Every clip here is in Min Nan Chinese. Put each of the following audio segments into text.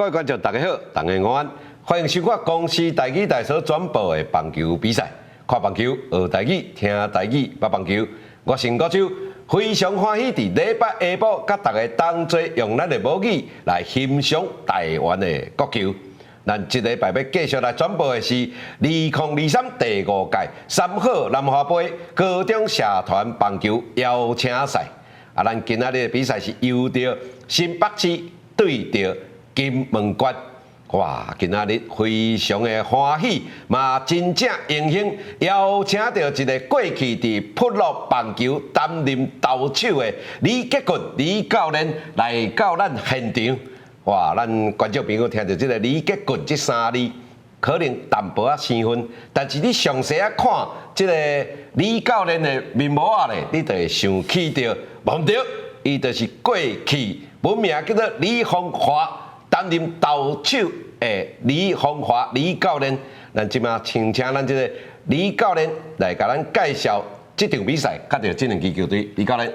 位觀眾大家好，大家午安，歡迎收看公視台語台所轉播的棒球比賽。看棒球，學台語，聽台語，捌棒球。我是吳國洲，非常歡喜佇禮拜下晡，佮大家同齊用咱的母語來欣賞台灣的國球。咱這禮拜欲繼續來轉播的是2023第五屆三好南華盃高中社團棒球邀請賽。啊，咱今仔日的比賽是由著新北市對著金門縣。哇，今仔日非常的歡喜，嘛真正榮幸邀請著一个過去佇部落棒球擔任投手的李杰俊李教練來到咱現場。哇，咱觀眾朋友聽著這个李杰俊這三字，可能淡薄仔生分，但是你詳細仔看這个李教練的面貌仔咧，你就會想起著，無毋對，伊就是過去本名叫做李鳳華，擔任投手的李鳳華李教練。咱這馬請請咱這个李教練來共咱介紹這場比賽，佮著這兩支球隊。李教練。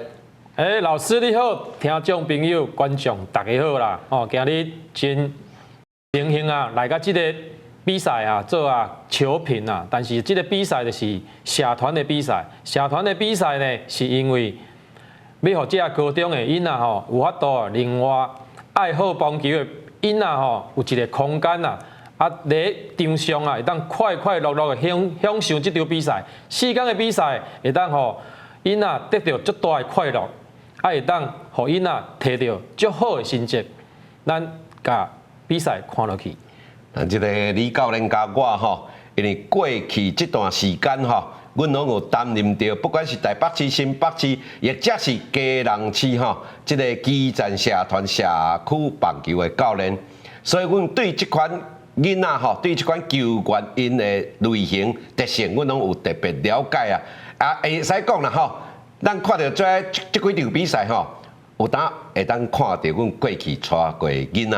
欸，老師你好，聽眾朋友、觀眾大家好啦！哦，今日真榮幸啊，來到這个比賽啊，做啊球評啊。但是這个比賽就是社團的比賽，社團的比賽呢，是因為欲予這个高中的囡仔吼，有法度另外愛好棒球的囡仔吼，有一个空間啊，啊，佇場上啊，會當快快樂樂的享享受這場比賽。四工的比賽會當予囡仔得著足大的快樂。啊，會當予囡仔提著足好的成績，咱共比賽看落去。咱這个李教練佮我吼，因為過去這段時間吼，阮攏有擔任著，不管是台北市、新北市，抑或是基隆市吼，這个基層社團社區棒球的教練，所以阮對這款囡仔吼，對這款球員𪜶的類型特性，阮攏有特別了解啊。啊，會使講啦吼。咱看著這這幾場比賽吼，有當會當看著阮過去帶過囡仔。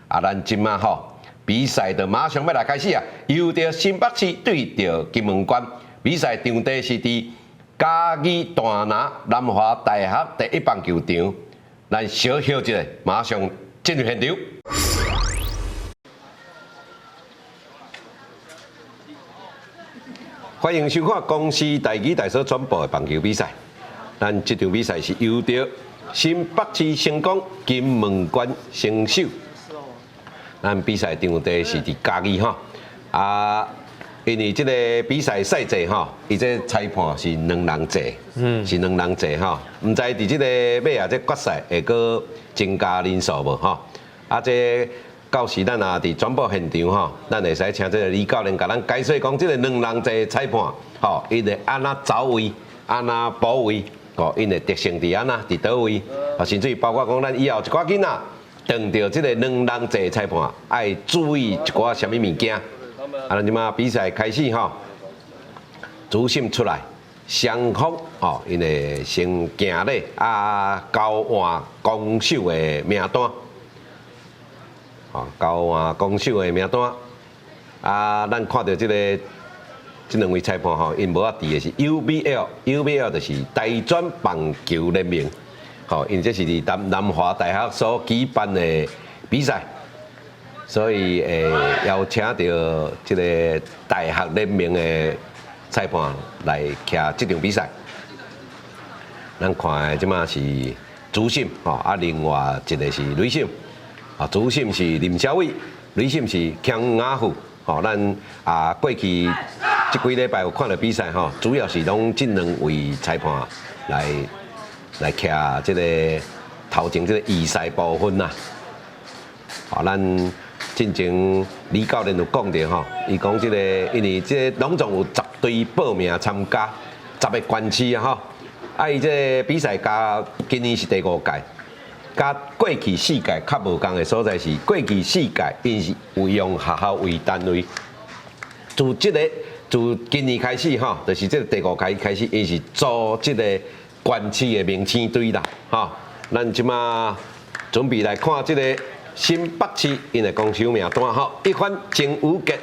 啊，咱這馬吼比賽就馬上欲來開始啊！由著新北市對著金門縣，比賽場地是佇嘉義大拿南華大學第一棒球場。咱小休一下，馬上進入現場。歡迎收看公視台語台所轉播的棒球比賽。咱這場比賽是由著新北市成功，金門縣勝守。咱比賽場地是佇嘉義吼，啊，因為這个比賽賽制吼，伊這裁判是兩人制，是兩人制吼，毋知佇這个尾仔這決賽會閣增加人數無吼？啊，這到時咱若佇轉播現場吼，咱會使請這个李教練共咱解說講，這个兩人制裁判吼，伊會按怎走位，按怎補位。哦，𪜶的特性佇按怎，佇佗位，啊，甚至於包括講咱以後一寡囡仔，碰著這个兩人制裁判，愛注意一寡啥物物件。啊，咱這馬比賽開始吼，主審出來，雙方吼，𪜶會先行禮啊，交換攻守的名單，吼，交換攻守的名單。啊，咱看著這个。這兩位裁判吼，𪜶帽仔戴的是 UBL，UBL 就是大專棒球聯盟，吼，𪜶這是佇南南華大學所舉辦的比賽，所以會邀請著這个大學聯盟的裁判來徛這場比賽。咱看的這馬是主審吼，啊，另外一个是壘審，啊，主審是林小偉，壘審是江亞富。吼，咱啊過去這幾禮拜有看著比賽吼，主要是攏這兩位裁判來來徛這个頭前這个預賽部分啦。吼，咱進前李教練有講著吼，伊講這个因為這個攏總有十隊報名參加，十个縣市啊吼，啊伊這个比賽佮今年是第五屆。佮過去四屆較無仝的所在是，過去四屆𪜶是有用學校為單位，自這个自今年開始吼，就是這個第五屆開始，𪜶是組這个縣市的明星隊啦，吼。咱這馬準備來看這个新北市𪜶的攻守名單吼，一番鄭宇傑，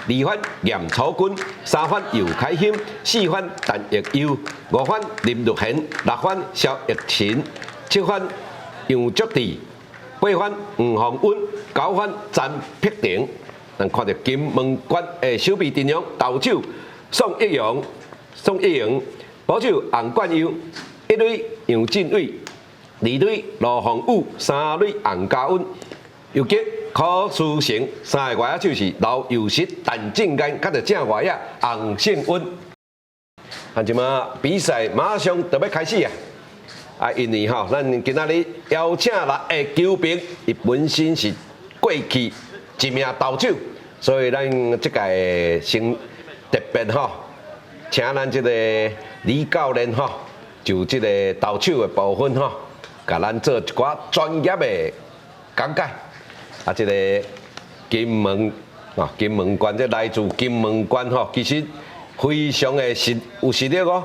二番嚴楚君，三番尤凱興，四番陳奕佑，五番林玉賢，六番蕭奕勤，七番楊竹志，八番黃鳳溫，九番陳碧婷。咱看著金門縣的守備陣容，投手宋一陽、宋一陽，捕手洪冠佑，一壘楊振偉，二壘羅鳳宇，三壘洪家溫，游擊柯書成，三个外野手是劉佑實、陳正堅，佮著正外野洪勝溫。啊，這馬比賽馬上就欲開始啊！啊，因為吼，咱今仔日邀請來的球評，伊本身是過去一名投手，所以咱這屆先特別吼，請咱這個李教練吼，就這個投手的部分吼，共咱做一寡專業的講解。啊，這個金門啊，金門縣這來自金門縣吼，其實非常的實有實力哦。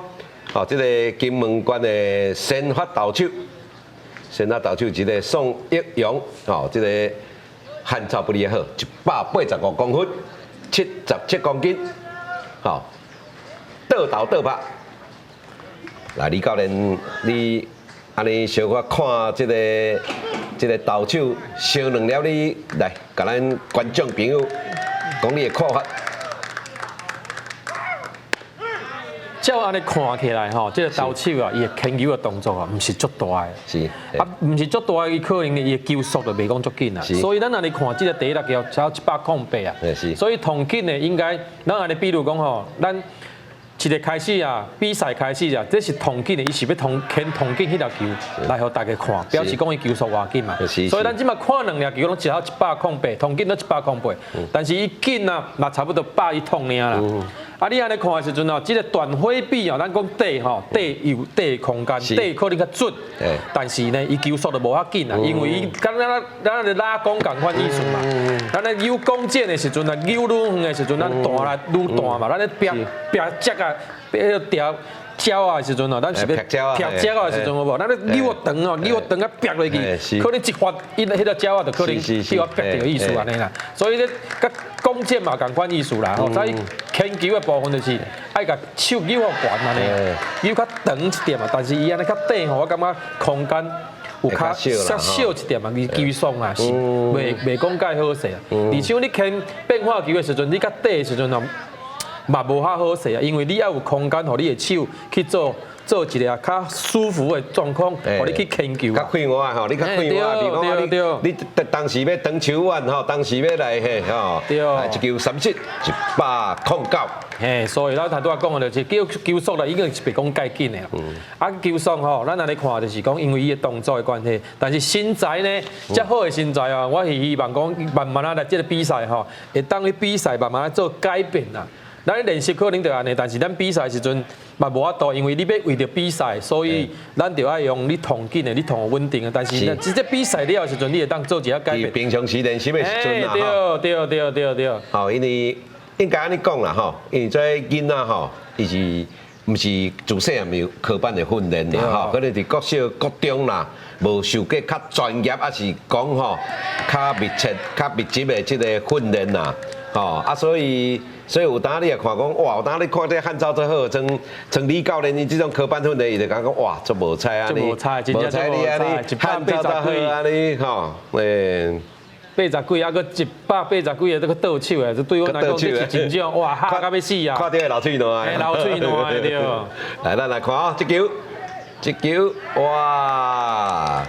哦，這個金門縣的先發投手，先發投手這個宋益陽，哦，這個漢草不離好，185公分，77公斤，吼，倒投倒拍。來，李教練，你按呢小可看這個投手小兩粒，你來共咱觀眾朋友講你的看法。照按呢看起來吼，這個投手啊，伊的牽球的動作啊，毋是足大的。啊，毋是足大的，伊可能伊的球速就袂講足緊啊。所以咱按呢看這個第一粒球才108啊。所以同緊的應該，咱按呢比如講吼，咱一個開始啊，比賽開始啊，這是同緊的，伊是欲同牽同緊彼粒球來予大家看，表示講伊球速偌緊嘛。所以咱這馬看兩粒球攏一下108，同緊都108，但是伊緊啊，嘛差不多100一爾啦。啊，你按呢看的時陣哦，這個斷火比哦，咱講短吼，短有短空間，短可能較準，但是呢，伊球速就無遐緊啊，因為伊敢若咱咧拉弓仝款意思嘛，咱咧扭弓箭的時陣啊，扭愈遠的時陣，咱彈來愈彈嘛，咱咧劈劈隻啊，劈條鳥仔的時陣哦，咱是欲劈鳥仔的時陣有無？咱咧扭長哦，扭長啊劈落去，可能一發，伊彼個鳥仔就可能去予劈著意思按呢啦。所以咧，佮弓箭嘛仝款意思啦，吼，所以牽球的部分就是愛共手扭予懸按呢，扭較長一點啊，但是伊按呢較短吼，我感覺空間有較較小一點啊，伊球速啊是袂講介好勢啊。而且你牽變化球的時陣，你較短的時陣哦，嘛無較好勢啊，因為你愛有空間，予你的手去做做一個較舒服的狀況，予你去牽球。較快活吼，你較快活，比如講你你當時欲長手腕吼，當時欲來嘿吼，一球三振109。嘿，所以咱頭拄仔講的就是球球速啦，已經是袂講介緊的啦。啊，球速吼，咱按呢看就是講，因為伊的動作的關係，但是身材呢，遮好的身材啊，我是希望講慢慢仔來這個比賽吼，會當去比賽慢慢仔做改變啦。咱練習可能就按呢，但是咱比賽時陣嘛無法度，因為你欲為著比賽，所以咱就愛用你同緊的，你同穩定的。但是呢，這比賽了的時陣，你會當做一下改變。平常時練習的時陣啦，對對對對對。好，因為應該按呢講啦吼，因為這囡仔吼，伊是毋是自細漢有科班的訓練啦吼，可能佇國小、國中啦，無受過較專業，抑是講吼較密切、較密集的這個訓練啦，吼啊，所以。所以有當你也看講，哇！有當你看這漢草做好，像像李教練伊這種科班訓練，伊就感覺哇，足無彩啊！足無彩，真正足無彩，漢草做好啊！你吼，欸，八十幾啊，閣180幾个，這個倒手的，這對我來講這是真正哇，嚇到欲死啊！看著會流喙瀾，會流喙瀾對。來，咱來看啊，這球，這球，哇！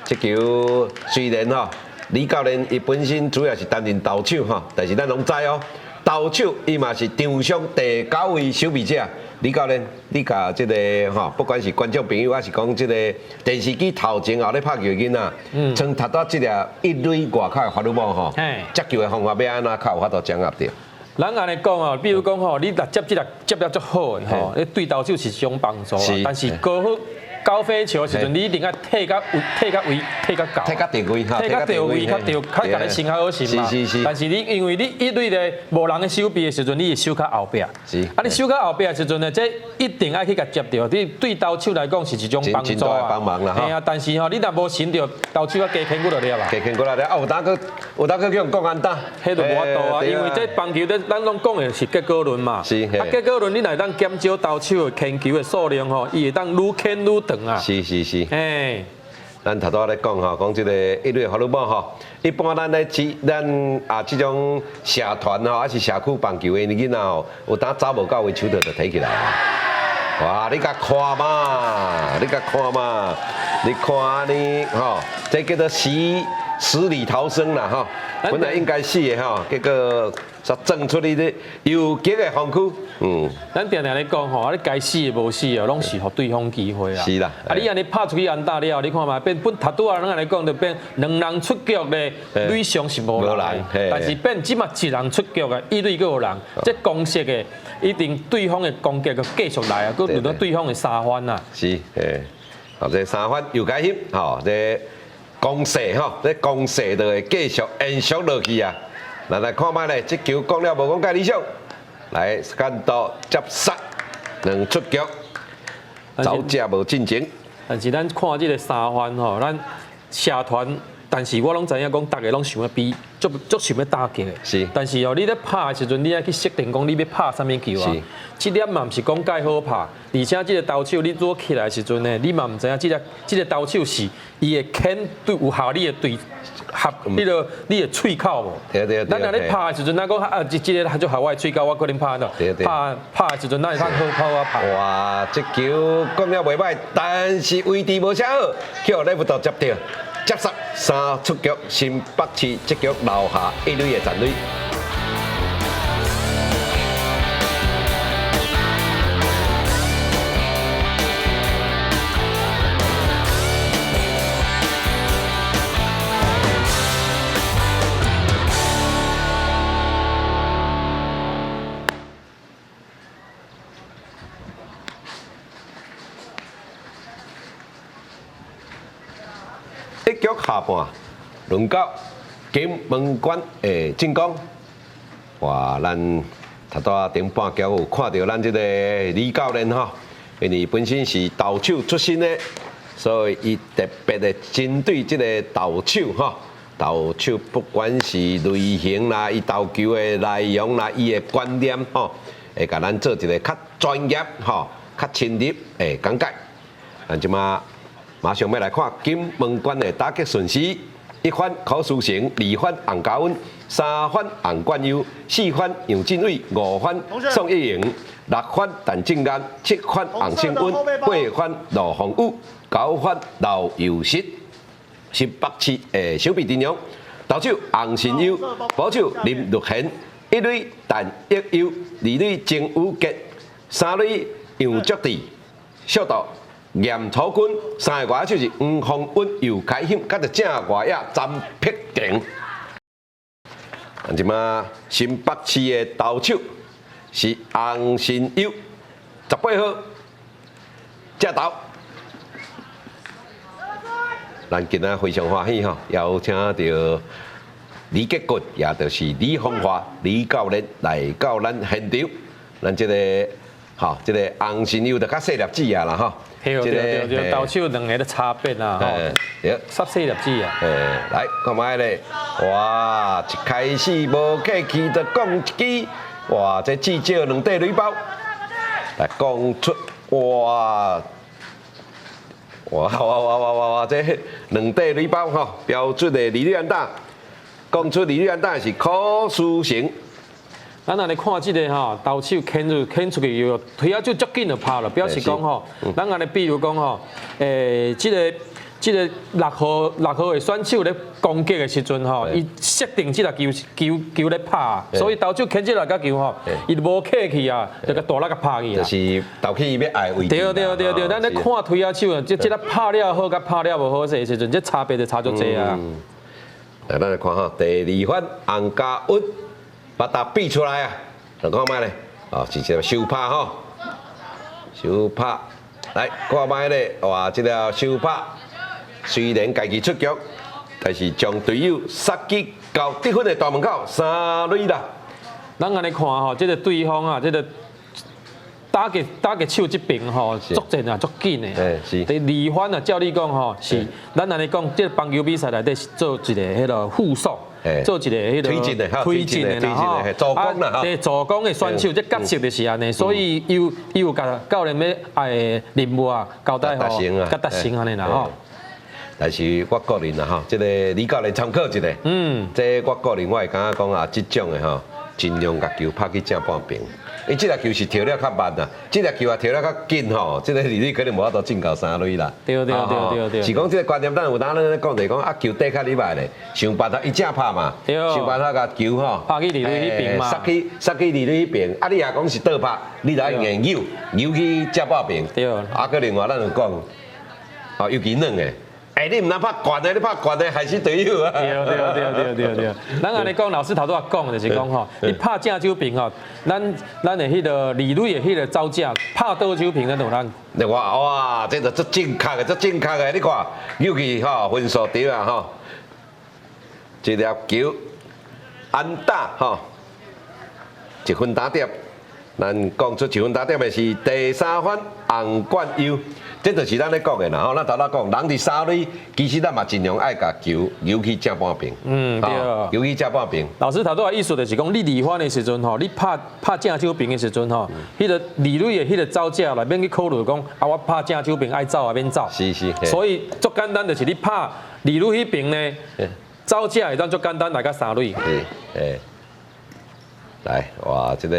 這球雖然吼，李教練伊本身主要是擔任投手吼，但是咱攏知哦。投手伊嘛是場上第九位守備者。李教練，你共這個吼，不管是觀眾朋友，還是講這個電視機頭前後咧拍球的囡仔，像讀到這個一壘外口的法律網吼，接球的方法欲按怎較有法度掌握著？咱按呢講哦，比如講吼，你若接這個接得足好的吼，你對投手是一種幫助啊。但是高好高飛球的時陣，你一定愛退較退較位，退較到，退較對位，退較對位，較對，較共你先較好勢嘛。但是你因為你一壘咧無人咧守備的時陣，你會守較後壁。啊，你守較後壁的時陣呢，這一定愛去共接著。你對投手來講是一種幫助啊。幫忙啦。嘿啊，但是吼，你若無尋著投手啊，加牽幾落粒啊。加牽幾落粒啊，有當閣去予人講安打，彼就無法度啊，因為這棒球這咱攏講的是結果論嘛。啊，結果論你若會當減少投手的牽球的數量吼，伊會當愈牽愈長啊。是是是。嘿。咱頭拄仔咧講吼，講這個一壘法律帽吼，一般咱咧這咱啊這種社團吼，還是社區棒球的囡仔吼，有當走無到位，手套就提起來啊。哇！你共看嘛，你共看嘛，你看按呢吼，這叫做死死裡逃生啦吼。本來應該死的吼，結果煞鑽出去咧游擊的防區。咱定定咧講吼，啊你該死的無死哦，攏是予對方機會啊。是啦。啊你按呢拍出去安打了後，你看覓變本頭拄仔咱按呢講，就變兩人出局咧，壘上是無人，但是變這馬一人出局啊，一壘閣有人，這攻勢的一定對方的攻擊閣繼續來啊，閣輪到對方的三番啊。是，嘿，好，這三番又開始，吼，這攻勢吼，這攻勢就會繼續延續落去啊。咱來看覓咧，這球講了無講介理想，來間到接殺兩出局，走者無進前。但是咱看這個三番吼，咱社團，但是我攏知影講，逐个攏想欲比，足足想欲打擊的。但是哦，你咧拍的時陣，你愛去設定講你欲拍啥物球啊？這粒嘛毋是講蓋好拍，而且這個投手你做起來的時陣呢，你嘛毋知影這個投手是伊會牽對有合你的對合你個你的喙口無？對對對。咱若咧拍的時陣，咱講啊，這這個就合我的喙口，我可能拍到。拍拍的時陣，咱會當好好啊拍。哇，這球講了袂䆀，但是位置無啥好，去予レフト接著，接殺三出局，新北市這局留下一壘的殘壘。一局下半，輪到金門縣的進攻。哇，咱頭拄仔頂半局有看著咱這個李教練吼，因為本身是投手出身的，所以伊特別的針對這個投手吼，投手不管是類型啦，伊投球的內容啦，伊的觀念吼，會共咱做一個較專業吼、較深入的講解。咱這馬馬上欲來看金門縣的打擊順序：一番柯書成，二番洪家溫，三番洪冠優，四番楊振偉，五番宋一榮，六番陳正安，七番洪勝溫，八番羅宏宇，九番劉佑實。新北市的守備陣容：投手洪信優，捕手林玉賢，一壘陳益優，二壘曾宇傑，三壘楊卓智，小道嚴楚君，三个外野手是黃宏允、尤開興，佮著正外野詹碧婷。這馬新北市的投手是洪信優，18號，正投。咱今仔非常歡喜吼，邀請著李杰國，也就是李鳳華李教練來到咱現場。咱這個吼，這個洪信優就較細粒子啊啦吼。對對對，投手兩个的差別啊，吼，煞細粒子啊。來看覓咧，哇，一開始無客氣就講一支，哇，這至少兩塊壘包，來講出，哇，哇哇哇哇哇哇，這兩塊壘包吼，標準的二壘安打，講出二壘安打是柯書成。咱按呢看這個吼，投手牽入牽出去以後，推仔手足緊就拍了，表示講吼，咱按呢比如講吼，這個6號的選手咧攻擊的時陣吼，伊設定這個球球球咧拍，所以投手牽這個球吼，伊無客氣啊，就共大力共拍去啊。就是投去伊欲愛的位置。對對對對，咱咧看推仔手啊，這個拍了好，佮拍了無好勢的時陣，這差別就差足濟啊。來，咱來看哈，第二番洪家溫。把它比出來啊！來看覓咧，哦，是一個收拍吼，收拍，來看覓咧，哇，這個收拍雖然家己出局，但是將隊友殺擊到得分的大門口，三壘啦。咱按呢看吼，這個對方啊，這個打擊手這邊吼，作戰啊足緊的。是。第二番啊，照理講吼，是咱按呢講，這個棒球比賽內底是做一個彼個護送。做一個彼个推進的啦吼，助攻啦，對，助攻的選手，這角色就是按呢，所以伊有伊有共教練欲愛任務啊，交代予，共達成按呢啦吼。但是我個人啊吼，這個李教練參考一下，這我個人我會感覺講啊，這種的吼，盡量共球拍去正半邊。伊這粒球是跳了較慢啦，這粒球啊跳了較緊吼，這個二壘可能無法度進到三壘啦。對對對對對。是講這個觀念，咱有當咱咧講就是講啊，球綴較入來咧，想辦法伊正拍嘛，想辦法共球吼拍去二壘彼邊嘛，殺去殺去二壘彼邊。啊，你若講是倒拍，你就愛硬扭扭去正半邊。對。啊，閣另外咱有講，哦，尤其軟的。欸，你毋通拍懸的，你拍懸的害死隊友啊！對對對對對對。咱按呢講，老師頭拄仔講就是講吼，你拍正手爿吼，咱咱的彼個二壘的彼個走者拍倒手爿，咱就咱。你看哇，這就足正確的，足正確的，你看，尤其吼分數對啊吼，這粒球安打吼，一分打點，咱講出一分打點的是第三番洪冠優。這就是咱咧講的啦吼，咱頭拄講，人佇三壘，其實咱嘛盡量愛共球扭去正半邊。對。扭去正半邊。老師頭拄仔意思就是講，你二番的時陣吼，你拍拍正手爿的時陣吼，彼個二壘的彼個走者來免去考慮講，啊我拍正手爿愛走啊免走。是是。所以足簡單就是你拍二壘彼邊呢，走者會當足簡單來到三壘。是，欸，來，哇，這個。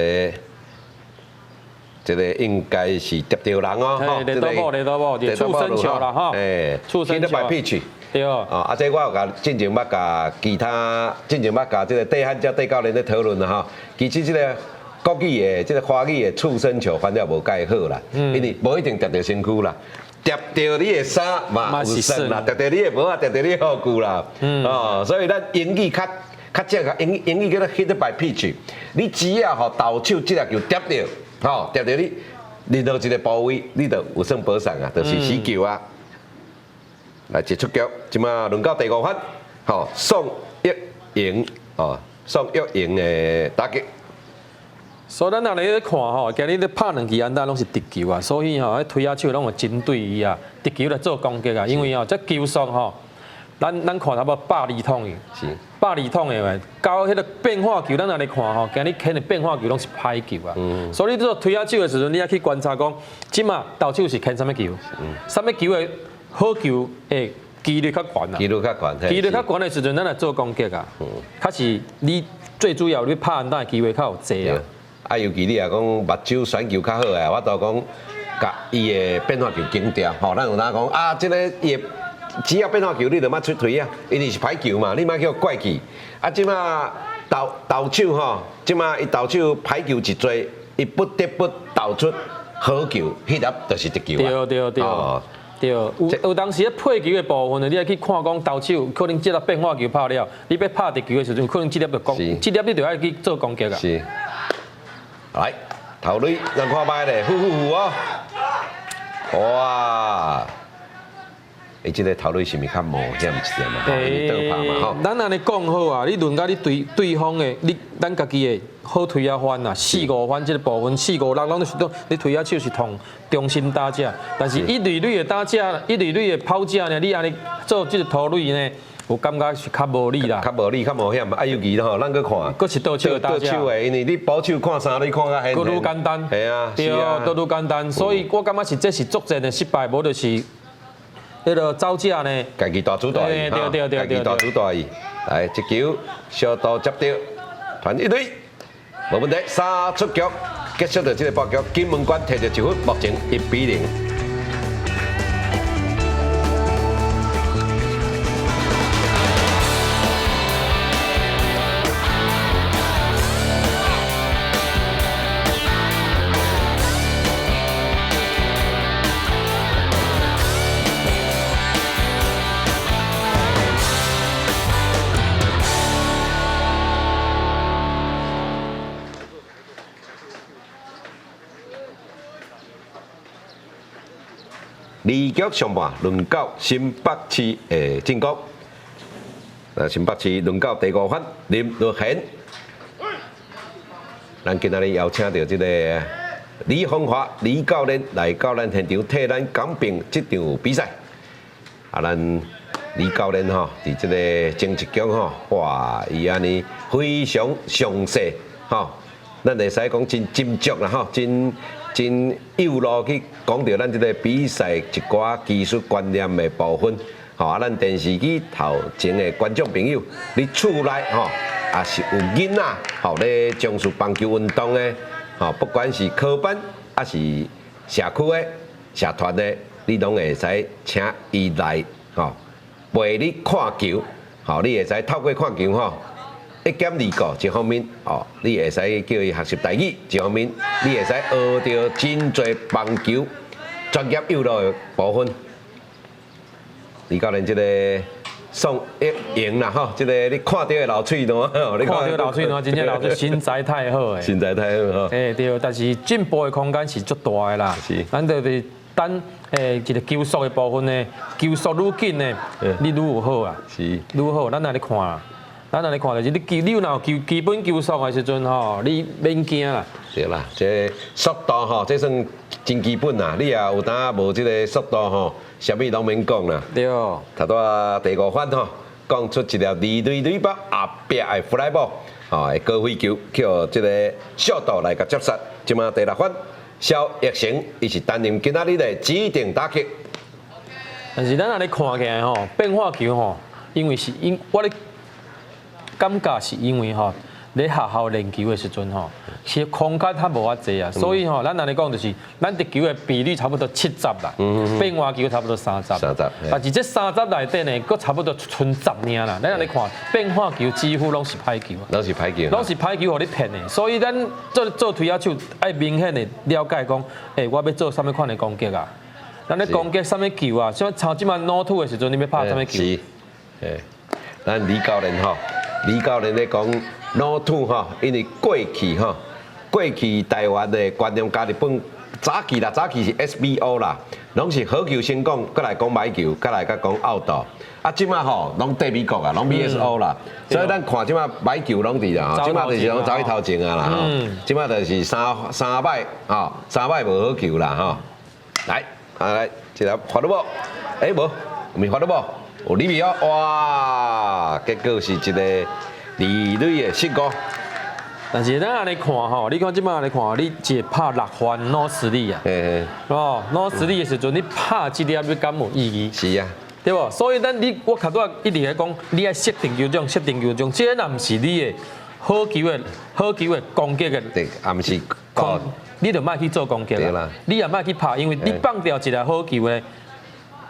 這個應該是疊著人哦，吼，這個雷多寶，觸身球啦，吼，欸，觸身球。對。哦，啊，這我有共進前捌共其他，進前捌共這個對漢遮對教練咧討論啦，吼。其實這個國語的、這個華語的觸身球翻了無蓋好啦，因為無一定疊著身軀啦，疊著你的衫嘛有算啦，疊著你的帽仔，疊著你的護具啦，哦，所以咱英語較較正較英英語叫做 hit by pitch，你只要予投手這粒球疊著。吼，疊著你任何一個部位，你就有算保送啊，就是死球啊。來一出局，這馬輪到第五番，吼，宋玉瑩，哦，宋玉瑩的打擊。所以咱若咧看吼，今日咧拍兩支安打攏是直球啊，所以吼，彼推仔手攏有針對伊啊，直球來做攻擊啊，因為吼，這球速吼，咱咱看差不多120桶的，120桶的話，到彼個變化球，咱若來看吼，今日牽的變化球攏是歹球啊。所以你做推仔手的時陣，你愛去觀察講，這馬投手是牽啥物球，啥物球的好球的幾率較懸啊。幾率較懸，幾率較懸的時陣，咱來做攻擊啊。較是你最主要你拍安打的機會較有濟啊。啊，尤其你若講目睭選球較好的，我都講共伊的變化球揀掉，吼，咱有當講啊，這個伊的。只要變化球，你就莫出槌啊，因為是歹球嘛，你莫去予怪去。啊，這馬投投手吼，這馬伊投手歹球一濟，伊不得不投出好球，彼粒就是直球啊。對對對。對，有有當時咧配球的部分呢，你愛去看講投手可能這粒變化球拍了，你欲拍直球的時陣，可能這粒就攻，這粒你就愛去做攻擊啊。是。來，頭壘咱看覓咧，呼呼呼哦，哇！伊這個頭壘是毋是較冒險一點嘛？因為倒拍嘛吼。咱按呢講好啊，你輪到你對對方的，你咱家己的好推仔番啊，四五番這個部分，四五六攏是講你推仔手是同中心打者，但是一壘壘的打者，一壘壘的跑者呢，你按呢做這個投壘呢，有感覺是較無利啦。較無利，較冒險啊！尤其吼，咱閣看，閣是倒手打者。倒手的，因為你捕手看三壘看較顯。閣愈簡單。係啊，對，閣愈簡單。所以我感覺是這是作戰的失敗，無就是。彼個走者呢？家己大主大意，家己大主大意。來，這球小度接著，傳一壘，無問題，三出局，結束著這個敗局。金門關提著一分，目前1比0。二局上半輪到新北市的進攻，那新北市輪到第五番林樂賢，咱今仔日邀請著這個李芳華李教練來到咱現場替咱講評這場比賽。啊，咱李教練吼，佇這個前一局吼，哇，伊按呢非常詳細吼，咱會使講真斟酌啦吼，真。真有路去講著咱這個比賽一寡技術觀念的部分，吼啊，咱電視機頭前的觀眾朋友，你厝內吼也是有囡仔吼咧從事棒球運動的，吼不管是科班抑是社區的、社團的，你攏會使請伊來吼陪你看球，吼你會使透過看球吼。一兼二顧，一方面哦，你會使叫伊學習台語；一方面，你會使學著真濟棒球專業誘路的部分。李教練這個宋一贏啦吼，這個你看著會流喙瀾，你看著流喙瀾，真正流喙，身材太好誒，身材太好吼。欸對，但是進步的空間是足大的啦。咱就是等一個球速的部分呢，球速愈緊呢，你愈有好啊。愈好，咱來咧看。咱按呢看就是你基你若有球基本球速的時陣吼，你免驚啦。對啦，這速度吼，這算真基本啦。你也有當無這個速度吼，啥物攏免講啦。頭拄仔第五番吼，講出一粒二壘壘包後壁的 fly ball，吼，高飛球予這個小島來共接殺。這馬第六番，蕭奕成伊是擔任今仔日的指定打擊。但是咱按呢看起來吼，變化球吼，因為是因我咧感覺是因為吼，咧學校練球的時陣吼，其實空間較無遐濟啊，所以吼，咱按呢講就是，咱直球的比率差不多70啦，變化球差不多三十。 30。但是這三十內底呢，閣差不多賰十爾啦。咱按呢看，變化球幾乎攏是歹球。攏是歹球。攏是歹球，予你騙的。所以咱做做推仔手，愛明顯的了解講，欸，我欲做啥物款的攻擊啊？咱咧攻擊啥物球啊？像像這馬 no two 的時陣，你欲拍啥物球？是，欸，咱李教練吼。李教練咧講 no two 吼，因為過去吼，過去台灣的觀念佮日本早期啦，早期是 SBO 啦，攏是好球先講，閣來講歹球，閣來閣講 out。啊，這馬吼攏綴美國啊，攏 BSO 啦，所以咱看這馬歹球攏佇啦，這馬就是攏走去頭前啊啦，吼，這馬就是三三擺吼，三擺無好球啦，吼。來，啊來，這粒發了無？欸無，毋是發了無？有入去哦，哇！結果是一個二壘的失誤。但是咱按呢看吼，你看這馬按呢看，你一個拍六番 no three 啊，哦，no three 的時陣，你拍這粒你敢有意義？是啊，對無？所以咱你我較早一直咧講，你愛設定球種，設定球種，這個若毋是你的好球的好球的攻擊的，對，也毋是講，你就莫去做攻擊啦，你也莫去拍，因為你放掉一個好球的。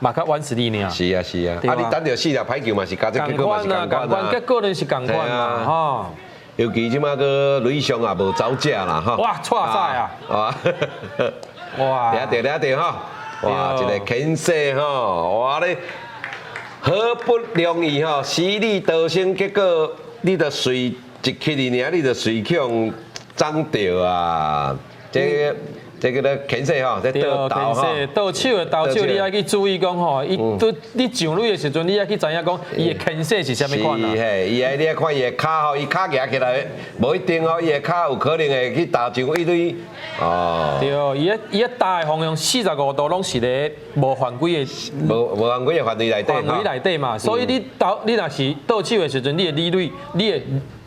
嘛較穩實力爾。是啊是啊，啊你等著四粒歹球嘛是加這結果嘛是仝款啊。結果就是仝款啊，吼。尤其這馬閣壘上也無走者啦，吼。哇，挫賽啊！哇，哇，掠著掠著吼，哇，一個牽制吼，哇咧，好不容易吼，死裡逃生，結果你著隨一去爾，你著隨去予摠著啊，這個。這個咧牽制吼，這倒投吼，倒手的投手，你愛去注意講吼，伊都你上壘的時陣，你愛去知影講，伊的牽制是啥物款啊？是嘿，伊愛你愛看伊的跤吼，伊跤舉起來，無一定哦，伊的跤有可能會去投上一壘。哦。對，伊个打的方向45度攏是咧無犯規的，無犯規的範圍內底。範圍內底嘛，所以你投你若是倒手的時陣，你的二壘，你的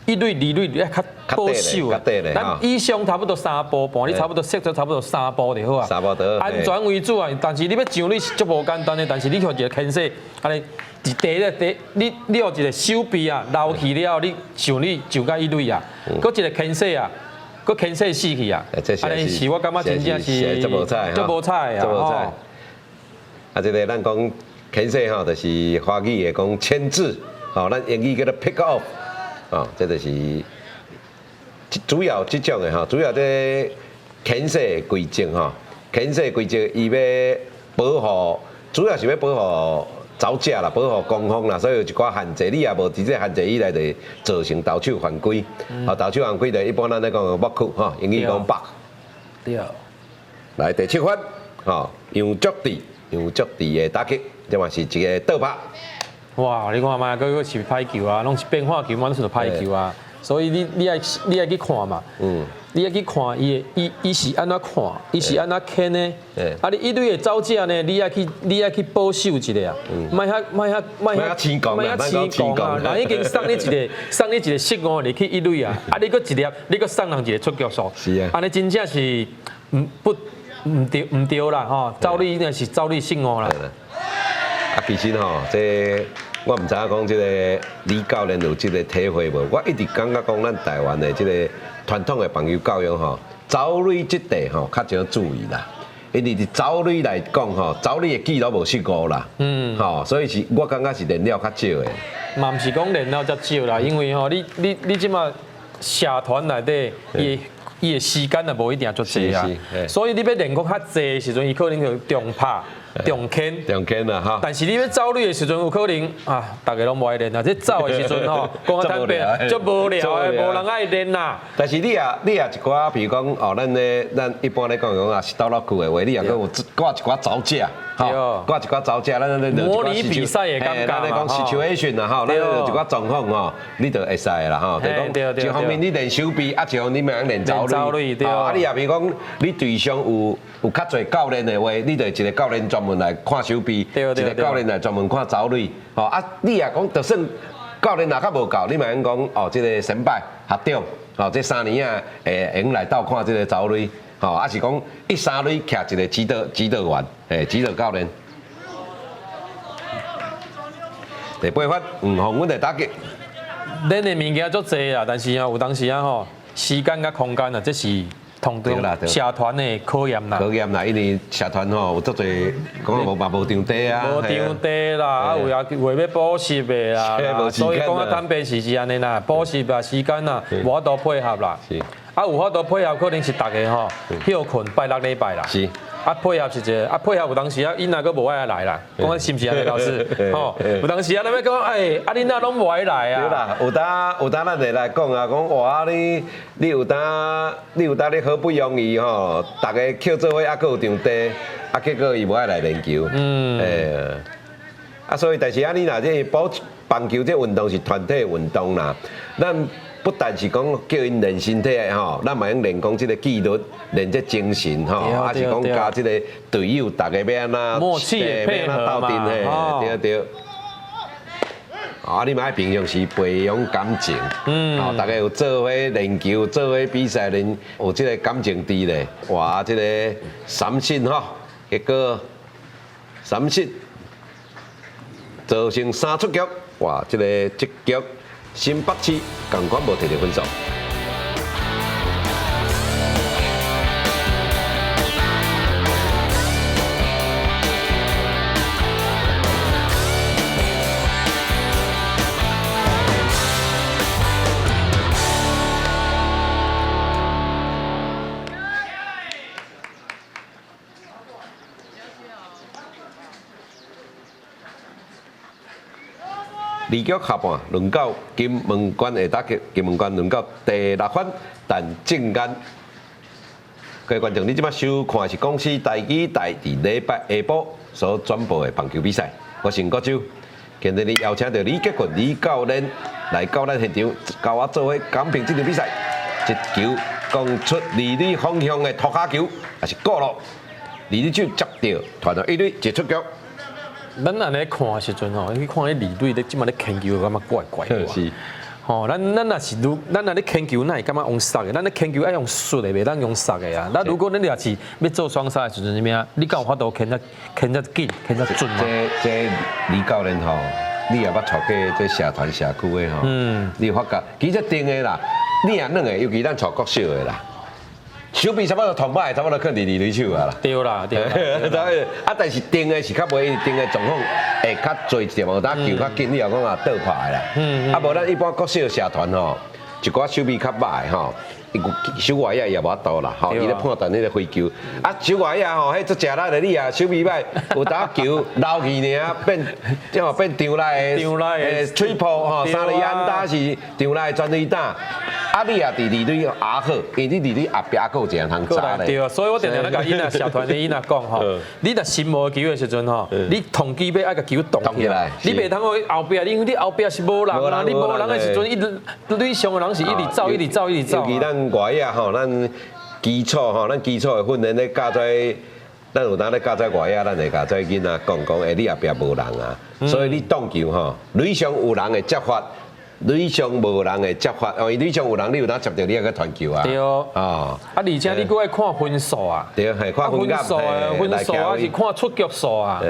一壘、二壘你愛較保守啊。咱以上差不多三步半，你差不多設咗差不多三步就好啊。三步得。安全為主啊，但是你欲上壘是足無簡單的，但是你予一個牽制，按呢佇第咧第，你你予一個手臂啊撈去了後，你上壘上到一壘啊，閣一個牽制啊，閣牽制死去啊。按呢是我感覺真正是足無彩，足無彩啊！足無彩。啊，這個咱講牽制吼，就是華語會講牽制，吼，咱英語叫做 pick off。哦，這就是主要這種的吼，主要這牽制的規則吼，牽制規則伊欲保護，主要是欲保護走者啦，保護攻方啦，所以有一寡限制，你也無佇這限制以內，就造成投手犯規。哦，投手犯規就一般咱咧講 balk 吼，英語講 balk。對。來第七番，吼，楊卓智，楊卓智的打擊，這嘛是一個倒拍。哇！你看覓，閣閣是歹球啊，攏是變化球嘛，攏是歹球啊。所以你愛去看嘛，你愛去看伊的伊伊是按怎看，伊是按怎牽呢？啊，你一壘的走者呢，你愛去保守一下啊，莫遐莫遐莫遐輕狂莫遐輕狂啊！人已經送你一個失誤入去一壘啊，啊，你閣一粒，你閣送人一個出局數，按呢真正是毋不毋對毋對啦吼，走壘一定是走壘失誤啦。啊，其實吼，這我毋知影講這个李教練有這个體會無？我一直感覺講咱台灣的這个傳統的棒球教育吼，走壘這塊吼較少注意啦。因為佇走壘來講吼，走壘的記錄無失誤啦。吼，所以是我感覺是練了較少的。嘛毋是講練了才少啦，因為吼，你這馬社團內底，伊的時間也無一定足濟啊，所以你欲練講較濟的時陣，伊可能就重拍。重牽，重牽啦哈！但是你欲走壘的時陣，有可能啊，逐家攏無愛練啊。這走的時陣吼，講較坦白，足無聊的，無人愛練啦。但是你也一寡，比如講哦，咱咧，咱一般咧講講啊，是鬥落區的話，你也閣有掛一寡走者，吼，掛一寡走者，咱咧模擬比賽的感覺咱咧講 situation 啦，吼，咱咧一寡狀況吼，你就會使啦，吼。就講一方面你練守備，啊，一方面你嘛練走壘，啊，你也比如講，你隊上有較濟教練的話，你就一个教練專門來看守備，一个教練來專門看走壘，吼啊！你若講就算教練若較無夠，你嘛用講哦，這个先輩學長，吼，這三年啊會用來鬥看這个走壘，吼，啊是講一三壘徛一个指導員，指導教練。第八發黃鴻文的打擊，練的物件足濟啦，但是啊，有當時啊吼，時間佮空間啊，這是。同社團的考驗啦，考驗啦，因為社團吼有足濟，講無嘛無場地啊，無場地啦，啊有也有欲補習的啦，所以講較坦白是按呢啦，補習啊時間啊無法度配合啦，啊有法度配合可能是逐家吼歇睏拜六禮拜啦。啊，配合是一个，啊配合有當時啊，𪜶若閣無愛來啦，講是毋是按呢老師？吼，有當時啊，咱欲講，欸，啊恁若攏無愛來啊？對啦，有當咱會來講啊，講哇你有當你好不容易吼，逐家抾做伙啊，閣有場地，啊結果伊無愛來練球，欸，啊所以但是按呢若這棒球這運動是團體運動啦，咱。不但是講叫𪜶練身體吼，咱嘛用練講這个紀律，練這精神吼，啊是講佮這个隊友逐家欲按怎默契的配合嘛，對對。啊，你嘛愛平常時培養感情，哦，逐家有做伙練球、做伙比賽，練有這个感情佇咧。哇，這个三振吼，結果三振造成三出局，哇，這个這局。新北市仝款無摕著分數。二局下半，輪到金門縣的打擊，金門縣輪到第六番陳正安。各位觀眾，你這擺收看的是公視台語台佇禮拜下晡所轉播的棒球比賽。我是吳國洲，今日邀請著李杰群李教練來到咱現場，佮我做伙講評這場比賽。一球攻出二壘方向的脫跤球，也是過路，二壘手接著傳到一壘，一出局。咱按呢看的時陣吼，你看彼二壘咧，這馬咧牽球，感覺怪怪的。是。吼，咱若是愈，咱若咧牽球，哪會感覺用殺的？咱咧牽球愛用摔的，袂當用殺的啊。咱如果咱若是欲做雙殺的時陣，啥物啊？你敢有法度牽得牽得緊，牽得準嗎？這李教練吼，你也捌帶過這社團社區的吼，你有發覺其實定的啦，你也軟的，尤其咱帶國小的啦。手臂差不多痛擺，差不多囥佇二壘手啊啦。對啦，對啦。啊，但是定的是較袂，定的狀況會較濟一點，有當球較緊，你又講啊倒拍的啦。啊，無咱一般國小社團吼，一寡手臂較歹吼，伊手外野也無法度啦，吼，伊咧判斷彼个飛球。啊，手外野吼，彼足食力的，你也手臂歹，有當球流去爾，變這變場內的吹破吼，三壘安打是場內全壘打。啊！你也佇二壘壓好，因為你二壘後壁閣有一个通查咧。對啊，所以我定定咧共𪜶仔社團的𪜶仔講吼，你若心無球的時陣吼，你統計欲愛共球動起來，你袂通予後壁，因為你後壁是無人啊，你無人的時陣，一壘上的人是一直走，一直走，一直走。尤其咱外野吼，咱基礎吼，咱基礎的訓練咧教這，咱有當咧教這外野，咱會共這囡仔講講，欸，你後壁無人啊，所以你擋球吼，壘上有人的接法。壘上無人會接發，哦，伊壘上有人，你有當接著你也閣傳球啊。對。哦。啊，而且你閣愛看分數啊。對，係看分數啊，分數啊，是看出局數啊。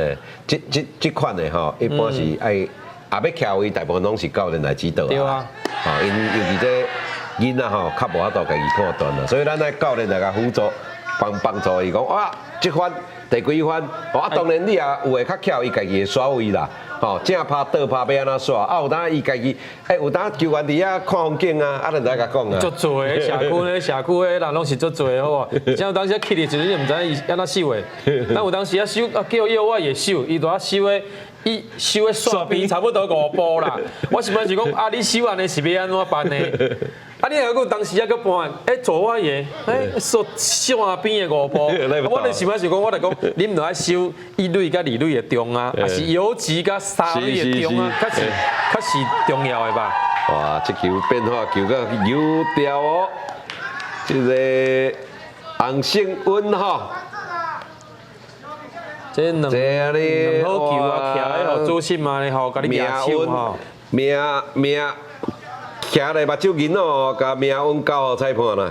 誒，這款的吼，一般是愛也欲徛位，大部分攏是教練來指導。對啊。吼，𪜶尤其這囡仔吼，較無法度家己判斷啦，所以咱愛教練來共輔助，幫助伊講，哇，這番第幾番，哦啊，當然你也有的較巧，伊家己會刷位啦。吼，正拍倒拍欲按怎刷？啊，有當伊家己，欸，有當球員佇遐看風景啊，啊，就來共講啊。足濟的社區咧，社區的人攏是足濟的好無？像有當時去的時陣，你毋知伊按怎守的。咱有當時啊守啊叫藥我會守，伊就啊守的，伊守的線邊差不多五步啦。我是問是講啊，你守按呢是欲按怎辦呢？啊！你若閣當時啊，閣搬，欸，左外野，欸，線線邊的五步，我咧想是講，我來講，你毋著愛守一壘佮二壘的中啊，抑是游擊佮三壘的中啊，較是重要的吧？哇！這球變化球閣有調哦，這个洪勝恩吼，這兩兩好球啊，徛咧予主審啊，吼，共你握手吼，命命。徛咧目睭銀哦，共命運交予裁判啦。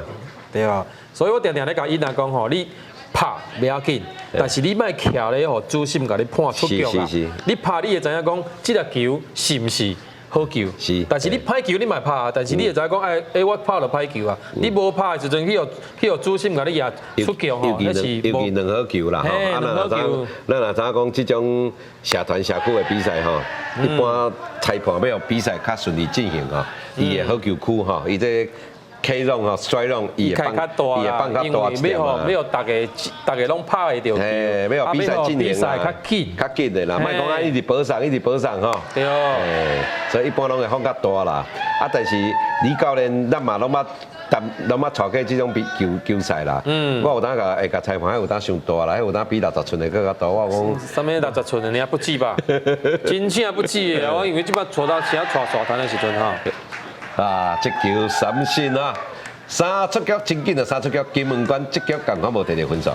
對啊，所以我定定咧共囡仔講吼，你拍袂要緊，但是你莫徛咧，予主審共你判出局啦。你拍你會知影講，這粒球是毋是好球？是。但是你歹球你嘛拍，但是你會知影講，哎哎，我拍著歹球啊。你無拍的時陣，去予主審共你舉出局吼，尤其尤其兩好球啦吼。啊，咱若咱若知影講，這種社團社區的比賽吼，一般裁判欲予比賽較順利進行吼，伊的好球區吼，伊這 K zone 吼，strike zone，伊會放較大伊會放較大一點嘛。欲予逐个攏拍會著球，嘿，欲予比賽進行比賽較緊，較緊的啦，莫講啊，一直保送，一直保送吼。對。所以一般攏會放較大啦。啊，但是李教練，咱嘛攏捌。但攏捌帶過這種比球球賽啦，我有當共會共裁判，彼有當傷大啦，彼有當比60寸的閣較大。我講，啥物60寸的，爾不止吧？真正不止的，我因為這擺帶到啥帶沙灘的時陣吼。啊，這球三振啊，三出局真緊啊，三出局金門關這局仝款無摕著分數。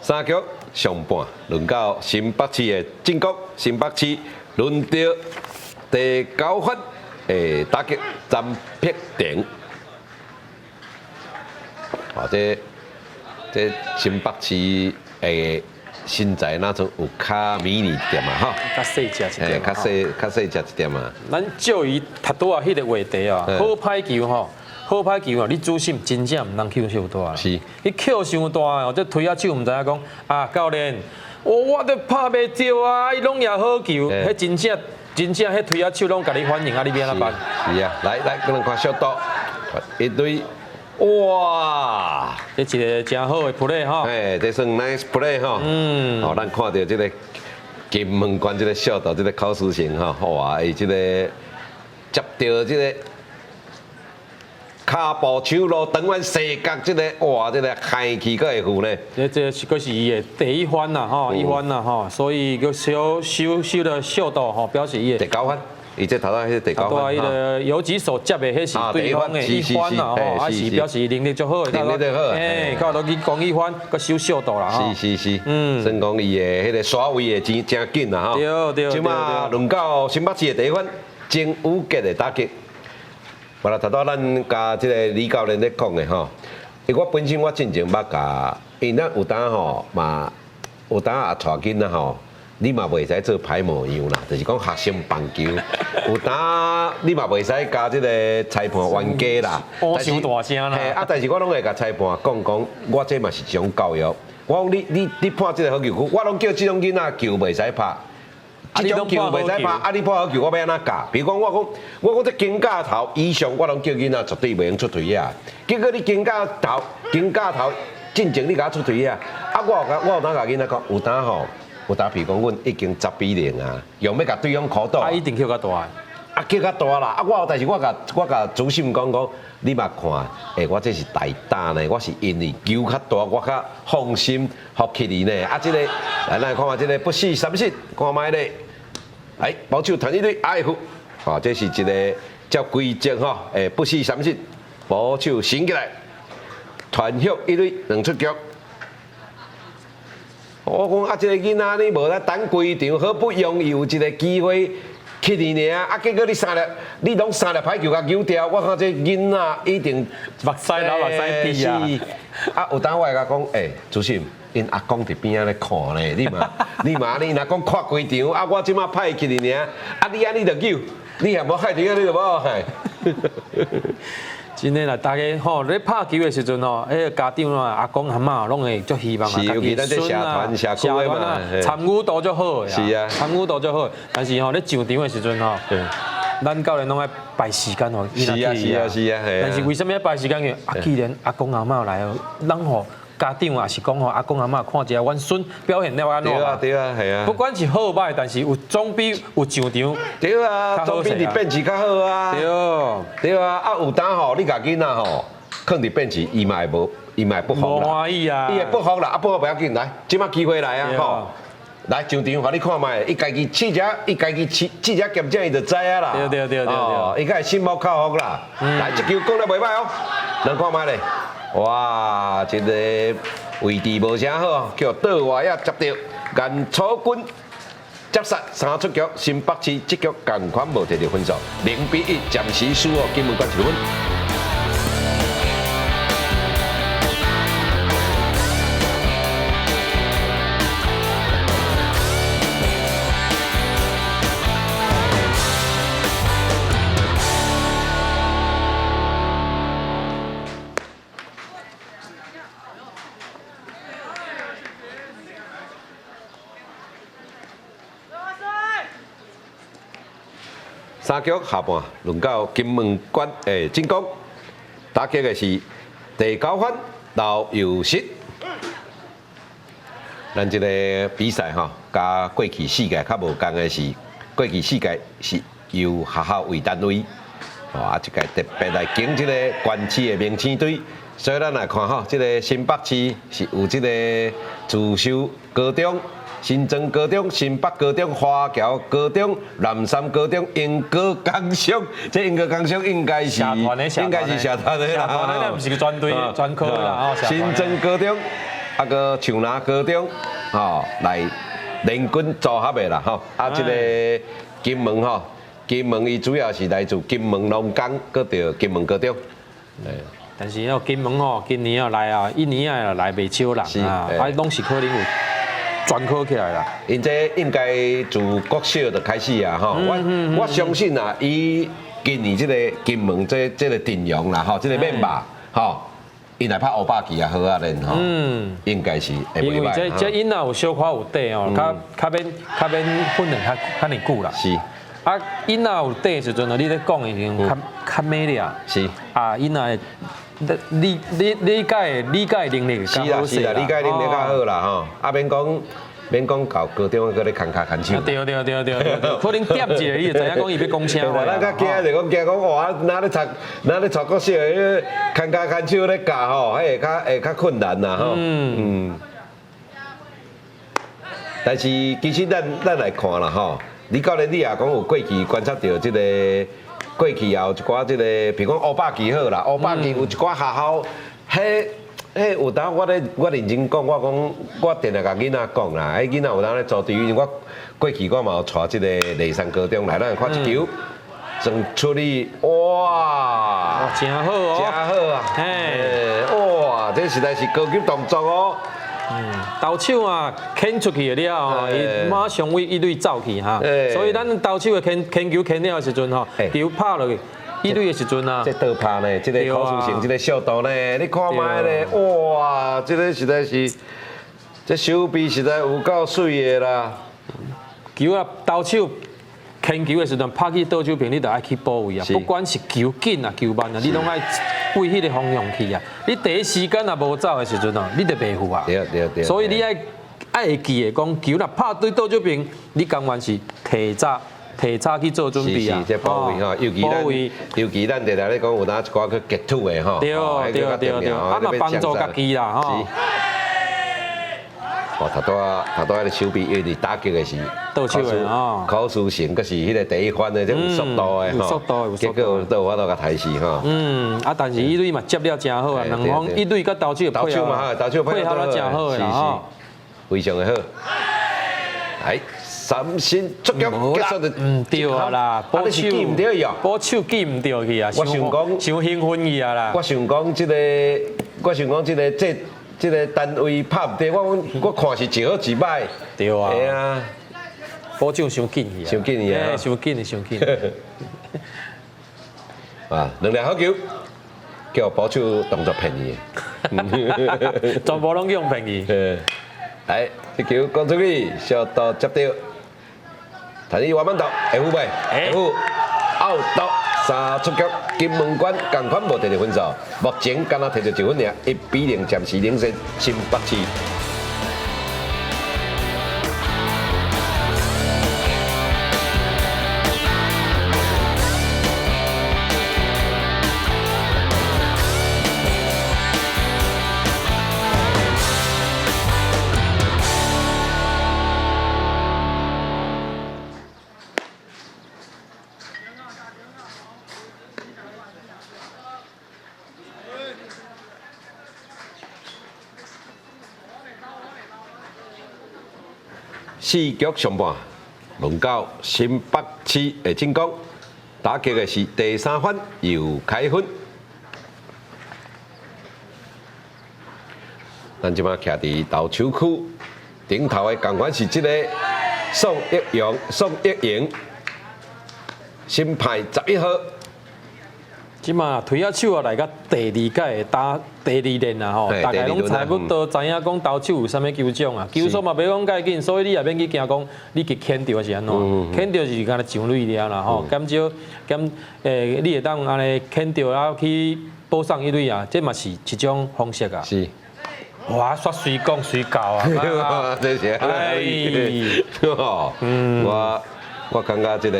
三局上半，輪到新北市的進攻，新北市輪著第九發的打擊詹碧婷。哦，這新北市的身材若像有較迷你點啊，吼，較細隻一點，較細隻一點啊。咱照伊頭拄仔彼个話題啊，好歹球吼，好歹球啊，你主審真正毋通扣傷大。是。你扣傷大哦，這推仔手毋知影講啊，教練，我都拍袂著啊，伊攏也好球，彼真正真正彼推仔手攏共你反應啊，你欲按怎辦？是啊，來來，咱看小度，一壘，哇！這一个誠好的 play 吼。哎，這算 nice play 吼。哦，咱看著這个金門關這个小度，這个考試性吼，哇，伊這个接著這个跤步手路長遠細角這个，哇，這个害氣閣會赴呢。這是閣是伊的第一番啦，吼，一番啦，吼，所以閣小收收了小度吼，表示伊的第九番。伊這頭仔彼第九番，彼个游擊手接的彼是對方的一番啦，吼，啊是表示能力足好的，能力足好，嘿，到落去攻一番，閣收小度啦，是是是，算講伊的彼个刷位的真真緊啦，吼。對對對。這馬輪到新北市的第一番，曾宇傑的打擊。無啦，頭拄咱佮這个李教練咧講的吼，因為我本身我進前捌共，因為咱有當吼嘛，有當也帶囡仔吼。你嘛袂使做歹模樣啦，就是講學生棒球，有當你嘛袂使共這个裁判冤家啦。烏傷大聲啦。嘿，啊，但是我攏會共裁判講講，我這嘛是一種教育。我講你判這个好球，我攏叫這種囡仔球袂使拍，這種球袂使拍，啊你判好球，我欲按怎教？比如講我講這肩胛頭以上，我攏叫囡仔絕對袂用出槌仔。結果你肩胛頭，肩胛頭。進前你共我出槌啊！啊，我有當共囡仔講，有當吼，有當譬如講，阮已經10比0啊，用欲共對方苦賭。啊，一定扣較大。啊，叫較大啦！啊，我但是我共主審講講，你嘛看，欸，我這是大膽呢，我是因為球較大，我較放心予起你呢。啊，這個來，咱來看覓這個不死三失，看覓咧，哎，捕手傳一壘，哎呼，吼，這是一個照規則吼，欸，不死三失，捕手升起來，傳向一壘，兩出局。我講啊，這個囡仔你無來等規場，好不容易有一個機會。去年爾，啊，結果你三粒，你攏三粒歹球共丟掉，我看這囡仔一定目屎流目屎滴啊！啊，有當我會共講，欸，主審，𪜶阿公佇邊仔咧看咧，你嘛，你嘛，你若講看規場，啊，我這馬歹去爾，啊，你按呢就丟，你若無害著，你就無害。真的啦，大家吼咧拍球的時陣吼，彼個家長啊、阿公阿嬤攏會足希望啊，家己的孫啊、社團啊，參與度足好的，是啊，參與度足好。但是吼咧上場的時陣吼，咱教練攏愛排時間予是啊是啊是啊，但是為啥物愛排時間去？啊，既然阿公阿嬤來哦，咱予家長也是講予阿公阿嬤看一下，阮孫表現了按怎對啊對啊係啊。不管是好䆀，但是有總比有上場。對啊，總比佇變池較好啊。對。對啊，啊有當吼，你共囡仔吼，囥佇變池，伊嘛會無，伊嘛會不服啦。無歡喜啊！伊會不服啦，啊不服不要緊，來，這擺機會來啊吼！來上場，予你看覓，伊家己試者，伊家己試試者兼正，伊就知影啦。對對對對對。伊較會心服口服啦。來，這球講得袂䆀哦，咱看覓咧。哇，這個位置無啥好，叫倒外仔接著，顏楚君接殺三出局，新北市這局仝款無摕著分數，0比1，暫時輸予金門縣一分。三局下半，輪到金門縣的進攻，打擊的是第九番劉佑實。咱這個比賽吼，佮過去四屆較無仝的是，過去四屆是由學校為單位，哦啊，這屆特別來揀這個縣市的明星隊，所以咱來看吼，這個新北市是有這個自修高中、新莊高中、新北高中、華僑高中、南山高中、鶯歌工商，這鶯歌工商應該是應該是社團的啦，社團的，毋是專隊專科啦。新莊高中，啊閣樹林高中，吼來聯軍組合的啦，吼啊這個金門吼，金門伊主要是來自金門農工，閣著金門高中。但是哦，金門吼，今年啊來啊，一年啊來袂少人啊，啊攏是可能有專科起來啦。𪜶這應該自國小就開始啊，吼，我相信啊，伊今年這個金門這個陣容啦，吼，這個面貌，吼，𪜶來拍烏霸球也好啊，練吼，應該是會因為這這𪜶若有小可有底哦，較較免較免訓練較較爾久啦。是。啊，𪜶若有底的時陣，你咧講的時陣較較美咧。是。啊，𪜶若理理理解理解能力較好是啦，是啦，理解能力較好啦吼。啊，免講免講到高中閣咧牽跤牽手。對對對對對，可能點一下，你就知影講伊欲講啥話。咱較驚就講驚講哇，若咧讀若咧讀國小，彼牽跤牽手咧教吼，彼會較會較困難啦吼。嗯。但是其實咱咱來看啦吼，李教練你也講有過去觀察著這個。過去也有一寡這個，譬如講烏霸旗好啦，烏霸旗有一寡學校，彼彼有當我咧，我認真講，我講我定定共囡仔講啦，彼囡仔有當咧組隊，因為我過去我嘛有帶這個麗山高中來，咱來看這球，裝處理，哇，真好哦，真好啊，嘿，哇，這實在是高級動作哦。嗯，投手啊，牽出去了後，伊馬上對一壘走去哈，所以咱投手的牽牽球牽了的時陣吼，球拍落去一壘的時陣啊，這倒拍呢，這個可視性，這個速度呢，你看覓咧，哇，這個實在是，這手臂實在有夠媠的啦。球啊，投手牽球的時陣拍去倒手邊，你就愛去補位啊，不管是球緊啊球慢啊，你攏愛對彼个方向去啊。你第一時間若無走的時陣哦，你就袂赴啊。對對對。所以你愛會記得講，球若拍對倒這邊，你甘願是提早提早去做準備啊。是是，這補位吼，尤其咱定定咧講有當一寡去結土的吼。對對對對，啊嘛幫助家己啦吼。哦，頭拄仔頭拄仔个手臂，因為打擊的是倒手的哦，考試成，閣是彼个第一番的，這有速度的有速度，有速度，結果都有法度共刣死吼。嗯，啊，但是伊壘嘛接了誠好啊，兩方一壘佮投手投手嘛，投手配合了誠好的啦吼，非常的好。來，三振出局結束就毋對啊啦，捕手記毋著伊哦，捕手記毋著去啊，我想講，傷興奮去啊啦。我想講這個，我想講這個這。這個單位拍毋對，我我看是一好一歹。對啊。對啊。保障傷緊去啊。傷緊去啊。傷緊，傷緊。啊，兩粒好球，叫捕手當作騙伊。全部攏用騙伊。來，這球講出去，小刀接著，彈伊外滿投，會赴袂？會赴。out。三出局，金門關仝款無摕著分數，目前敢若摕著一分爾，1比0暫時領先新北市。四局上半，輪到新北市的進攻，打擊的是第三番游凱芬。咱這擺徛佇投手區頂頭的仝款是這個宋益陽、宋益榮，新派11號。這馬推仔手啊來到第二屆的打第二輪啊吼，大概攏差不多知影講投手有啥物球種啊，球速嘛袂講介緊，所以你也免去驚講你去牽著是按怎，牽著是干焦上壘爾啦吼，減少減欸，你會當按呢牽著啊去保送一壘啊，這嘛是一種方式啊。是。哇，煞隨講隨教啊！這是。哎。我感覺這個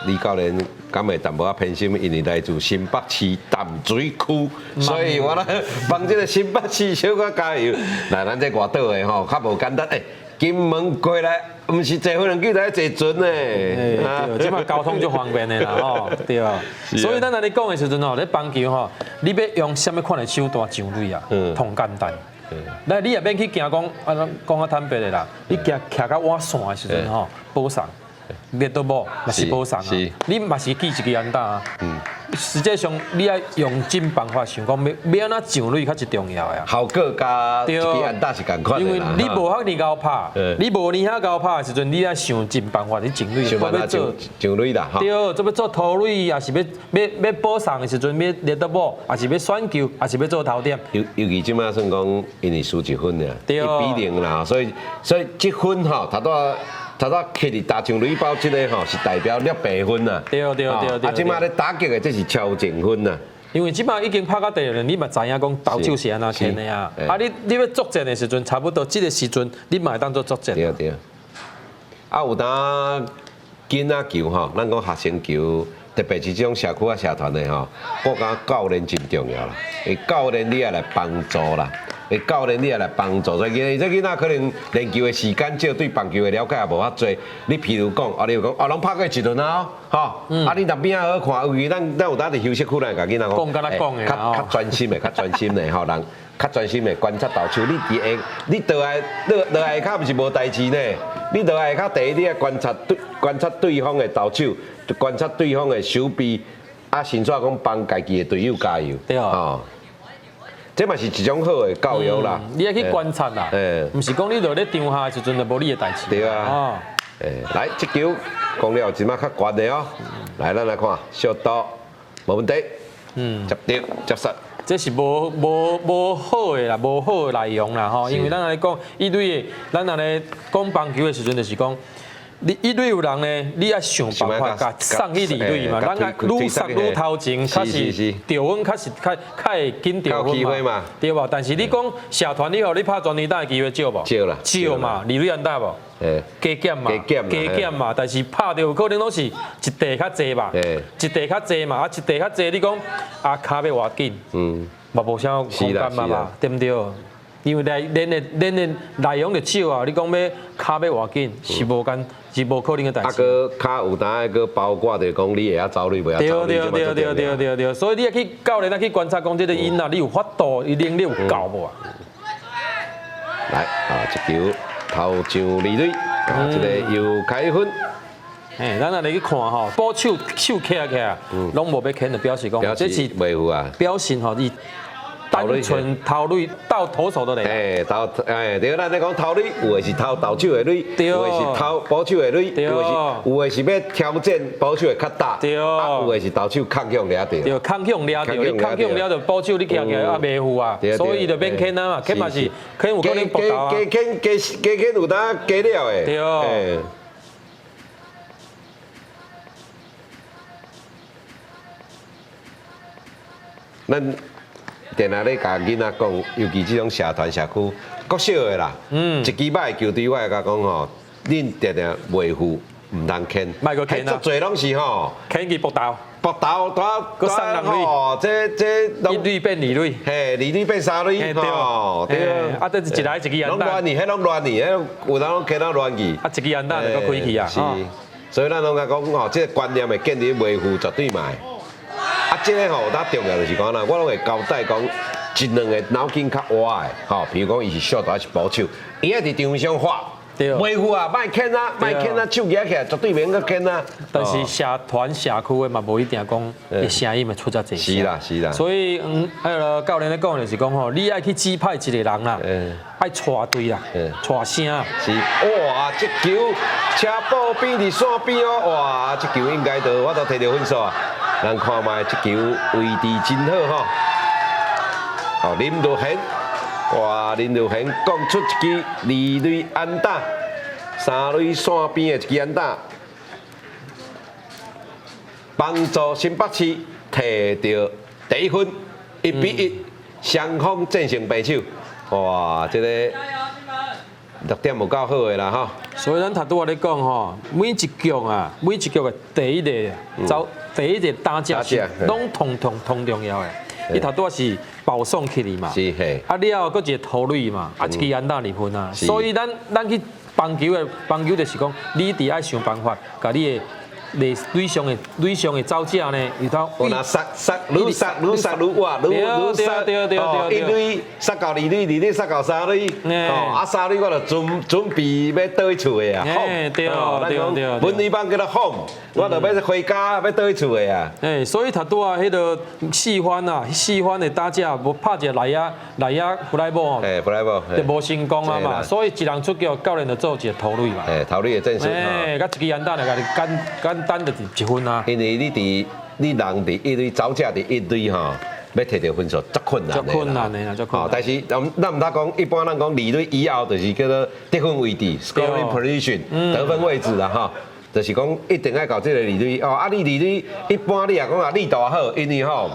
李教練敢會淡薄仔偏心，因為來自新北市淡水區，所以我咧幫這個新北市小可加油。來，咱這外島的吼，較無簡單。欸，金門過來，毋是坐飛機來坐船的。對，這馬交通足方便的啦，吼，對啊。所以咱按呢講的時陣吼，咧棒球吼，你欲用啥物款的手段上壘啊？同簡單。來，你也免去驚講，啊，講較坦白的啦，你徛徛較倚線的時陣吼，保送。熱都無，嘛是保送啊！你嘛是記一支安打啊！實際上，你愛用盡辦法想講，欲按怎上壘較是重要的啊。效果佮一支安打是仝款的。因為你無遐爾𠢕拍，你無爾遐𠢕拍的時陣，你愛想盡辦法去上壘。想辦法上上壘啦！對，這欲做盗壘，抑是欲保送的時陣，欲熱都無，抑是欲選球，抑是欲做頭點。尤其這馬算講，因為輸一分爾，1比0啦，所以這分吼，頭拄仔。頭拄徛佇大上壘包這個吼是代表掠白分啊，對對對對。啊，這馬咧打擊的這是超前分啊。因為這馬已經拍到第二輪，你嘛知影講投手是按怎牽的啊。啊，你欲作戰的時陣，差不多這個時陣，你嘛會當做作戰。對對。啊，有當囡仔球吼，咱講學生球，特別是這種社區啊社團的吼，我感覺教練真重要啦。欸，教練你也來幫助啦。欸，教練你也來幫助，所以這囡仔可能練球的時間少，對棒球的了解也無遐濟。你譬如講，啊，你講，啊，攏拍過一輪啊，吼，啊，你若邊仔好看，尤其咱有當佇休息區內共囡仔講，較較專心的，較專心的吼，人較專心的觀察投手。你佇下，你倒來落落來下跤毋是無代志呢？你落來下跤，第一你愛觀察對觀察對方的投手，觀察對方的手臂，啊，甚至講幫家己的隊友加油，對哦。這嘛是一種好的教育啦。你愛去觀察啦，毋是講你落咧場下的時陣就無你的代誌。對啊。欸，來，這球講了這馬較懸的哦。來，咱來看，小刀，無問題。接著接實。這是無好的啦，無好的內容啦吼。因為咱按呢講，伊對的，咱按呢講棒球的時陣，就是講，你一壘有人呢，你愛想辦法共送去二壘嘛。咱愛愈送愈頭前，較是著穩，較是較較會緊著分嘛，對無？但是你講社團以後，你拍全壘打的機會少無？少啦，少嘛，二壘安打無？加減嘛，加減嘛，但是拍著可能攏是一塊較濟吧，一塊較濟嘛，啊一塊較濟，你講啊跤欲偌緊，嘛無啥空間嘛嘛，對毋對？因為內練的練的內容就少啊，你講欲跤欲偌緊是無簡是無可能的代誌。啊，閣跤有當閣包括著講你會曉走壘，袂曉走壘。對對對對對對對，所以你愛去教練愛去觀察講這個囡仔，你有法度，伊能力有夠無啊？來啊，一球投上二壘，啊，這個又開分。哎，咱來去看吼，捕手手徛起來，攏無欲牽，就表示講這是袂赴啊，表示吼伊。單純投壘鬥投手的咧，哎，投哎，對，咱咧講投壘，有的是投投手的壘，有的是投捕手的壘，有的是有的是欲挑戰捕手的較大，對，啊，有的是投手抗向掠著，對，抗向掠著，你抗向掠著捕手你徛起來啊袂赴啊，所以就免牽啊嘛，牽嘛是牽有可能搏投啊，加牽加加牽有當加了的，對。咱定定咧共囡仔講，尤其這種社團社區國小的啦，一支歹球隊，我會共講吼，恁定定袂赴毋通牽，足濟攏是吼，牽去搏投，搏投拄拄吼，這這一壘變二壘，嘿，二壘變三壘，吼，對，啊，這是一來一支安打，攏亂去，彼攏亂去，彼有當攏牽到亂去，啊，一支安打就閣開去啊，是，所以咱攏共講吼，這個觀念會建立袂赴絕對嘛。啊，這個吼，有當重要就是講啦，我攏會交代講，一兩個腦筋較活的，吼，比如講伊是ショート還是捕手，伊愛佇場上畫，袂赴啊，莫牽啊，莫牽啊，手舉起來絕對袂用閣牽啊。但是社團社區的嘛，無一定講，伊聲音會出遮濟。是啦，是啦。所以，彼个教練咧講就是講吼，你愛去指派一個人啦，愛帶隊啦，帶聲。是，哇，這球車布邊佇線邊哦，哇，這球應該都我都提著分數啊。咱看覓這球位置真好吼，好林如賢，哇，林如賢講出一支二壘安打，三壘線邊的一支安打，幫助新北市提著第一分，1比1，雙方戰勝平手，哇，這個六點有夠好的啦吼。所以咱頭拄仔咧講吼，每一局啊，每一局的第一個走。第一個打者是攏同同同重要的，伊頭拄仔是保送起來嘛，啊了後閣一個投壘嘛，啊一支安打二分啊，所以咱咱去棒球的棒球就是講，你得愛想辦法，共你的壘上的壘上的走者呢，伊頭。有若殺殺愈殺愈殺愈活，愈愈殺哦，一壘殺到二壘，二壘殺到三壘，哦，啊三壘我就準準備欲倒去厝的啊，對對對，本壘板叫做 home，我就欲回家，欲倒去厝的啊。哎，所以頭拄仔彼个四番啊，四番的打者無拍一个內野內野 fly ball 吼，哎，fly ball，就無成功啊嘛，所以一人出局，教練就做一個投壘嘛。哎，投壘的戰術。哎，佮一支安打就共你簡簡單就是一分啊。因為你佇你人佇一壘，走者佇一壘吼，欲提著分數足困難的。足困難的啦，足困難。但是咱咱毋通講，一般咱講二壘以後就是叫做得分位置（scoring position），得分位置啦吼。就是講一定愛到這個二壘哦。啊，你二壘一般你若講啊力度好，因為吼，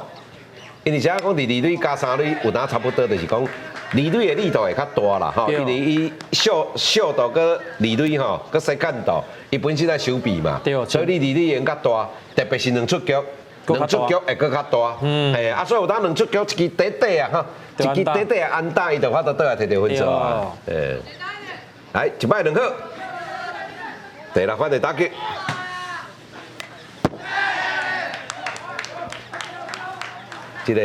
因為啥講佇二壘加三壘有當差不多，就是講二壘的力度會較大啦吼，因為伊シショート閣二壘吼，閣 second，伊本身愛守備嘛，所以你二壘用較大，特別是兩出局，兩出局會閣較大。嘿，啊，所以有當兩出局一支短短啊，吼，一支短短的安打，伊就有法度倒來提著分數啊。來一擺兩好，第六分的打擊。這個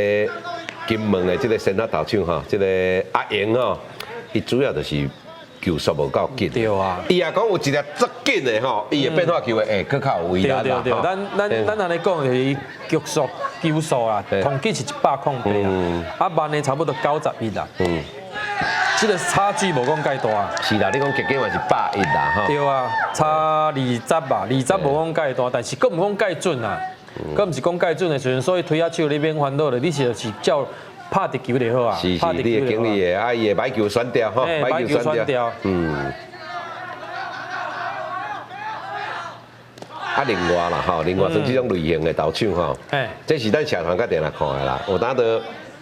金門的這個先發投手吼，這個阿英吼，伊主要就是球速無夠緊。對啊。伊若講有一個足緊的吼，伊的變化球會閣較有威力啦。對對對，咱咱咱按呢講就是伊球速球速啦，統計是108啦，啊慢的差不多91啦。嗯。這個差距無講介大。是啦，你講結果嘛是110啦，吼。對啊，差20吧，20無講介大，但是閣毋講介準啊。閣毋是講介準的時陣，所以推仔手你免煩惱咧，你是就是照拍直球就好啊。是是，你的經理的，啊伊會擺球選掉吼，擺球選掉。嗯。啊，另外啦吼，另外像這種類型的投手吼，這是咱社團較定來看的啦。有當就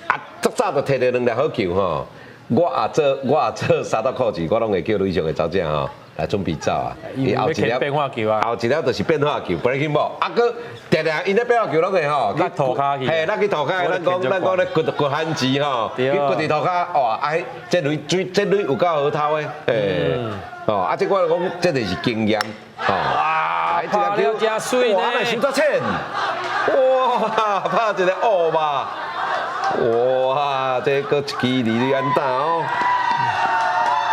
啊，足早就提著兩粒好球吼，我也做三道扣子，我攏會叫壘上的走者吼來準備走啊。伊後一粒變化球啊，後一粒就是變化球，breaking ball。啊，閣定定𪜶咧變化球攏會吼，落塗跤去。嘿，落去塗跤，咱講咧骨骨番薯吼，去骨佇塗跤，哇！啊，這壘水，這壘有夠好投的，嘿，哦，啊，這我講，這就是經驗，吼。哇，拍了真媠呢！哇，那傷遮淺，哇，拍一個烏肉，哇，這閣一支二壘安打哦。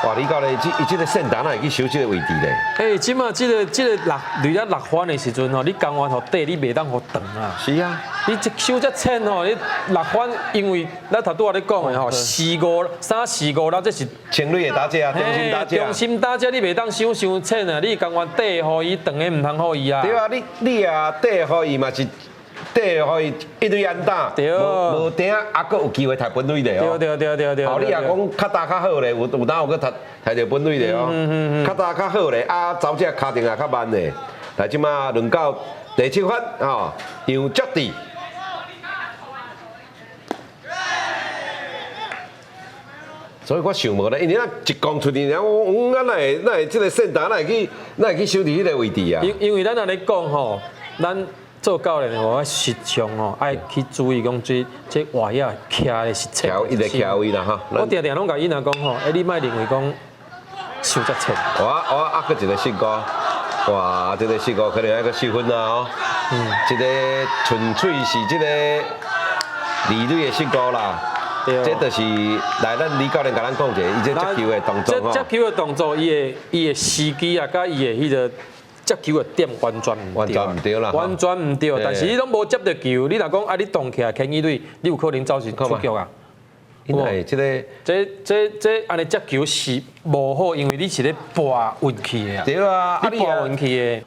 哇，李教練，這伊這個線打哪會去守這個位置咧？欸，這馬這個落塁仔落翻的時陣吼，你甘願予短，你袂當予長啊。是啊，你這守遮淺吼，你落翻，因為咱頭拄仔咧講的吼，四五三四五啦，這是清壘的打者啊，中心打者。中心打者你袂當守傷淺啊，你甘願短予伊，長的毋通予伊啊。對啊，你也短予伊嘛是。短予伊一壘安打，無無定啊，閣有機會刣本壘的哦。對對對對對。哦，你若講較大較好咧，有當有閣刣刣著本壘的哦。較大較好咧，啊，走者跤程也較慢咧。來，這馬輪到第七番吼，楊卓智。所以我想無咧，因為咱一講出去，我啊，哪會這個線打，哪會去守佇彼個位置啊？因為咱按呢講吼，咱做教練的吼，時常吼愛去注意講這外野徛的是徛一個徛位啦哈。我定定攏共𪜶仔講吼，欸，你莫認為講傷遮淺。我啊，閣一個失誤，哇，這個失誤可能愛閣失分啊哦。嗯。這個純粹是這個二壘的失誤啦。對。這就是來咱李教練共咱講者，伊這接球的動作吼。這接球的動作，伊的時機啊，佮伊的彼個。接球的點完全毋對，完全毋對啦，完全毋對。但是你攏無接著球，你若講啊，你動起來牽一壘，你有可能走是出局啊。因為這個，這按呢接球是無好，因為你是咧搏運氣的啊。對啊，你搏運氣的，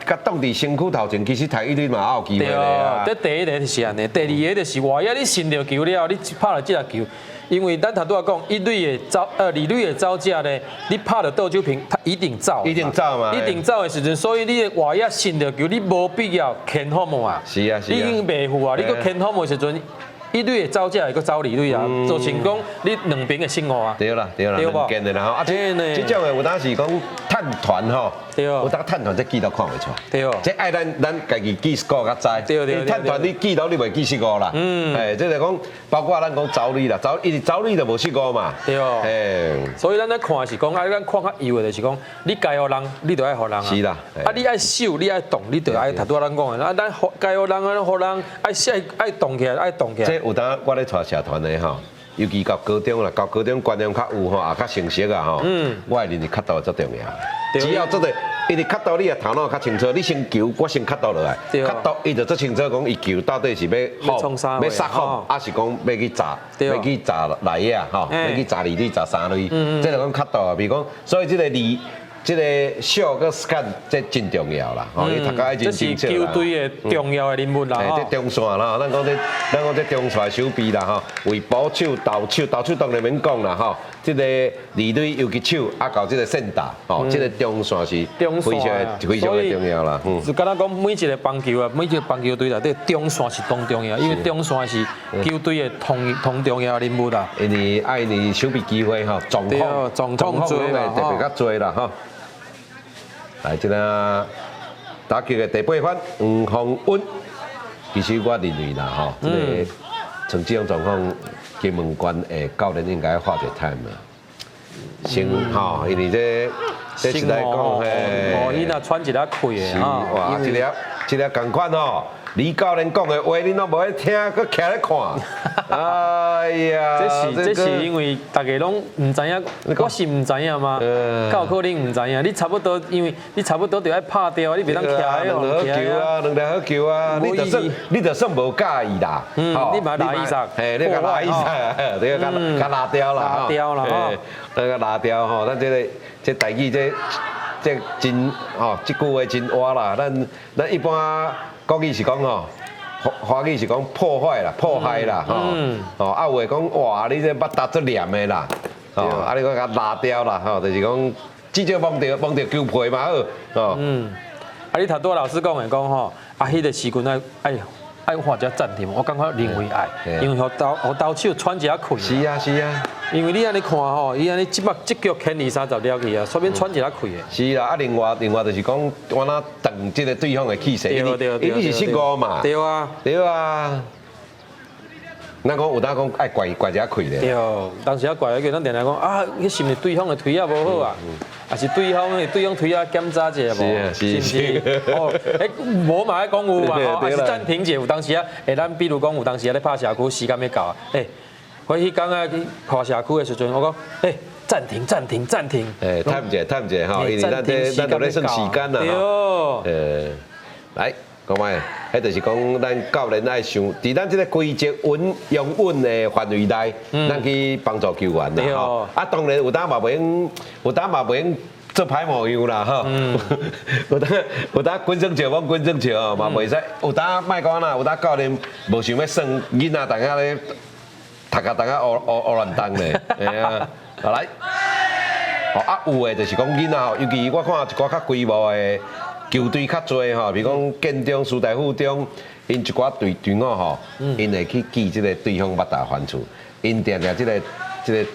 共擋佇身軀頭前，其實刣一壘嘛有機會啊。對，這第一個就是按呢，第二個就是外野你伸著球了，你拍著這粒球。因為咱頭拄仔講，一壘的走，二壘的走者咧，你拍著倒手平，他一定走，一定走嘛，一定走的時陣，所以你的外野伸著球，你無必要牽 home 啊，是啊，是啊，你已經袂赴啊，你閣牽 home 的時陣，一壘的走者會閣走二壘啊，造成講你兩邊的失誤啊。對啦，對啦，兩件的啦吼，啊，這這種的有當時講探團吼，有當探團這記錄看袂出來，對，這愛咱家己記 score 較知，對對。探團你記錄你袂記失誤啦，嗯，哎，這就講包括咱講走壘啦，走伊走壘就無失誤嘛，對，所以咱咧看是講，啊，咱看較幼的就是講，你該予人，你就愛予人啊，是啦，啊，你愛守，你愛動，你就愛頭拄仔咱講的，啊，咱該予人啊，予人愛愛動起來，愛動起來。這有當我咧帶社團的吼，尤其到高中啦，到高中觀念較有吼，也較成熟啊吼。我會認為角度足重要。只要這個，因為角度你的頭腦較清楚，你先球，我先角度落來。角度伊就足清楚，講伊球到底是欲放，欲殺放，還是講欲去砸，欲去砸內野吼，欲去砸二壘、砸三壘。這就講角度啊，比如講，所以這個二。這個小個 scan 這真重要啦，吼，你讀甲愛真清楚啦。這是球隊的重要的人物啦，這中線啦，咱講這中線守備啦，吼，為捕手、投手、投手當然免講啦，吼，這個二壘游擊手啊，到這個先打，吼，這個中線是非常非常的重要啦。就敢若講每一個棒球啊，每一個棒球隊內底中線是當重要，因為中線是球隊的同同重要人物啦。因為愛你守備機會吼，狀況狀況濟啦，特別較濟啦，吼。來，這個打擊的第八番黃宏恩，其實我認為啦，吼，這個像這種狀況，金門縣的教練應該畫一個 time 啦，先吼，因為這這實在講，嘿，哦，伊若喘一下氣的，哇，這粒這粒仝款吼。李教練講的話，你攏無愛聽，閣徛咧看。哎呀，這是因為大家攏毋知影，我是毋知影嗎？敢有可能毋知影？你差不多，因為你差不多就愛拍掉，你袂當徛咧。兩好球啊，兩粒好球啊，你就算無佮意啦。嗯，你嘛拉伊殺。嘿，你共拉伊殺，你共共拉掉啦。拉掉啦，吼。那個拉掉吼，咱這個這台語這這真吼，這句話真活啦。咱一般。國語是講吼，華語是講破壞啦、破壞啦，吼，哦，啊有的講哇，你這腹罩足黏的啦，哦，啊你閣共拉掉啦，吼，就是講至少摸著摸著球皮嘛好，哦。嗯，啊，你頭拄老師講的講吼，啊，彼個時陣愛愛愛喊一下暫停，我感覺認為愛，因為予投予投手喘一下氣。是啊是啊。因為你按呢看吼，伊按呢這擺這局牽二三十了去啊，說免喘一下氣的。是啦，啊，另外另外就是講，我若斷這個對方的氣勢，因為伊是失誤嘛。對啊。對啊。咱講有當講愛怪怪一下氣咧。對，當時啊怪一個，咱定定講啊，彼是毋是對方的腿仔無好啊？抑是對方的對方腿仔檢查一下無？是毋是？哦，欸，無嘛愛講有啊，吼，抑是暫停者有當時啊，欸，咱比如講有當時啊咧拍社區，時間欲到啊，欸，我彼工啊去跑社區的時陣，我講，欸，暫停暫停暫停。欸，趁者趁者吼，因為咱這咱都咧算時間啦吼。對。來。講覓，彼就是講咱教練愛想，佇咱這個規則允容允的範圍內，咱去幫助球員啦吼。啊，當然有當嘛袂用，有當嘛袂用做歹模樣啦吼。有當有當滾耍笑，講滾耍笑吼嘛袂使。有當莫講啦，有當教練無想欲算囡仔，逐仔咧讀甲逐仔烏烏烏亂動咧，嘿啊，來。哦啊，有的就是講囡仔吼，尤其我看一寡較規模的球隊較濟吼，比如講建中、師大附中，𪜶一寡隊隊伍吼，𪜶會去記這個對方欲打反處，𪜶定定這個這個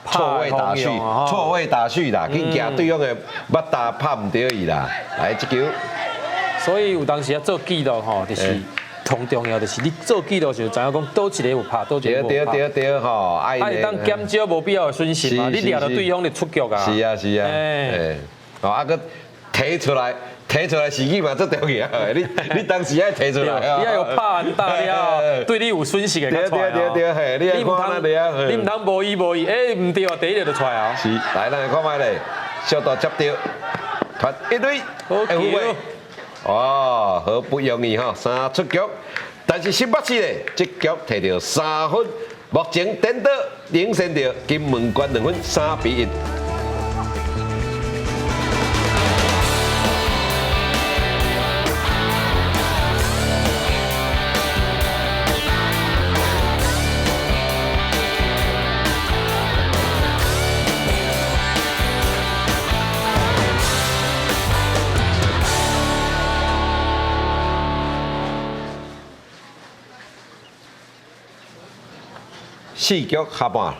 錯位打序，錯位打序啦，去驚對方的欲打拍毋著伊啦。來，這球。所以有當時啊做記錄吼，就是上重要就是你做記錄時，知影講佗一个有拍，佗一個無拍。對對對對吼，啊會當減少無必要的損失嘛，你掠著對方就出局啊。是啊是啊。欸，哦啊，閣提出來。提出來時機嘛足重要，你你當時愛提出來，你愛有拍安打了，對你有損失的才出來。對對對對，你愛看哪裡啊？你毋通無意無意，欸，毋對啊，第一个就出來啊。是，來，咱來看覓咧，小度接著，傳一壘，好球，哦，好不容易吼，三出局，但是新北市咧，這局提著三分，目前顛倒領先著金門縣2分，3比1。四局下半，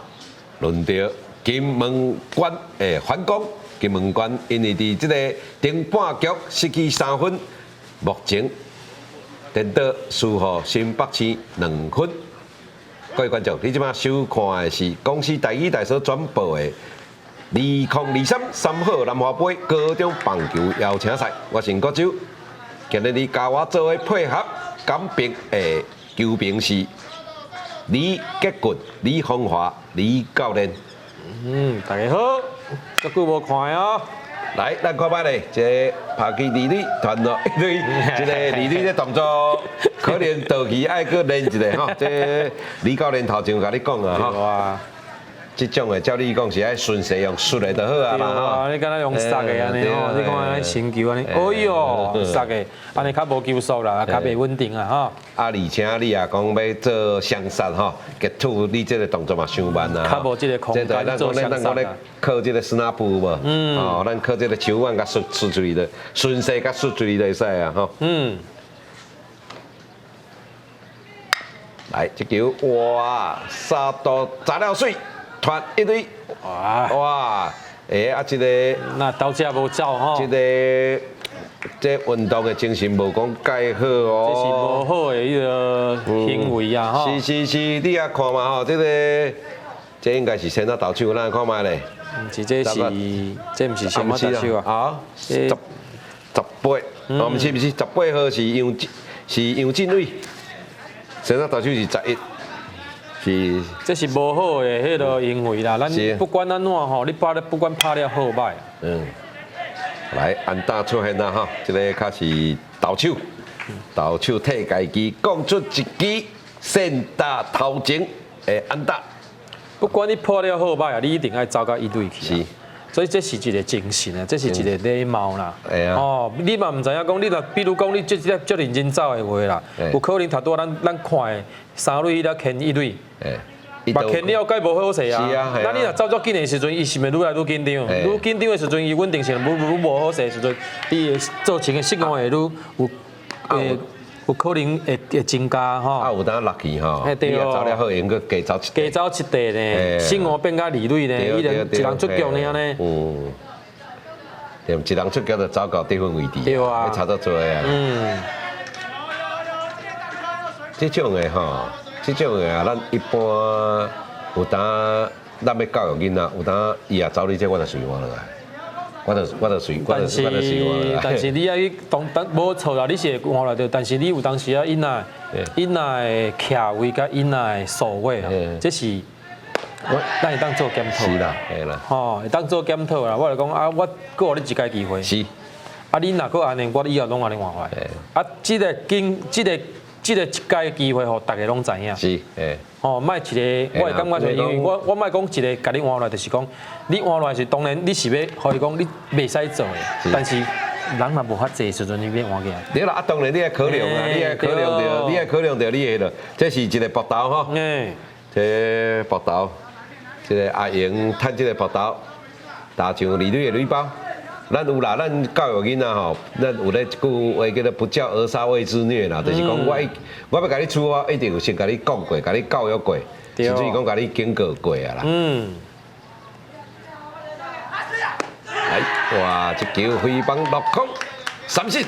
輪到金門縣的反攻。金門縣因為佇這個頂半局失去三分，目前顛倒輸予新北市2分。各位觀眾，你這擺收看的是公視台語台所轉播的2023三好南華盃高中棒球邀請賽。我是郭洲，今日你佮我做伙配合講評的球評是李杰俊、李風華、李教練。嗯，大家好，足久無看哦。來，咱看覓咧，這個拍去二壘，傳落一壘，這個二壘這動作可能倒去愛閣練一下吼。這李教練頭前有共你講啊吼。這種的照你講是愛順勢用摔的就好啊啦吼。你敢若用殺的按呢吼？你看按呢伸球按呢，哎喲，殺的，按呢較無球速啦，較袂穩定啊吼。啊，而且你也講欲做雙殺吼，擊吐你這個動作嘛傷慢啊。較無這個空間做雙殺。咱講咧靠這個 snap 無？嗯。哦，咱靠這個手腕共摔出去的，順勢共摔出去就會使啊吼。嗯。來，這球哇，三度砸了水。傳一壘，哇哇，欸啊，這個那投者無走吼，這個這運動的精神無講蓋好哦，這是無好的彼个行為啊吼。是是是，你也看嘛吼，這個這應該是先仔投手，咱來看覓咧。毋是，這是這毋是先仔投手啊。啊，十十八，哦，毋是毋是，18號是楊是楊振偉，先仔投手是11。是，這是無好的彼个行為啦。咱不管按怎吼，你拍了不管拍了好䆀。嗯，來安打出現啦吼，這個較是投手，投手替家己講出一支先打頭前的安打。不管你破了好䆀啊，你一定愛走到一壘去。是，所以這是一個精神啊，這是一個禮貌啦。哦，你嘛毋知影講，你若比如講你這這足認真走的話啦，有可能頭拄仔咱咱看的三壘彼牽一壘。嘛牵了解無好勢啊。是啊，那你若走足緊的時陣，伊是毋是愈來愈緊張？愈緊張的時陣，伊穩定性愈愈無好勢的時陣，伊會造成的失誤會愈有會有可能會增加吼。啊，有當落去吼，你若走了好，會閣加走一加走一塊呢，失誤變甲二壘呢，伊連一人出局爾呢。嗯。對，一人出局就走到得分位置，對啊，差足濟啊。嗯。這種的吼，這種的啊，咱一般有當咱欲教育囡仔，有當伊也走你這，我就隨換落來，我就隨，我就我就隨換落來。但是你愛去當當無錯啦，你是會換落著，但是你有當時啊，囡仔囡仔的徛位佮囡仔的數位啊，這是咱會當做檢討。是啦，係啦。吼，會當做檢討啦。我就講啊，我閣予你一擺機會。是。啊，你若閣按呢，我以後攏按呢換來。啊，這個經這個。這個一擺機會，予逐家攏知影。是，嘿。吼，莫一個，我會感覺就因為我我莫講一個共你換來，就是講你換來是當然你是欲予伊講你袂使做的，但是人若無遐濟時陣，你欲換起來。對啦，啊當然你愛考量啊，你愛考量著，你愛考量著你的咯。這是一個搏鬥吼，這搏鬥，這個阿榮趁這個搏鬥打上二壘的壘包。咱有啦，咱教育囡仔吼，咱有咧一句話叫做“不教而殺謂之虐”啦，就是講我我欲共你處罰，一定有先共你講過，共你教育過，甚至於講共你警告過啊啦。嗯。來，哇！這球揮棒落空，三振，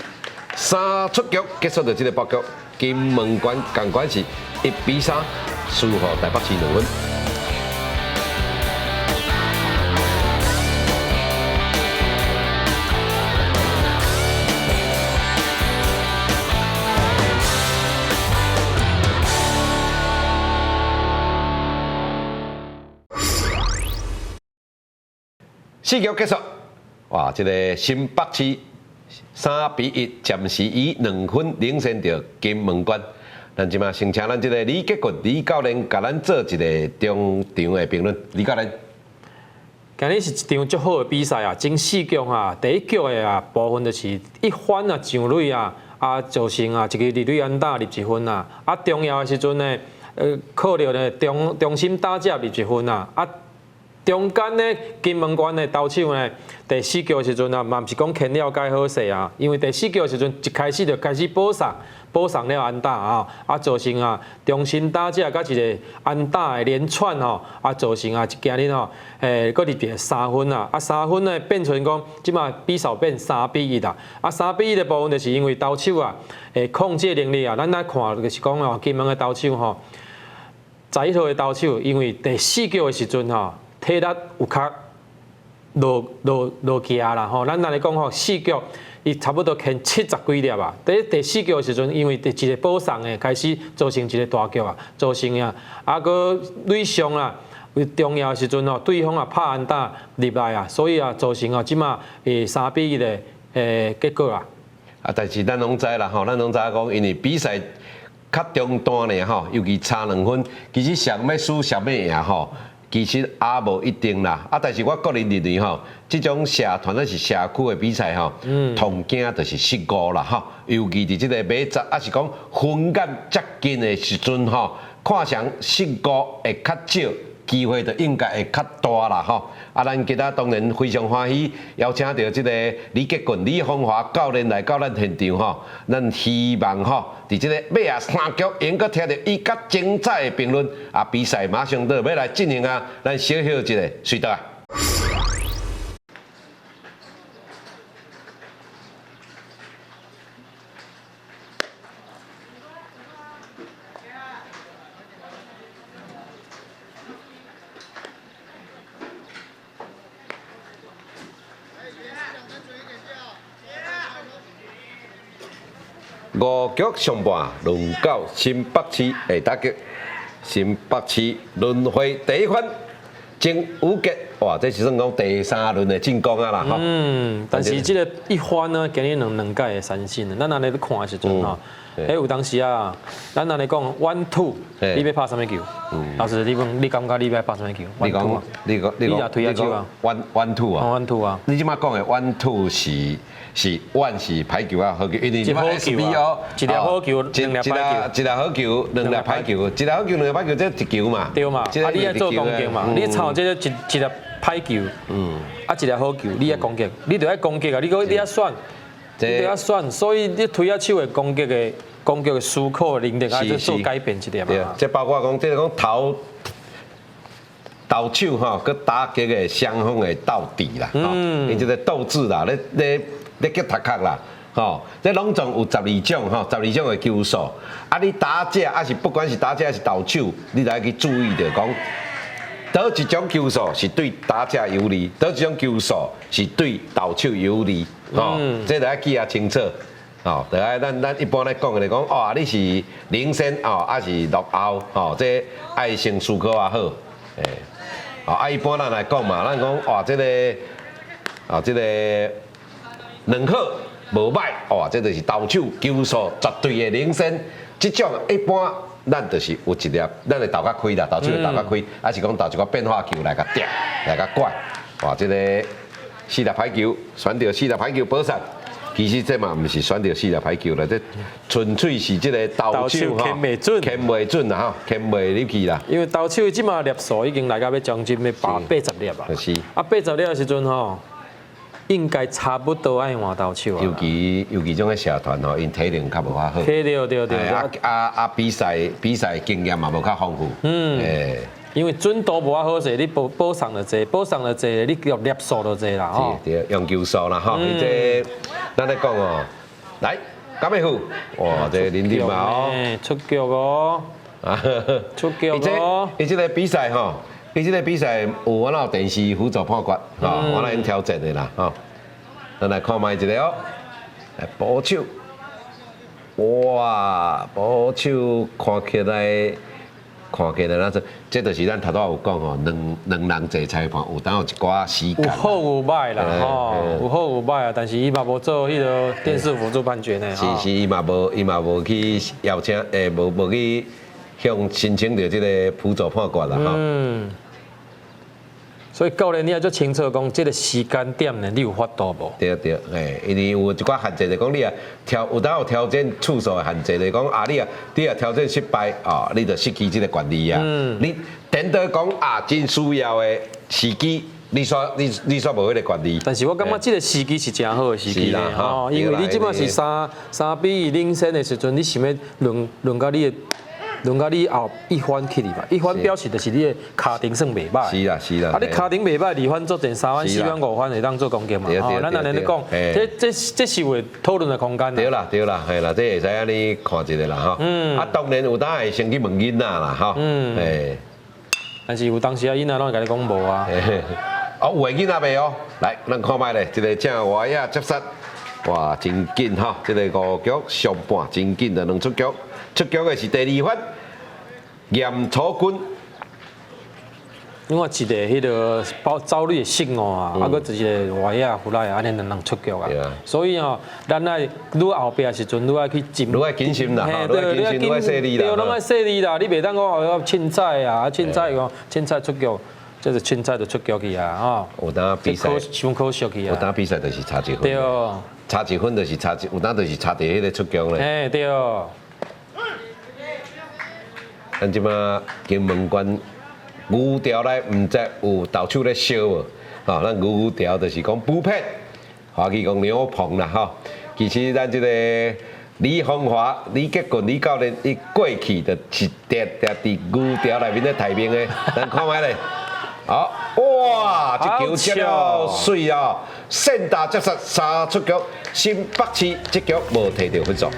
三出局，結束著這個敗局。金門縣仝款是1比3輸予台北市2分。四局結束，哇！這個新北市3比1，暫時以2分領先著金門縣。咱這馬先請咱這個李杰國李教練，共咱做一個中場的評論。李教練，今日是一場足好的比賽啊！前四局啊，第一局的啊部分就是一番啊上壘啊，啊造成啊一个二壘安打入一分啊，啊重要的時陣呢，靠著呢中中心打者入一分啊，啊。中間呢，金門縣的投手呢，第四局的時陣啊，嘛毋是講牽了解好勢啊，因為第四局的時陣一開始就開始保送，保送了安打啊，啊造成啊中心打者佮一個安打的連串吼，啊造成啊今日吼，閣入一個三分啊，啊三分呢變成講這馬比數變3比1啦，啊3比1的部分就是因為投手啊，控制能力啊，咱來看就是講哦，金門的投手吼，11號的投手，因為第四局的時陣吼。體力有較落落落去啊啦吼，咱按呢講吼，四局伊差不多牽七十幾粒啊。佇第四局的時陣，因為一個保送的開始造成一個大局啊，造成啊，啊閣壘上啊，有重要的時陣吼，對方啊拍安打入來啊，所以啊造成哦這馬3比1的結果啊。啊，但是咱攏知啦吼，咱攏知講，因為比賽較中段呢吼，尤其差兩分，其實誰欲輸誰欲贏吼。其實也無一定啦，啊！但是我個人認為吼，這種社團抑是社區的比賽吼，上驚就是失誤啦吼，尤其佇這個尾節，抑是講分間接近的時陣吼，看誰失誤會較少，機會就應該會較大啦吼。啊，咱今仔當然非常歡喜，邀請著這個李杰棍、李風華教練來到咱現場吼，咱希望吼，佇這個尾仔三局，會閣聽著伊較精彩的評論。啊，比賽馬上就欲來進行啊，咱小歇一下，隨倒來。五局上半，輪到新北市的打擊。新北市輪迴第一番，曾宇傑，哇，這是算講第三輪的進攻啊啦！嗯，但是這個一番呢，今日兩兩擺的三振，咱按呢咧看的時陣吼，彼有當時啊，咱按呢講 one two，你欲拍啥物球？老師，你講，你感覺你欲拍啥物球？你講，你講，你講，推手啊？One one two 啊？One two 啊？你這擺講的 one two 是是 one 是歹球啊，好球，因為這擺 SBO 一粒好球，兩粒歹球，一粒好球，兩粒歹球，一粒好球，兩粒歹球，這一球嘛。對嘛？啊，你愛做攻擊嘛？你抄這個一一粒歹球，啊一粒好球，你愛攻擊，你就愛攻擊啊！你閣你愛選，你就愛選，所以你推仔手的攻擊的思考的能力，愛做改變一點嘛。這包括講，這個講投投手吼，佮打擊的雙方的鬥智啦，吼，𪜶這個鬥智啦，咧咧咧激頭殼啦，吼，這攏總有十二種吼，十二種的球數。啊，你打者抑是不管是打者抑是投手，你著愛去注意著講，佗一種球數是對打者有利，佗一種球數是對投手有利，吼，這著愛記啊清楚。哦，著愛咱咱一般咧講的講，哦，你是領先哦，抑是落後，哦，這愛先思考啊好，欸，哦，啊一般咱來講嘛，咱講哇，這個，哦，這個兩好無歹，哇，這就是投手球數絕對的領先，這種一般咱就是有一粒，咱會投較開啦，投手會投較開，抑是講投一個變化球來共碇，來共拐，哇，這個四粒歹球，選著四粒歹球保送。其實這嘛毋是選著四粒歹球啦，這純粹是這個投手吼，牽袂準啦吼，牽袂入去啦。因為投手這馬粒數已經來到欲將近欲80粒啊。是。啊，80粒的時陣吼，應該差不多愛換投手啊。尤其尤其這種社團吼，𪜶體能較無遐好。體力對對。啊啊啊！比賽比賽經驗嘛無較豐富。欸。因為準度無遐好勢，你保保送就濟，保送就濟，你粒粒數就濟啦吼。對，用球數啦吼，伊這咱咧講哦，來，敢會好？哇，這林立嘛哦，出局哦，出局哦。伊這個比賽吼，伊這個比賽有我有電視輔助判決，吼，我來調整的啦，吼。咱來看覓一个哦，來捕手，哇，捕手看起來。看起來咱這，這就是咱頭拄仔有講吼，兩兩人坐裁判有當有一寡時間。有好有歹啦，吼，有好有歹啊，但是伊嘛無做彼個電視輔助判決呢。是是，伊嘛無伊嘛無去邀請，欸，無無去向申請著這個輔助判決啦，吼。所以教練你也足清楚講，這個時間點呢，你有法度無？對對，嘿，因為有一寡限制，就講你啊挑有當有挑戰次數的限制，就講啊你啊你若挑戰失敗啊，你就失去這個權利啊。你顛倒講啊，真需要的時機，你煞你你煞無彼個權利。但是我感覺這個時機是誠好的時機咧，吼，因為你這擺是三三比一領先的時陣，你想欲輪輪到你的。輪到你後一番起去嘛，一番表示就是你的跤程算袂歹。是啦是啦。啊，你跤程袂歹，二番作戰，三番、四番、五番會當做攻擊嘛。吼，咱按呢咧講，這這這是有討論的空間。對啦對啦，嘿啦，這會使按呢看一下啦吼。啊，當然有當會先去問囡仔啦吼。嘿。但是有當時啊，囡仔攏會共你講無啊。哦，有的囡仔袂哦。來，咱看覓咧，這個正外野接殺，哇，真緊吼！這個五局上半真緊就兩出局。出局的是第二番嚴楚君，另外一個彼個跑走壘的失誤啊，啊，閣一個外野弗賴啊，按呢兩人出局啊。所以吼，咱愛愈後壁時陣愈愛去斟，愈愛謹慎啦，愈愛謹慎，愈愛細膩啦。對，攏愛細膩啦。你袂當講哦，凊彩啊，凊彩講，凊彩出局，這是凊彩就出局去啊，吼。有當比賽，傷可惜去啊。有當比賽就是差一分。對。差一分就是差一，有當就是差佇彼個出局咧。嘿，對。咱這馬金門關牛條內毋知有投手咧燒無？吼，咱牛牛條就是講補片，華語講牛棚啦吼。其實咱這個李鳳華、李杰棍李教練，伊過去就是定定佇牛條內面咧提名的。咱看覓咧，好，哇，這球接了媠啊！線打接殺三出局，新北市這局無提著分數。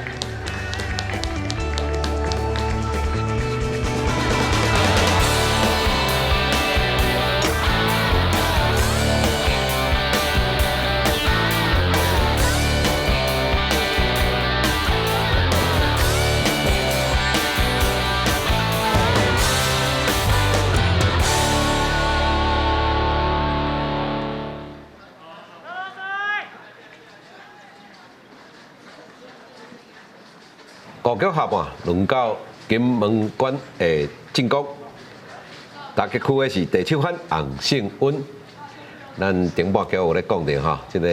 五局下半，輪到金門縣的進攻。打擊區的是第七番洪勝溫。咱頂半局有咧講著吼，這個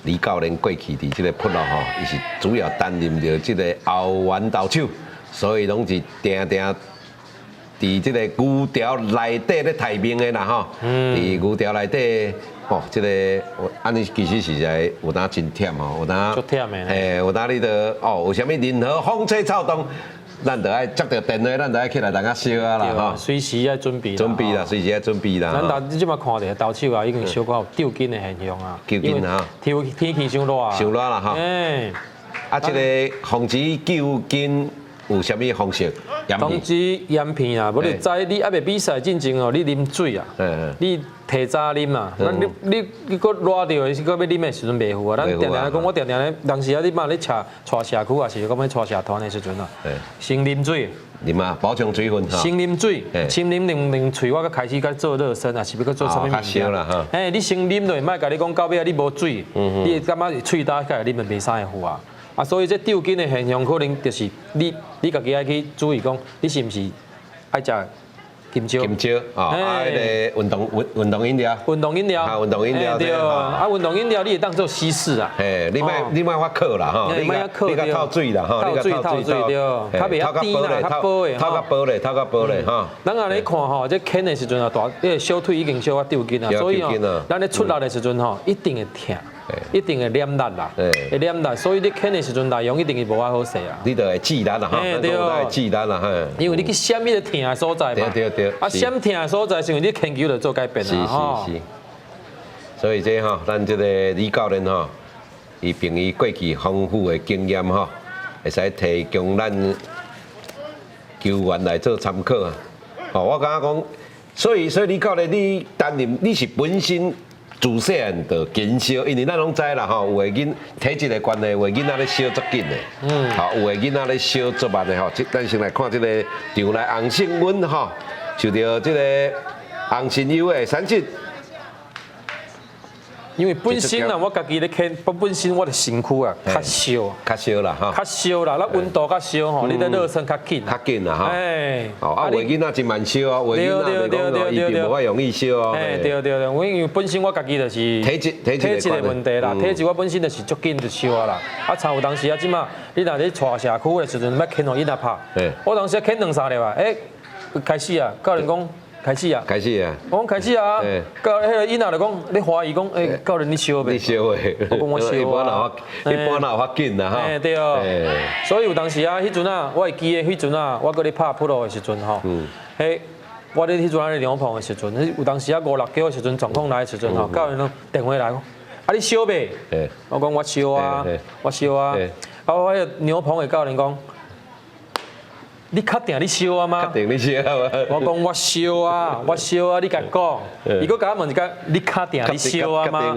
李教練過去佇這個噗潞吼，伊是主要擔任著這個後援投手，所以攏是定定佇這個牛牢內底咧待命的啦吼。佇牛牢內底，吼，這個按呢其實實在有當真忝吼，有當足忝的。嘿，有當你著哦，有啥物任何風吹草動，咱著愛接著電話，咱著愛起來同仔燒啊啦吼。隨時愛準備。準備啦，隨時愛準備啦。咱但你這擺看著投手啊，已經小可有抽筋的現象啊。抽筋啊！天天氣傷熱啊。傷熱啦吼。啊，這個防止抽筋有啥物方式？防止炎片啊，無你知你猶未比賽進前哦，你啉水啊，你提早啉啊，你你你閣熱著的時閣欲啉的時陣袂赴啊。咱定定咧講，我定定咧，當時啊，你嘛咧帶帶社區，也是講欲帶社團的時陣啊，先啉水。啉啊，補充水分。先啉水，先啉兩兩喙，我閣開始閣做熱身啊，是欲閣做啥物物件？嘿，你先啉落，莫共你講到尾啊，你無水，你會感覺喙焦起來，啉就袂啥會赴啊。啊，所以這抽筋的現象可能就是你你家己愛去注意講，你是毋是愛食金蕉？金蕉啊，啊，彼个運動運運動飲料。運動飲料。啊，運動飲料。對啊，運動飲料你會當做稀釋啊。嘿，你莫遐渴啦吼，你莫你較透水啦吼，透水透水對，較袂遐甜啦，較薄的。透較薄咧，透較薄咧吼。咱按呢看吼，這牽的時陣啊，大，彼个小腿已經小可抽筋啊，所以哦，咱咧出力的時陣吼，一定會疼。一定會黏力啦，會黏力，所以你牽的時陣內容一定是無遐好勢啊。你就會致力啦，吼，對，會致力啦，嘿。因為你去閃彼個疼的所在嘛。對對對。啊，閃疼的所在是因為你牽球就做改變啦，是是是。所以這吼，咱這個李教練吼，伊憑伊過去豐富的經驗吼，會使提供咱球員來做參考啊。吼，我感覺講，所以李教練你擔任你是本身。自細漢就緊燒，因為咱攏知啦吼，有的囡體質的關係，有的囡仔咧燒足緊的，吼，有的囡仔咧燒足慢的吼。咱先來看這個場內洪勝溫吼，受著這個洪新優的三振。因為本身啊，我家己咧牽，本身我的身軀啊較燒，較燒啦吼，較燒啦，咱溫度較燒吼，你咧熱身較緊，較緊啦吼。哎，哦，啊，有的囡仔真慢燒哦，有的囡仔來講哦，伊並無遐容易燒哦。哎，對對對，我因為本身我家己就是體質體質的問題啦，體質我本身就是足緊就燒啊啦。啊，親有當時啊，這馬你若咧帶社區的時陣，欲牽予囡仔拍，我當時牽兩三粒啊，欸，開始啊，教練講。開始啊！開始啊！我講開始啊！教彼個囡仔就講，你懷疑講，欸，教練你燒未？你燒未？我講我燒啊！一般哪有遐緊啦？欸對哦。所以有當時啊，彼陣啊，我會記得彼陣啊，我閣咧拍噗潞的時陣吼，彼我咧彼陣咧牛棚的時陣，有當時啊五六局的時陣狀況來的時陣吼，教練攏電話來講，啊你燒未？我講我燒啊，我燒啊。啊我彼個牛棚的教練講。你確定你燒啊嗎？確定你燒啊？我講我燒啊，我燒啊，你共講。伊閣共我問一下，你確定你燒啊嗎？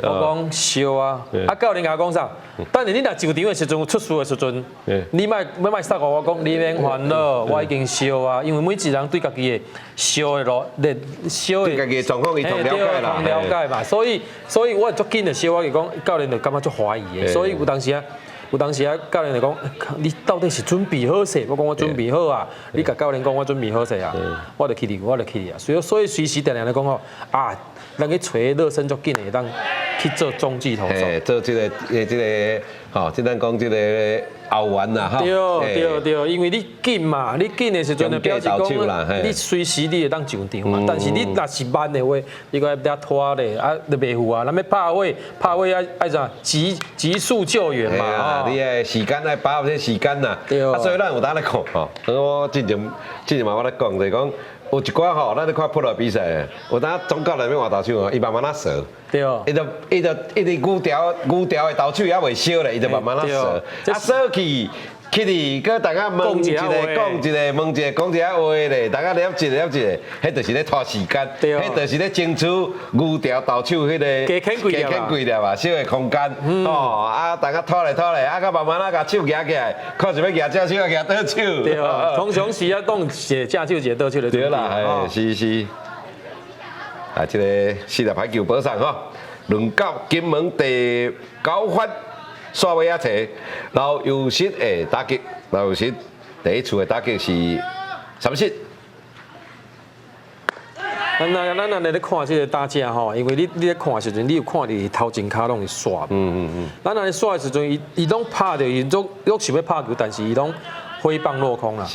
我講燒啊。啊，教練共我講啥？等下你若上場的時陣出事的時陣，你莫欲莫殺我。我講你免煩惱，我已經燒啊。因為每一個人對家己的燒的路，咧燒的，對家己的狀況伊通了解啦。了解嘛，所以我足緊就燒，我就講教練就感覺足懷疑的。所以有當時啊。有當時啊，教練就講：你到底是準備好勢？我講我準備好啊！你共教練講我準備好勢啊！我就去哩，我就去哩啊！所以隨時定定咧講吼啊，咱去揣熱身足緊的，會當去做中繼投手。做這個這個吼，這咱講這個後援啦，對對對，因為你緊嘛，你緊的時陣就表示講，你隨時你會當上場嘛。但是你若是慢的話，你閣愛拖咧，啊，就袂赴啊。咱欲拍火，拍火愛愛怎急急速救援嘛。你的時間愛把握這時間啦。啊，所以咱有當咧看吼，我之前之前嘛我咧講，就是講有一寡吼，咱咧看噗潞比賽，有當總教練欲換投手吼，伊慢慢仔踅。伊就伊就一直牛牢牛牢的投手猶未燒咧，伊就慢慢仔踅，啊踅去去哩，閣大家問一個講一個，問一個講一下話咧，大家了一個了一個，彼就是咧拖時間，彼就是咧爭取牛牢投手彼个加牽幾幾粒啊，小的空間，哦，啊，大家拖咧拖咧，啊，閣慢慢仔共手舉起來，看是欲舉正手抑舉倒手。對，通常是啊，當一个正手一個倒手咧。對啦，嘿，是是。啊，這個四粒排球保送吼，輪到金門第九發。煞尾仔提，劉佑實的打擊，劉佑實第一次的打擊是三振。咱若咧看這个打者吼，因為你咧看的時陣，你有看著頭前跤攏是煞。咱若咧煞的時陣，伊攏拍著，伊攏想欲拍球，但是伊攏揮棒落空啦。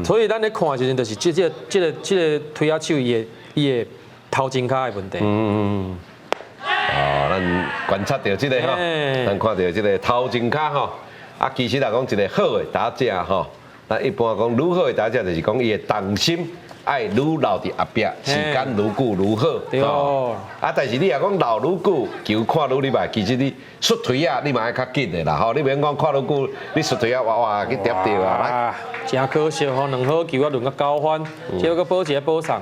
所以咱咧看的時陣，就是這個推仔手伊的頭前跤的問題。哦，咱觀察著這個吼，咱看著這個頭前跤吼。啊，其實來講，一個好的打者吼，咱一般講愈好的打者，就是講伊的重心愛愈留佇後壁，時間愈久愈好。對。啊，但是你若講留愈久，球看愈入來，其實你出槌仔，你嘛愛較緊的啦吼。你免講看愈久，你出槌仔哇哇去疊著啊。啊，真可惜吼，兩好球啊輪到九番，這個保一个保送，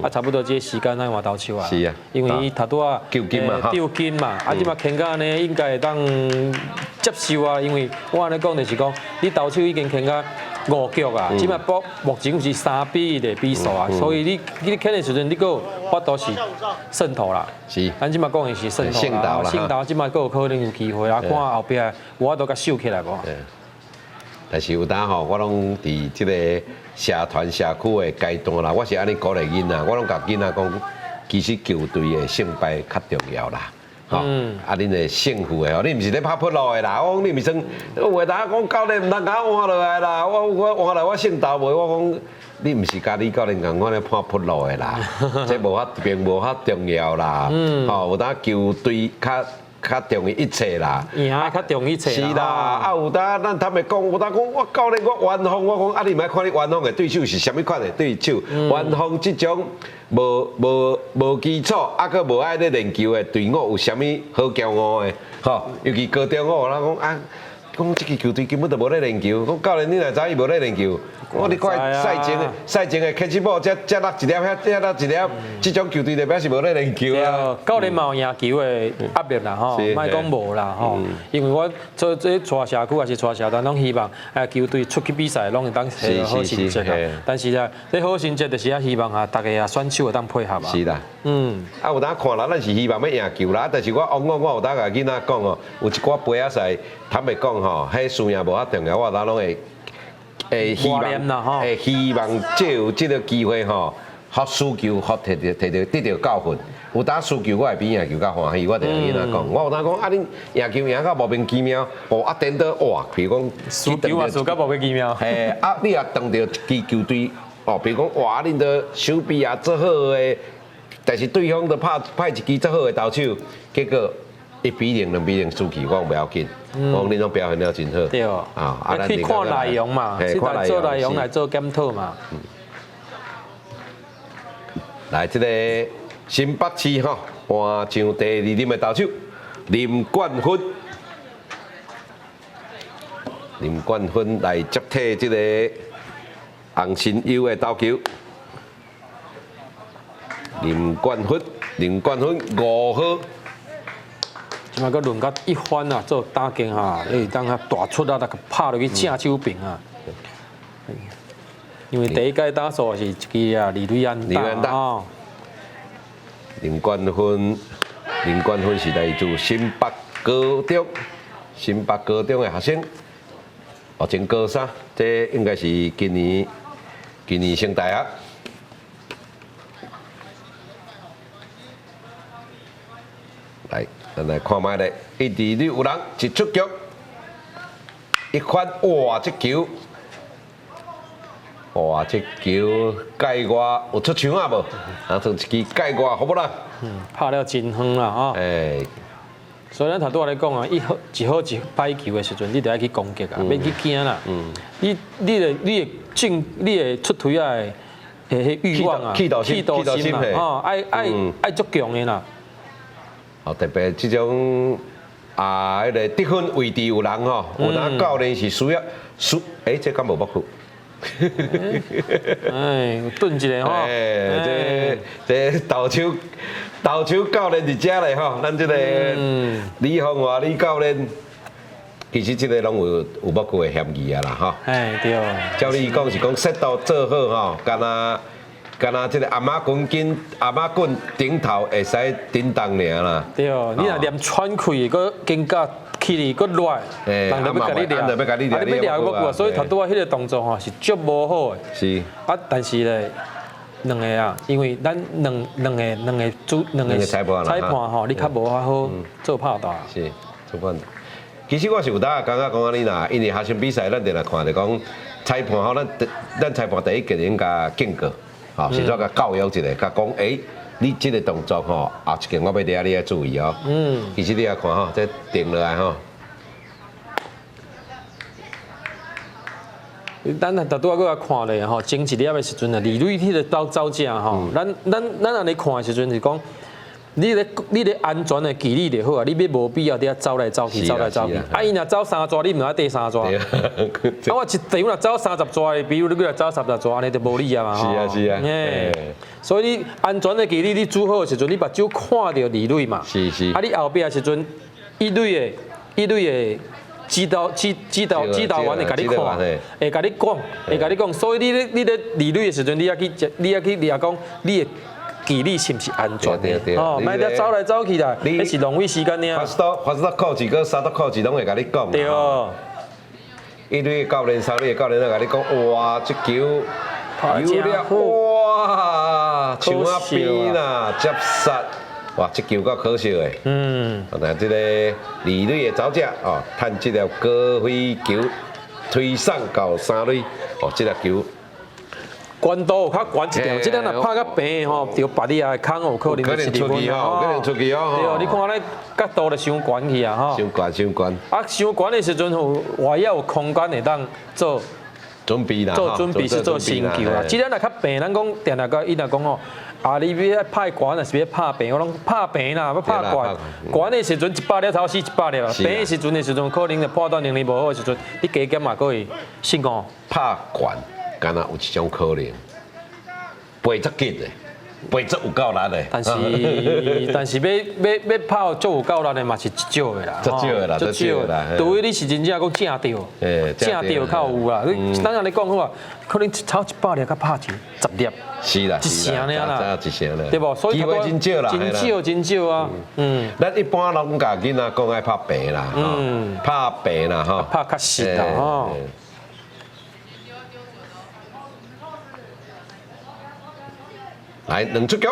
啊，差不多這個時間咱換投手啊。因為伊頭拄仔救金嘛。救金嘛，啊，這馬牽到按呢，應該會當接受啊。因為我按呢講就是講，你投手已經牽到5局啊，這馬目前是3比1的比數啊，所以你牽的時陣，你閣有法度是勝投啦。咱這馬講的是勝投啦，勝投這馬閣有可能有機會啊，看後壁有法度共守起來無？但是有當吼，我攏佇這個社團社區的階段啦，我是按呢鼓勵囡仔，我攏共囡仔講，其實球隊的勝敗較重要啦。吼，啊，恁的勝負的吼，你毋是咧拍撲路的啦，我講你毋是算，有的當講教練毋通共我換落來啦，我換來我勝投袂，我講你毋是佮李教練仝款咧拍撲路的啦，這無遐並無遐重要啦，吼，有當球隊較重要一切啦，贏較重要一切。是啦，啊有當咱坦白講，有當講我教練我冤風，我講啊你毋愛看你冤風的對手是啥物款的對手，冤風這種無基礎，啊閣無愛咧練球的隊伍有啥物好驕傲的？吼，尤其高中我咱講啊，講這支球隊根本就無咧練球，講教練你哪知伊無咧練球？我你看賽前的開始報，才落一粒，遐才落一粒，這種球隊就表示無咧練球啊。教練嘛有贏球的壓力啦，吼，莫講無啦，吼。因為我做這帶社區抑是帶社團，攏希望球隊出去比賽攏會當摕到好成績啊。但是啊，這好成績就是啊，希望啊，大家啊選手會當配合啊。是啦。啊，有當看啦，咱是希望欲贏球啦，但是我往往我有當共囡仔講哦，有一寡杯仔賽，坦白講吼，彼輸贏無遐重要，我有當攏會希望，會希望藉由這個機會吼，學輸球，學摕著摕著得著教訓。有當輸球，我會比贏球較歡喜。我就共囡仔講，我有當講啊，恁贏球贏到莫名其妙，哦啊顛倒哇，比如講輸球嘛輸到莫名其妙。嘿，啊你若當著一支球隊，哦，比如講哇，恁的守備也做好的，但是對方都派一支足好的投手，結果1比0、2比0輸去，我講袂要緊。我講恁攏表現了真好。對。啊，去看內容嘛，去來做內容來做檢討嘛。來，這個新北市吼換上第二任的投手林冠芬，林冠芬來接替這個洪新優的投球。林冠芬，林冠芬5號。這馬閣輪到一番啊，做打擊哈，會當較大出啊，來拍落去正手邊啊。因為第一屆打數是一支啊，二壘安打哦。林冠芬，林冠芬是來自新北高中，新北高中的學生，目前高三，這應該是今年升大學。來，咱來看覓咧，一二壘有人一出局，一翻，哇！這球，哇！這球界外有出場啊無？啊，像一支界外好不啦？拍了真遠啦，吼。所以咱頭拄仔咧講啊，一好一好一歹球的時陣，你就愛去攻擊啊，免去驚啦。你的進，你的出槌仔的彼欲望啊，企圖心，企圖心啊，吼，愛足強的啦。哦，特別這種啊，彼個得分位置有人吼，有當教練是需要需，欸，這敢無博去？哎，頓一下吼。欸，這投手教練佇遮咧吼，咱這個李鳳華李教練，其實這個攏有博去的嫌疑啊啦吼。哎，對。照你講是講適度做好吼，敢若敢若這個頷仔棍緊頷仔棍頂頭會使叮當爾啦。對，你若連喘氣，閣肩胛起哩，閣落來，人就欲共你掠，啊，你欲掠閣久啊，所以頭拄仔彼個動作吼是足無好的。是。啊，但是咧，兩個啊，因為咱兩個主兩個裁判裁判吼，你較無法好做拍檔。是，做判。其實我是有當感覺講按呢啦，因為學生比賽，咱定來看著講裁判吼，咱裁判第一個應該警告，吼，是怎共教育一下，共講，欸，你這個動作吼，後一件我欲掠你愛注意哦。其實你也看吼，這定落來吼。咱若拄仔閣來看咧吼，前一粒的時陣啊，二壘彼個走走者吼，咱按呢看的時陣是講，你咧安全的距離就好啊，你欲無必要佇遐走來走去，走來走去。啊，伊若走三逝，你毋通綴三逝。啊，我一場若走30逝，比如你閣來走30逝，按呢就無理啊嘛。是啊是啊。所以你安全的距離你煮好的時陣，你目睭看著二壘嘛。是是。啊，你後壁的時陣，一壘的指導員會共你看，會共你講，會共你講。所以你咧二壘的時陣，你愛去掠講，你的距離是毋是安全的？哦，莫佇走來走去啦，彼是浪費時間爾。 First coach 閣 third coach 攏會共你講。對。一壘的教練、三壘的教練都共你講，哇，這球有了，哇，樹仔邊啦，接殺，哇，這球夠可惜的。但這個二壘的走者哦，趁這粒高飛球推送到三壘，哦，這粒球。懸度有較懸一點，這個若拍較平吼，著別你的空有可能可能出去哦，可能出去哦。對，你看咧角度就傷懸去啊，吼。傷懸，傷懸。啊，傷懸的時陣有外野有空間會當做準備啦，做準備是做新球啦。這個若較平，咱講定定共伊若講吼，啊，你欲拍懸還是欲拍平？我攏拍平啦，欲拍懸。懸的時陣100粒頭死100粒啦，平的時陣可能就判斷能力無好的時陣，你加減嘛閣會失誤。拍懸。敢若有一種可能，飛足緊的，飛足有夠力的。但是欲拍足有夠力的嘛是足少的啦，足少的啦，足少的啦。除非你是真正閣正著，正著較有啦。你咱按呢講好啊，可能頭100粒閣拍10粒，是啦，一成爾啦，一成爾對無？所以機會真少啦，真少真少啊。咱一般攏共囡仔講愛拍平啦，拍平啦，吼，拍較實啦，吼。來兩出局，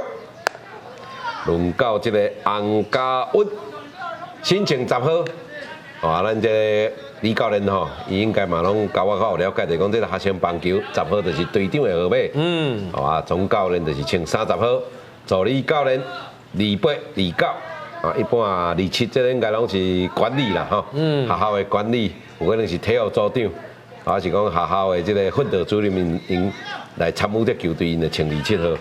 輪到這個洪家穩，新穿十號。啊，咱這個李教練吼，伊應該嘛攏共我較有了解，就講這個學生棒球十號就是隊長的號碼。啊，總教練就是穿30號，助理教練28、29。啊，一般啊27這個應該攏是管理啦，吼。學校的管理，有可能是體育組長，還是講學校的這個訓導主任𪜶來參與這球隊，𪜶就穿27號。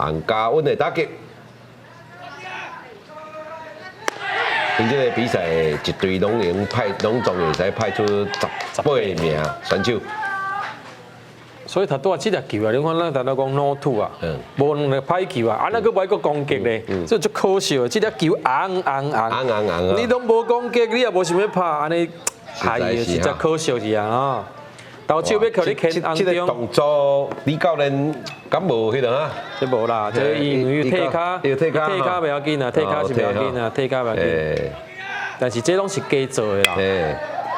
洪家穩的打擊，𪜶這個比賽一隊攏會派，攏總會使派出18名選手。所以頭拄仔這粒球啊，你看咱頭拄講 no two 啊，無兩個歹球啊，啊那閣無愛閣攻擊咧，這足可惜的。這粒球紅紅紅，紅紅紅，你攏無攻擊，你也無想欲拍，按呢，哎呀，實在可惜是啊，吼。投手欲靠你牽紅這個動作，李教練敢無彼個啊？這無啦，這因為退跤，退跤袂要緊啊，退跤是袂要緊啊，退跤袂要緊。但是這攏是加做的啦。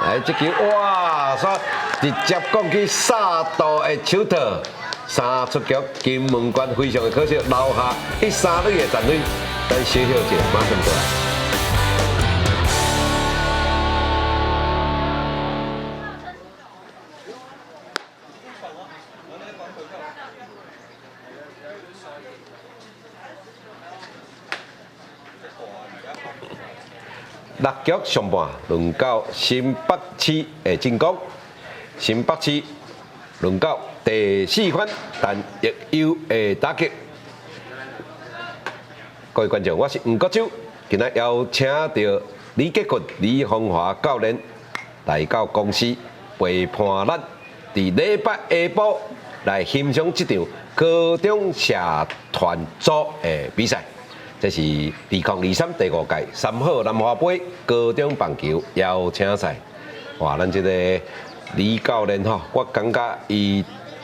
來這球哇，煞直接講去沙度的手套，三出局，金門縣非常的可惜，留下一三壘的残壘，咱小休一下，馬上過來。六局上半，輪到新北市的進攻。新北市輪到第四番陳奕優的打擊。各位觀眾，我是吳國洲，今仔邀請到李杰國、李芳華教練來到公司陪伴咱，佇禮拜下晡來欣賞這場高中社團組的比賽。這是2023第五屆三好南華盃高中棒球邀請賽。哇，咱這個李教練吼，我感覺伊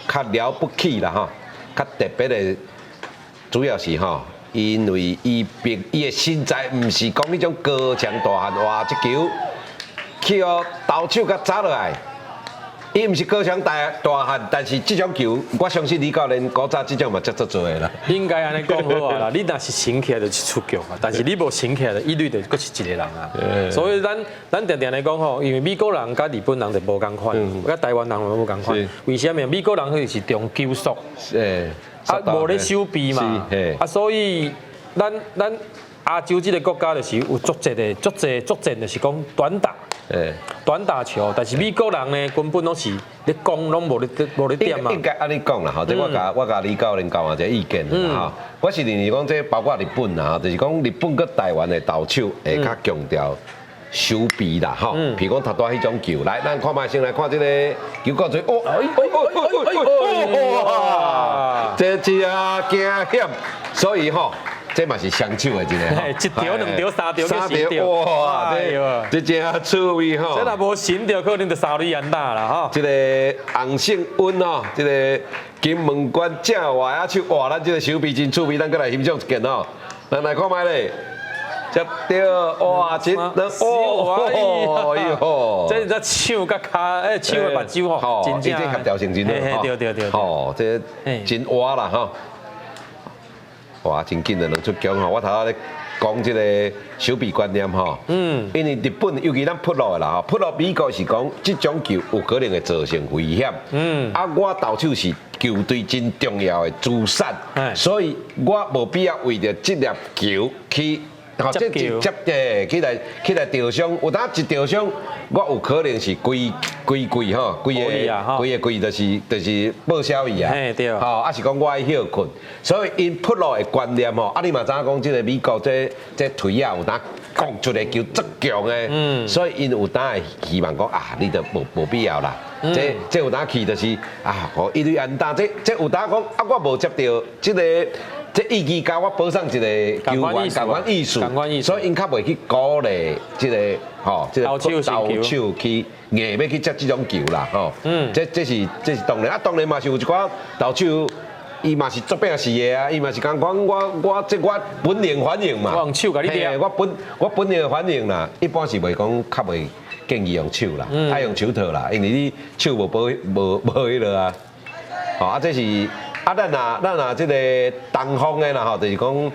較了不起啦吼，較特別的主要是吼，因為伊並伊的身材毋是講彼種高強大漢，哇！這球去予投手共砸落來，伊毋是高強大大漢，但是這種球，我相信李教練古早這種嘛接足濟的啦。應該按呢講好啊啦，你若是成起來就是出局啊，但是你無成起來，一壘就閣是一個人啊。所以咱咱定定來講吼，因為美國人佮日本人就無仝款，佮台灣人嘛無仝款。為啥物？美國人彼是重球速，啊，無咧守備嘛，啊，所以咱咱亞洲這個國家就是有足濟的足濟足戰，就是講短打，短打球。但是美國人呢，根本攏是咧攻攏無咧點嘛。應該按呢講啦，吼，這我共李教練交換一個意見啦，吼。我是認為講這包括日本啦，就是講日本佮台灣的投手會較強調守備啦，吼。譬如講頭拄彼種球，來，咱看覓先來看這個球過嘴，哦，哎哎哎哎哇，這真驚險，所以吼，這嘛是雙手的一個，一條、兩條、三條、三條，哇！這真趣味吼。這若無神著，可能就三壘安打啦吼。這個洪勝恩吼，這個金門關正外仔手，哇！咱這個守備真趣味，咱閣來欣賞一遍吼。咱來看覓咧，接著哇，這哦，哎喲，這是手佮跤，欸，手的目睭吼，真正協調性真好，對對對，吼，這真活啦吼。哇，真緊的兩出強吼！我頭仔咧講這個守備觀念吼，因為日本尤其咱プロ的啦吼，プロ美國是講這種球有可能會造成危險，啊，我投手是球隊真重要的資產，所以我無必要為著這粒球去。吼，這一接的起來起來著傷，有當一著傷，我有可能是規規季吼，規个規个季就是報銷去啊。吼，啊是講我愛歇睏，所以𪜶プロ的觀念吼，啊你嘛知影講這個美國這這槌仔有當講出來球足強的，所以𪜶有當會希望講啊，你就無必要啦。這這有當去就是啊，予一壘安打，這這有當講啊，我無接著這個。這意義共我保送一個球員，仝款意思，所以𪜶較袂去鼓勵這個吼，這個投手去硬欲去接這種球啦，吼。這這是這是當然，啊當然嘛是有一寡投手，伊嘛是足拼死的啊，伊嘛是講講我我這我本能反應嘛，我用手共你掠，我本能反應啦，一般是袂講較袂建議用手啦，愛用手套啦，因為你手無保無無彼落啊，吼啊這是。啊，咱若咱若這個東方的啦吼，就是講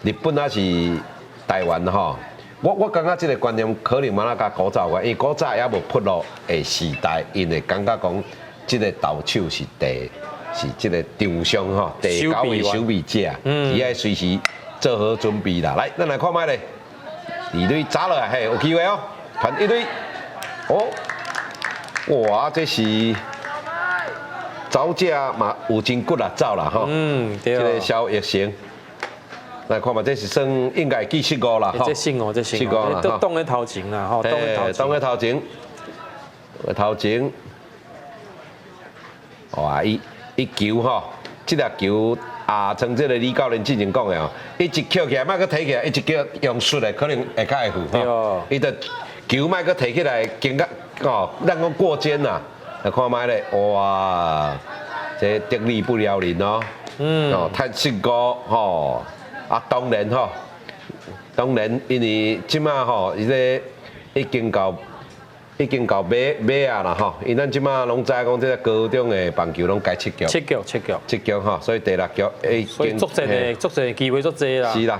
日本抑是台灣吼，我我感覺這個觀念可能嘛若佮古早有關，因為古早猶無プロ的時代，𪜶會感覺講這個投手是第是這個場上吼第九位守備者，伊愛隨時做好準備啦。來，咱來看覓咧，二壘砸落來，嘿，有機會哦，傳一壘，哦，哇，這是。走者嘛有真骨力走啦吼，這個蕭奕成，來看嘛，這是算應該記失誤啦吼，這失誤，這失誤啦，都擋咧頭前啦吼，擋咧頭，擋咧頭前，頭前，哇，伊伊球吼，這粒球啊，像這個李教練之前講的哦，伊一抾起來，莫閣提起來，伊一抾用摔的，可能會較會赴吼，伊就球莫閣提起來，經過哦，咱講過肩啦。來看覓咧，哇！這得理不饒人哦，哦，太失誤吼，啊，當然吼，當然，因為這馬吼，伊這已經到已經到尾尾仔啦吼，因咱這馬攏知影講，這個高中的棒球攏改七局，七局七局，七局吼，所以第六局已經，所以足濟的足濟機會足濟啦。是啦，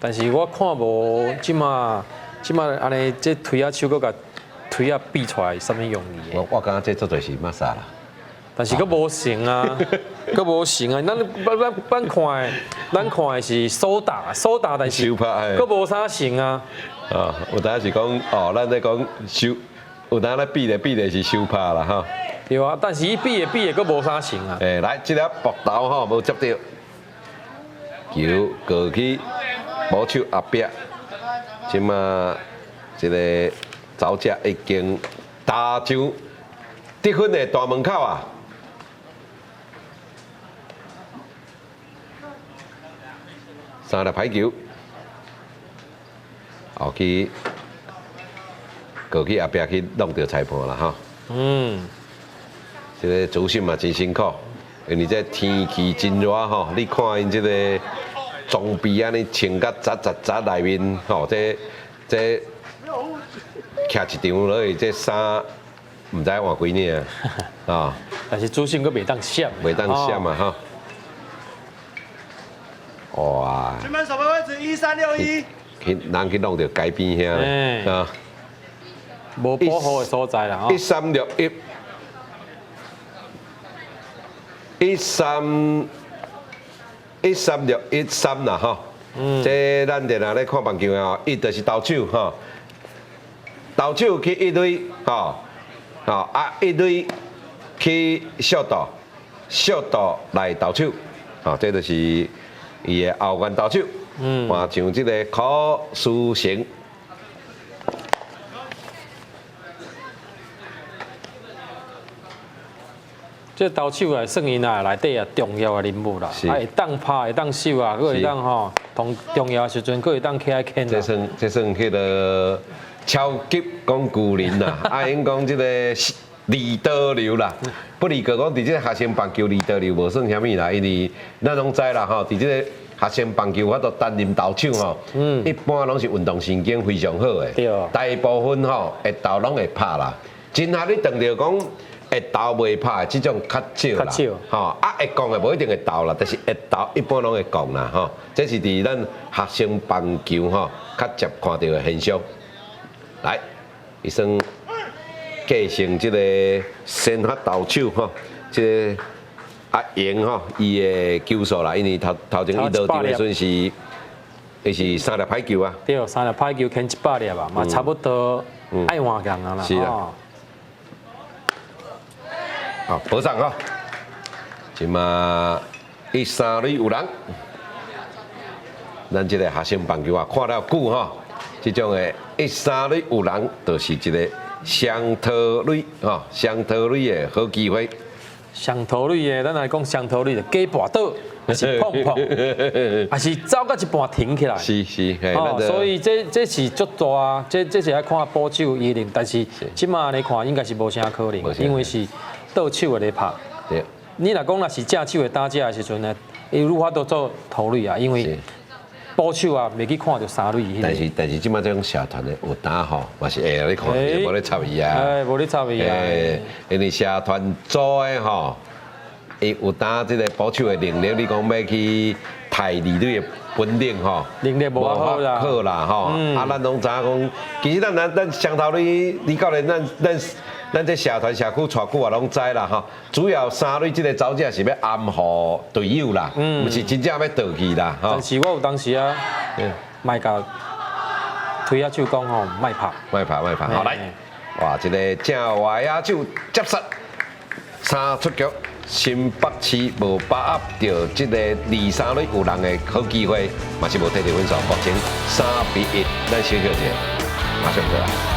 但是我看無這馬這馬按呢，這槌仔手閣共槌仔比出來，啥物用意？我我感覺這足濟是抹殺啦，但是閣無成啊，閣無成啊！咱咱咱咱看的，咱看的是手打手打，但是閣無啥成啊。啊，有當時講哦，咱咧講手，有當咧比咧比咧是手拍啦吼。對啊，但是伊比的比的閣無啥成啊。欸，來，這粒爆頭吼無接著，球過去捕手後壁，這馬這個。走者已經打上得分的大門口啊！三粒排球，後去過去後壁去弄著裁判啦吼。這個主審嘛真辛苦，因為這天氣真熱吼，你看𪜶這個裝備按呢穿甲雜雜雜內面吼，這這徛一場落去，這衫毋知換幾領啊。但是主審閣袂當閃，袂當閃啊吼。哇！全班守備位置1361。去人去弄著街邊遐啊。無保護的所在啦。1361，13，13613啦吼。這咱定定咧看棒球的吼，一就是投手吼，投手去一壘吼，吼啊一壘去小盜，小盜來投手，吼，這就是伊的後援投手。換上這個柯書成。這投手來算𪜶啊內底啊重要的人物啦，啊會當拍會當守啊，閣會當吼，同重要的時陣閣會當起來牽。這算彼個超級工具人啦，啊，𪜶講這個二刀流啦，不離個講佇這個學生棒球二刀流無算啥物啦，因為咱攏知啦吼，佇這個學生棒球法度擔任投手吼，一般攏是運動神經非常好的，大部分吼會投攏會拍啦，真合你當著講。會投袂拍的這種較少啦，吼啊會講的無一定會投啦，但是會投一般攏會講啦，吼，這是佇咱學生棒球吼較捷看著的現象。來，伊算繼承這個先發投手吼，這個阿榮吼，伊的球數啦，因為頭頭前伊落場的時陣是，伊是三粒歹球啊。對，三粒歹球牽100粒啊，嘛差不多愛換人啊啦。是啊。好，保送吼，這馬一三壘有人，咱這個學生棒球啊，看了久吼，這種的一三壘有人，就是一個雙盗壘吼，雙盜壘的好機會。雙盜壘的，咱來講雙盜壘就假跋倒，還是碰碰，還是走到一半停起來。是是，哦，所以這這是足大啊，這這是愛看捕手伊能，但是這馬來看應該是無啥可能，因為是。倒手的咧拍，對。你若講若是正手的打者的時陣呢，伊愈法度做盗壘啊，因為捕手啊袂去看著三壘。但是但是，這馬這種社團的有當吼，嘛是會咧看，無咧插伊啊。哎，無咧插伊啊。因為社團組的吼，伊有當這個捕手的能力，你講欲去刣二壘的本領吼，能力無好啦，好啦吼。啊，咱攏知影講，其實咱咱咱雙頭壘李教練，咱咱。咱這社團社區帶久啊，攏知啦吼。主要三壘這個走者是欲掩護隊友啦，毋是真正欲倒去啦。但是我有當時啊，莫共推仔手講吼，莫拍，莫拍，莫拍。好來，哇，這個正外野手接殺，三出局，新北市無把握著這個二三壘有人的好機會，嘛是無摕著分數，目前3比1，咱小休一下，馬上過來。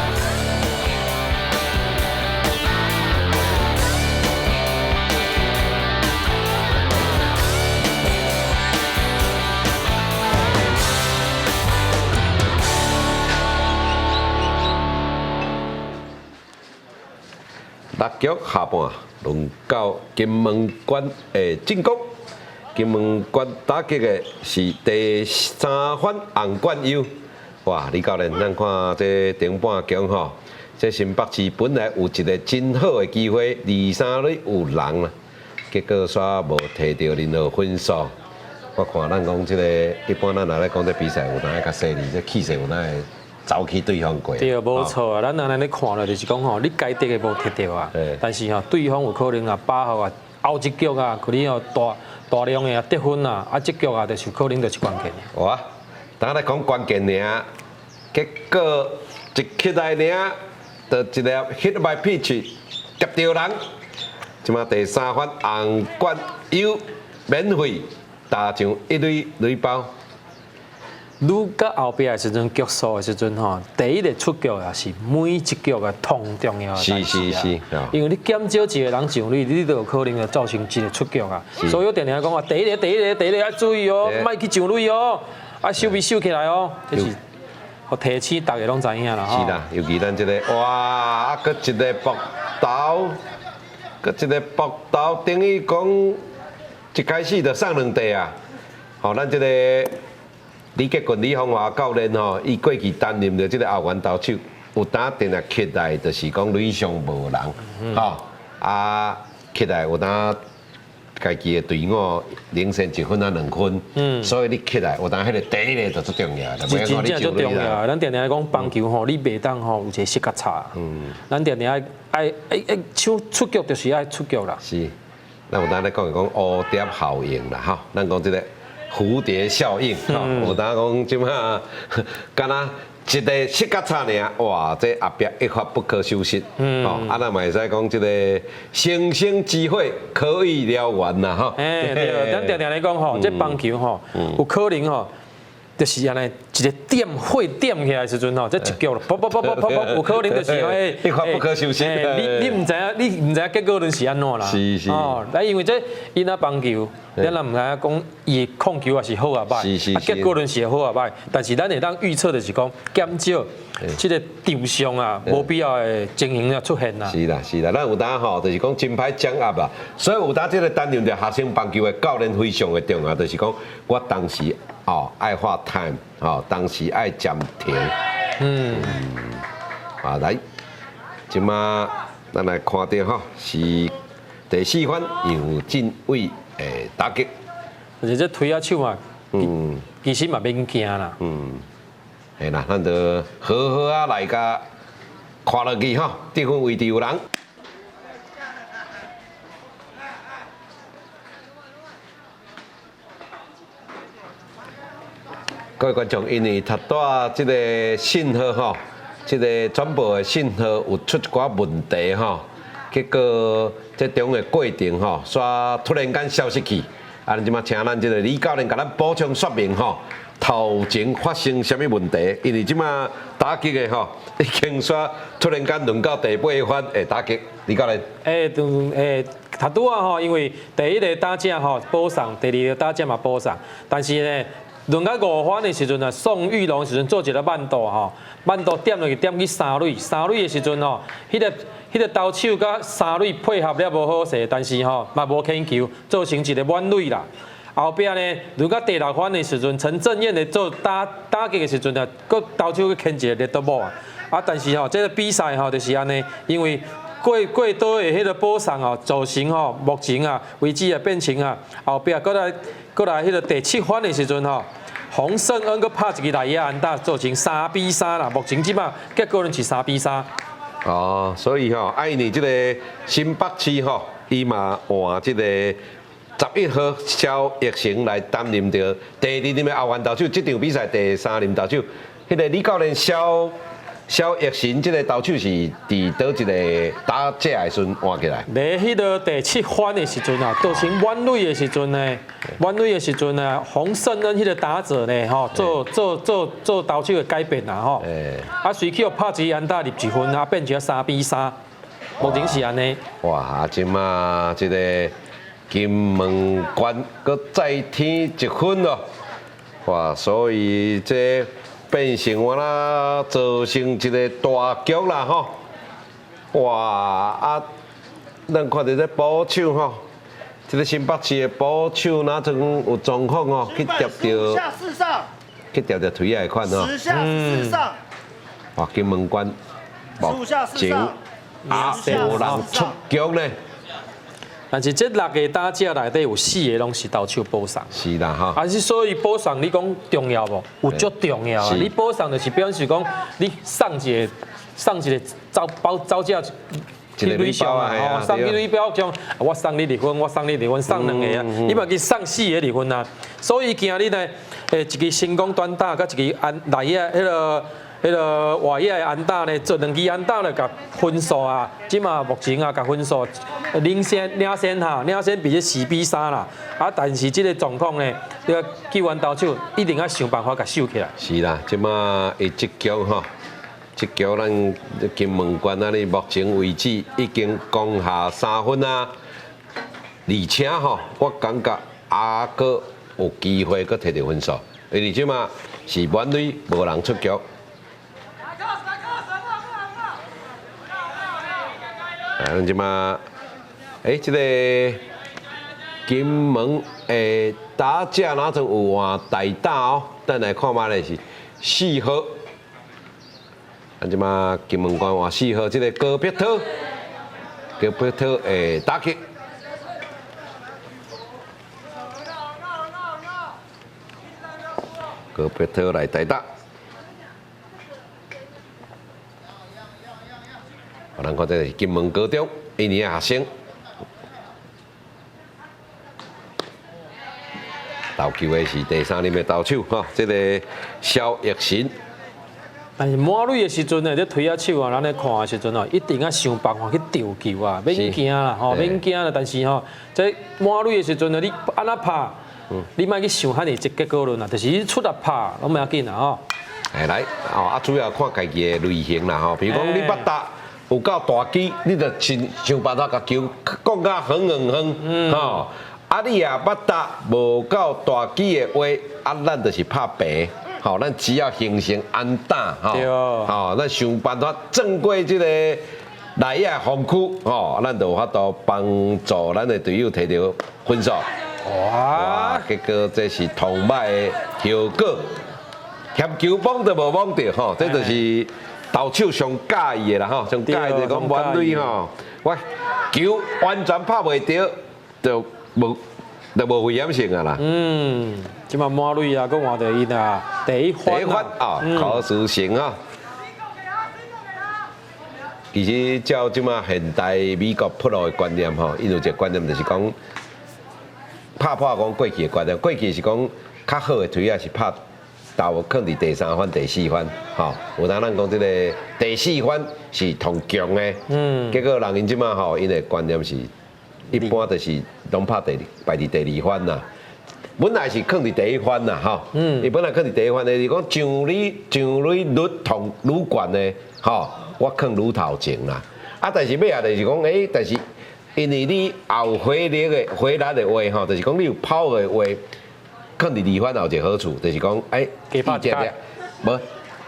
六局下半，輪到金門縣的進攻。金門縣打擊的是第三番洪冠優。哇，李教練，咱看這頂半局吼，這新北市本來有一個真好的機會，二三壘有人啦，結果煞無摕著任何分數。我看咱講這個，一般咱若咧講這比賽，有當愛較細膩，這氣勢有當會走去對方過。對，無錯啊。咱按呢咧看咧，就是講吼，你該得的無摕著啊，但是吼，對方有可能啊，把握啊，後一局啊，可能哦大大量的啊得分啊，啊這局啊，就是可能就是關鍵。哇，等下來講關鍵爾，結果一起來爾，就一粒 hit by pitch 夾著人，這馬第三番洪冠優免費打上一壘壘包。愈到後壁的時陣，局數的時陣吼，第一个出局也是每一局的同重要的代誌啊。因為你減少一個人上壘，你就有可能會造成一個出局啊。所以我定定講啊，第一个、第一个、第一个愛注意哦，莫去上壘哦，啊守備守起來哦，這是予提醒大家攏知影啦。是啦，尤其咱這個，哇，啊，閣一个爆投，閣這个爆投等於講一開始就送兩塊啊！吼，咱這個李杰群、李芳華教練吼，伊過去擔任著這个後援投手，有當定定起來，就是講壘上無人，吼啊起來有當家己的隊伍領先一分啊兩分，所以你起來有當彼個第一个就足重要，是真正足重要。咱定定講棒球吼，你袂當吼有一個失覺差。咱定定愛愛愛愛手出局就是愛出局啦。是，咱有當咧講講蝴蝶效應啦，吼，咱講這個蝴蝶效應，吼，有當講這馬敢若一個失覺差爾，哇，這後壁一發不可收拾，吼，啊，咱嘛會使講這個星星之火可以燎原啦，吼。欸，對，咱定定咧講吼，這棒球吼，有可能吼，就是按呢一个點火點起來的時陣吼，這一局咯，噗噗噗噗噗噗，有可能就是欸，一發不可收拾。你你毋知影，你毋知影結果論是按怎啦。是是。哦，啊，因為這𪜶仔棒球，咱也毋知影講伊的控球也是好抑歹，啊，結果論是好抑歹，但是咱會當預測就是講減少這个場上啊無必要的情形啊出現啦。是啦是啦，咱有當吼，就是講真歹掌握啦，所以有當這个擔任著學生棒球的教練非常的重要，就是講我當時哦愛喊 time，哦當時愛暫停。啊來，這馬咱來看著吼是第四番楊振偉的打擊。就是這推仔手嘛，其實嘛免驚啦。嘿啦，咱就好好啊來共看落去吼，得分位置有人。各位觀眾，因為頭拄仔這个信號吼，這个轉播的信號有出一寡問題吼，結果這中的過程吼，煞突然間消失去。啊，咱這馬請咱這个李教練共咱補充說明吼，頭前發生啥物問題？因為這馬打擊的吼，已經煞突然間輪到第八番的打擊，李教練。欸，欸，頭拄仔吼，因為第一个打者吼保送，第二个打者嘛保送，但是呢，輪到五番的時陣啊，宋玉龍時陣做一个慢投吼，慢投點落去點去三壘，三壘的時陣吼，彼个投手佮三壘配合了無好勢，但是吼嘛無牽球，造成一个滿壘啦。後壁呢，輪到第六番的時陣，陳正彥咧做打打擊的時陣啊，閣投手去牽一个 dead ball 啊。啊，但是吼，這个比賽吼就是按呢，因為過過多的彼个保送吼，造成吼目前啊位置啊變成啊，後壁閣來閣來彼个第七番的時陣吼，洪勝恩閣拍一支內野安打，造成3比3啦。目前這馬結果論是三比三。哦，所以吼，啊，因為這个新北市吼，伊嘛換這个11號蕭奕成來擔任著第二任的後援投手，這場比賽第三任投手，彼个李教練蕭蕭奕成這个投手是佇佗一个打者的時陣換起來？佇彼个第七番的時陣啊，造成滿壘的時陣呢，滿壘的時陣呢，洪勝恩彼个打者呢，吼，做做做做投手的改變啦，吼，啊，隨去予拍一支安打入一分，啊，變成三比三，目前是按呢。哇，這馬這个金門關閣再添一分咯，哇，所以這變成我啦，造成一个大局啦吼！哇啊，咱看著這捕手吼，這个新北市的捕手哪陣有狀況吼，去疊著，去疊著腿仔的款吼。十下四上。哇，金門關目前啊，無人出局呢。但是這六个打者內底有四个攏是投手保送。是啦，吼。啊，是所以保送你講重要無？有足重要啊！你保送就是表示講你送一个送一个走跑走者去壘上啊，吼，送去壘表上，我送你二分，我送你二分，送兩个啊，你嘛去送四个二分啊。所以今日呢，欸，一个成功單打，佮一个安內野彼个。彼个外野的安打呢，做兩支安打咧，共分數啊，這馬目前啊，共分數領先領先哈，領先比這4比3啦。啊，但是這个狀況呢，這个救援投手一定要想辦法共守起來。是啦，這馬伊這局吼，這局咱金門關啊，咧目前為止已經攻下三分啊，而且吼，我感覺猶閣有機會閣摕著分數，因為這馬是滿壘無人出局。啊，咱這馬欸，這个金門的打者哪陣有換代打哦？等來看覓咧是四號。啊，這馬金門縣換四號，這个高碧濤，高碧濤的打擊。高碧濤來代打。咱看這个是金門高中一年的學生。投球的是第三任的投手，吼，這个蕭奕神。但是滿壘的時陣呢，咧推仔手啊，咱咧看的時陣哦，一定愛想辦法去釣球啊，免驚啦，吼，免驚啦。但是吼，這滿壘的時陣呢，你按怎拍，你莫去想遐爾濟結果論啦，就是你出力拍攏袂要緊啦，吼。哎，來，哦，啊，主要看家己的類型啦，吼，比如講你捌打有夠大支，你就想想辦法共球摃甲遠遠遠，吼。啊，你也捌打無夠大支的話，啊，咱就是拍平，吼，咱只要形成安打，吼，吼，咱想辦法鑽過這個內野防區，吼，咱就有法度幫助咱的隊友提著分數。哇！結果這是同歹的效果，嫌球摸都無摸著，吼，這就是投手上佮意的啦，吼，上佮意就是講滿壘吼，我球完全拍袂著，就無就無危險性啊啦。嗯，這馬滿壘啊，閣換著伊啦，第一番。第一番啊，柯書成啊。其實照這馬現代美國 pro 的觀念吼，伊有一个觀念就是講，拍破講過去的觀念，過去是講較好的推仔是拍投囥佇第三番、第四番，吼，有當咱講這个第四番是上強的，嗯，結果人𪜶這馬吼，𪜶的觀念是。一般就是攏拍第排佇第二番啦，本來是囥佇第一番啦，吼，伊本來囥佇第一番的，是講上壘上壘率同愈懸的，吼，我囥愈頭前啦。啊，但是尾仔就是講，欸，但是因為你後回力的回力的話，吼，就是講你有跑的話，囥佇二番也有一個好處，就是講，欸，加拍一擺，無，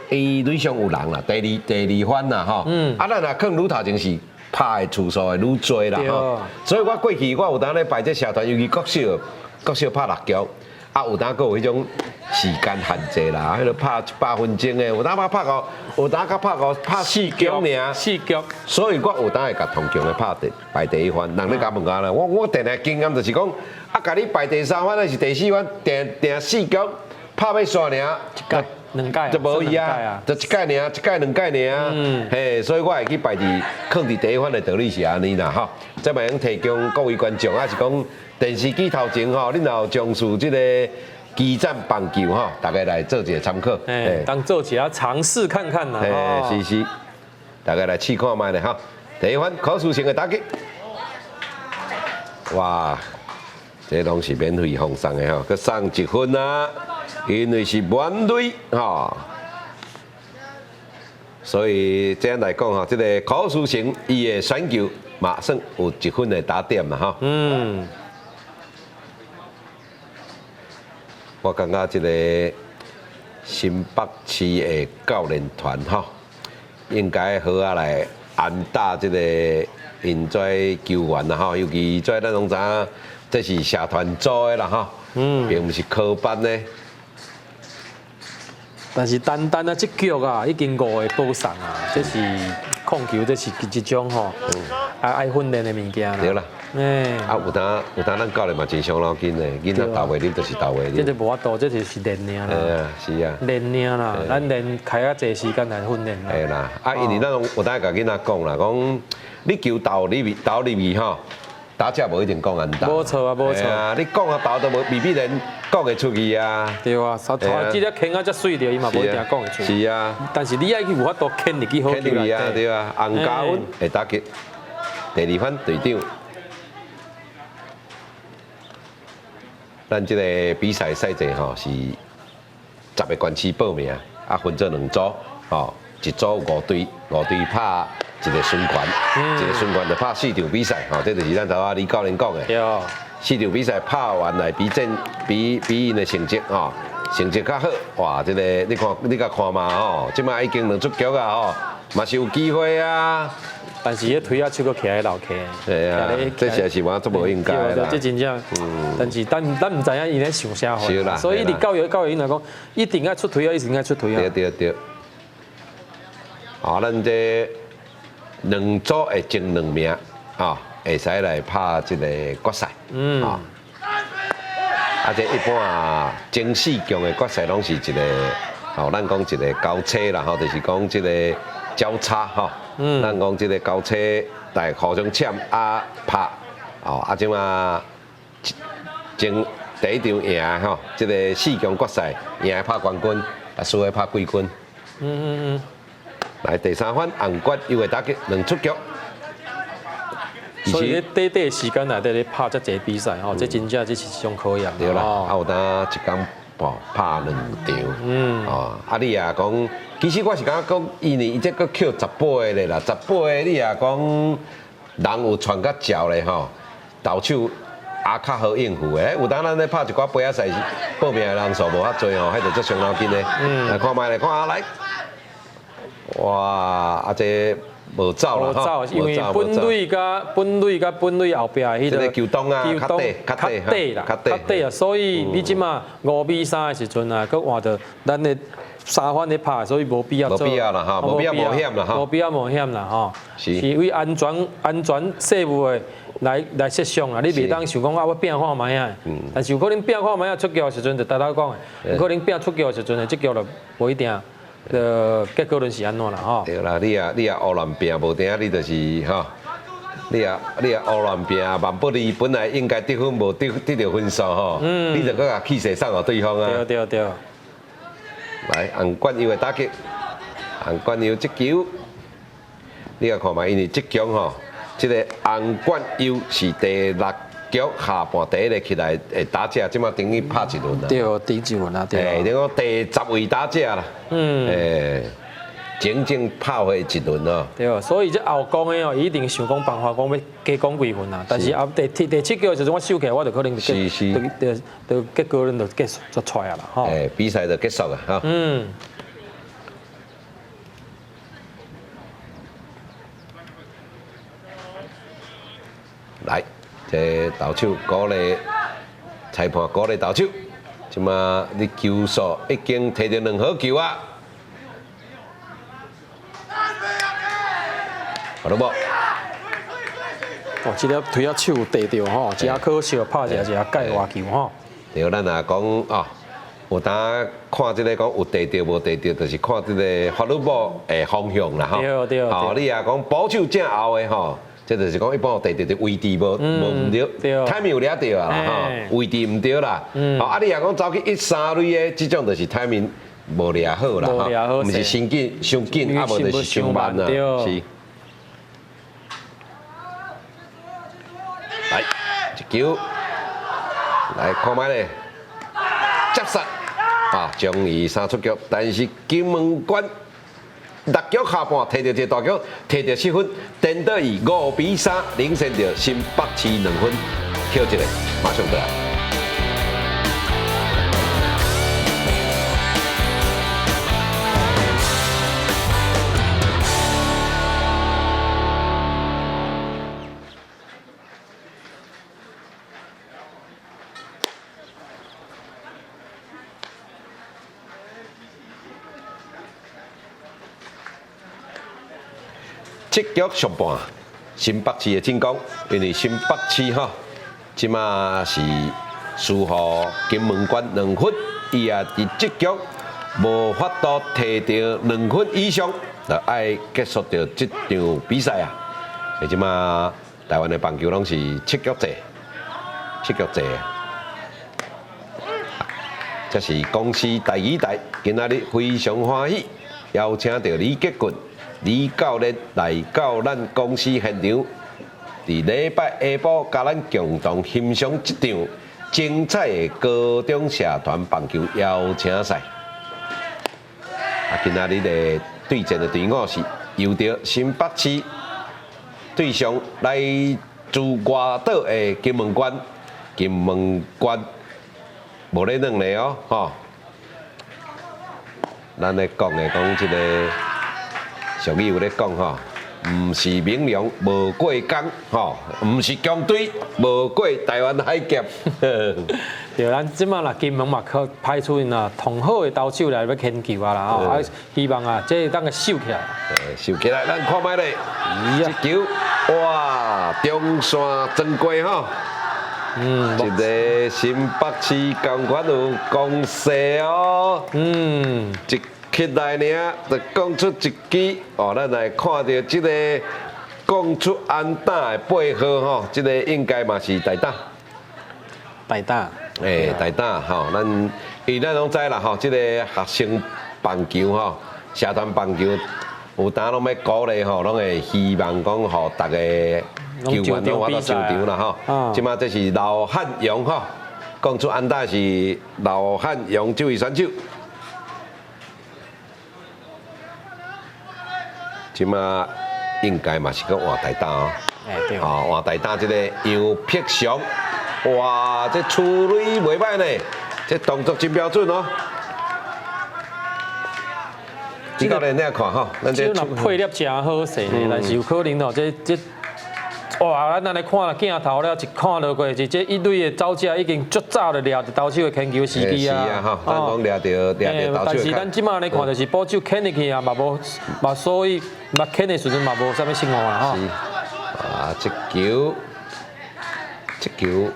伊壘上有人啦，第二第二番啦，吼，啊，咱若囥愈頭前是。拍的次數會愈濟啦吼，所以我過去我有當咧排這社團，尤其國小，國小拍六局，啊有當閣有彼種時間限制啦，彼个拍100分鐘的，有當拍到，有當閣拍到拍四局爾，四局，所以我有當會共同強的拍第排第一番，人咧共問我啦，我我定定經驗就是講，啊共你排第三番還是第四番，定定四局拍欲煞爾，一屆。兩屆就無伊啊，就一屆爾，一屆兩屆爾，嘿，所以我會去排佇囥佇第一番的道理是按呢啦，吼。這嘛用提供各位觀眾，抑是講電視機頭前吼，恁若有從事這个基層棒球吼，大家來做一个參考，嘿，當做一下嘗試看看啦，嘿，是是，大家來試看覓咧吼。第一番柯書成的打擊，哇，這攏是免費奉送的吼，閣送一分啊！因為是滿壘吼，所以這樣來講吼，這个柯書成伊的選球馬上有一分的打點啦吼。嗯。我感覺這个新北市的教練團吼，應該好仔來安打這个𪜶這球員啦吼，尤其這咱攏知影，這是社團組的啦吼，並毋是科班的。但是單單啊，這局啊，已經五個保送啊，這是控球，這是一種吼，啊愛訓練的物件啦。對啦。欸，啊有當有當，咱教練嘛真傷腦筋的，囡仔投袂入就是投袂入。這就無法度，這就是練爾啦。欸啊，是啊。練爾啦，咱練開較濟時間來訓練啦。會啦，啊，因為咱有當共囡仔講啦，講你球投入去，投入去吼。打者無一定講安打，無錯啊，無錯。啊，你講啊投都無，未必然講會出去啊。對啊，頭這隻牽啊遮媠著，伊嘛無一定講會出去。是啊。但是你愛去有法度牽入去好球內底啊，對啊。洪家穩會打擊第二番隊長。咱這个比賽賽制吼是十个縣市報名，啊分做兩組，吼一組五隊，五隊拍一个循環，一个循環就拍四場比賽，吼，這就是咱頭仔李教練講的。對。四場比賽拍完來比戰比比𪜶的成績，吼，成績較好，哇，這个你看你共看嘛，吼，這擺已經兩出局啊，吼，嘛是有機會啊。但是彼推仔手閣徛咧樓下。對啊，這實在是我足無應該啦。這真正，但是咱毋知影伊咧想啥貨，所以佇教育來講，一定愛出推仔，一定愛出推仔。對對對。啊，咱這兩組的前兩名啊，會使來拍這個決賽。啊，啊，這一般啊，前四強的決賽攏是一個，吼，咱講一個交叉啦，吼，就是講這個交叉吼。咱講這個交叉，來互相搶啊拍，哦，啊這馬前第一場贏吼，這個四強決賽贏拍冠軍，啊輸的拍季軍。來第三番紅冠又會打擊兩出局。所以咧短短時間內底咧拍遮濟比賽吼，這真正這是一種考驗。對啦，啊有當一工拍兩場。哦，啊你也講，其實我是感覺講，因為伊這閣扣18個咧啦，18個你也講人有傳甲焦咧吼，投手也較好應付的。有當咱咧拍一寡杯仔賽，報名的人數無遐濟吼，彼就足傷腦筋的。來看覓來看下來，哇，啊這無走啦，無走，因為本壘佮本壘佮本壘後壁彼個球擋啊，較短，較短啦，較短啊，所以你這馬5比3的時陣啊，閣換著咱的三番咧拍，所以無必要。無必要啦，吼，無必要冒險啦，吼，無必要冒險啦，吼。是為安全稅務的來設想啦，你袂當想講啊，我拼看覓啊，但是有可能拼看覓啊，出局的時陣就頭頭講的，有可能拼出局的時陣，這局就無一定。結果論是按怎啦吼？對啦，你也胡亂拼，無定你就是吼，你也胡亂拼，萬不利本來應該得分無得著分數吼，你就閣共氣勢送予對方啊。對對對。來，洪冠佑的打擊，洪冠佑這球，你也看覓，因為這局吼，這個洪冠佑是第六局下半第一個起來的打者，這馬等於拍一輪啦。對，頂一輪啦，對。等於講第十位打者啦。整整拍回一輪哦。對，所以這後攻的哦，一定想講辦法講欲加攻幾分啦。但是啊，第七局的時陣我收起來，我就可能就就結果論就結束就出來啦，吼。比賽就結束啦，吼。來。這投手鼓勵裁判鼓勵投手，這馬你球數已經提著兩好球啊！好了無？哦，這粒推仔手綴著吼，真可惜，拍一個一個界外球吼。對，咱若講哦，有當看這個講有綴著無綴著，就是看這個法律帽的方向啦吼。對對。哦，你若講捕手正後的吼。這就是講一般有綴著的位置無毋對，timing 有掠著啊啦吼，位置毋對啦。吼啊，你若講走去一三壘的，這種就是 timing 無掠好啦，吼，毋是傷緊傷緊，啊無就是傷慢啦，是。來，一球，來看覓咧，接殺，啊，將伊三出局，但是金門關。六局下半，提著一個大局，提著七分，顛倒以5比3領先著新北市2分，休一下，馬上回來。七局上半，新北市的進攻，因為新北市吼，這馬是輸予金門縣2分，伊也佇這局無法度提著2分以上，就愛結束著這場比賽啊！這馬台灣的棒球攏是七局制，七局制。這是公視第二台，今仔日非常歡喜，邀請著李杰俊李教練來到咱公司現場，佇禮拜下晡，佮咱共同欣賞這場精彩的高中社團棒球邀請賽。啊，今仔日的對戰的隊伍是由著新北市對上來自外島的金門縣，金門縣無咧軟咧哦，吼。咱咧講的講這個。俗語有咧講吼，毋是銘龍無過江吼，毋是強隊無過台灣海峽。對，咱這馬啦金門嘛可派出𪜶啊同好的投手來欲牽球啊啦吼，啊希望啊這會當共收起來。收起來，咱看覓咧，這球哇，中線鑽過吼。一个新北市仝款有攻勢哦。一起來爾就講出一支哦，咱來看著這个講出安打的八號吼，這个應該嘛是大打。大打。欸，大打吼，咱因為咱攏知啦吼，這个學生棒球吼，社團棒球有當攏欲鼓勵吼，攏會希望講予逐个球員攏有法度上場啦吼。這馬這是劉漢陽吼，講出安打是劉漢陽這位選手。這馬應該嘛是閣換大打哦。哦，換大打這个楊碧祥，哇，這出壘袂䆀呢，這動作真標準哦。這教練你來看吼，咱這若配合誠好勢呢，但是有可能哦，這這。哇！咱按呢看啦，鏡頭了一看落過，是這一壘的走者已經足早就掠著投手的牽球時機啊！是啊，吼，咱講掠著掠著投手。但是咱這馬來看，就是捕手牽入去啊，嘛無嘛，所以嘛牽的時陣嘛無啥物失誤啦，吼。是。啊，這球，這球。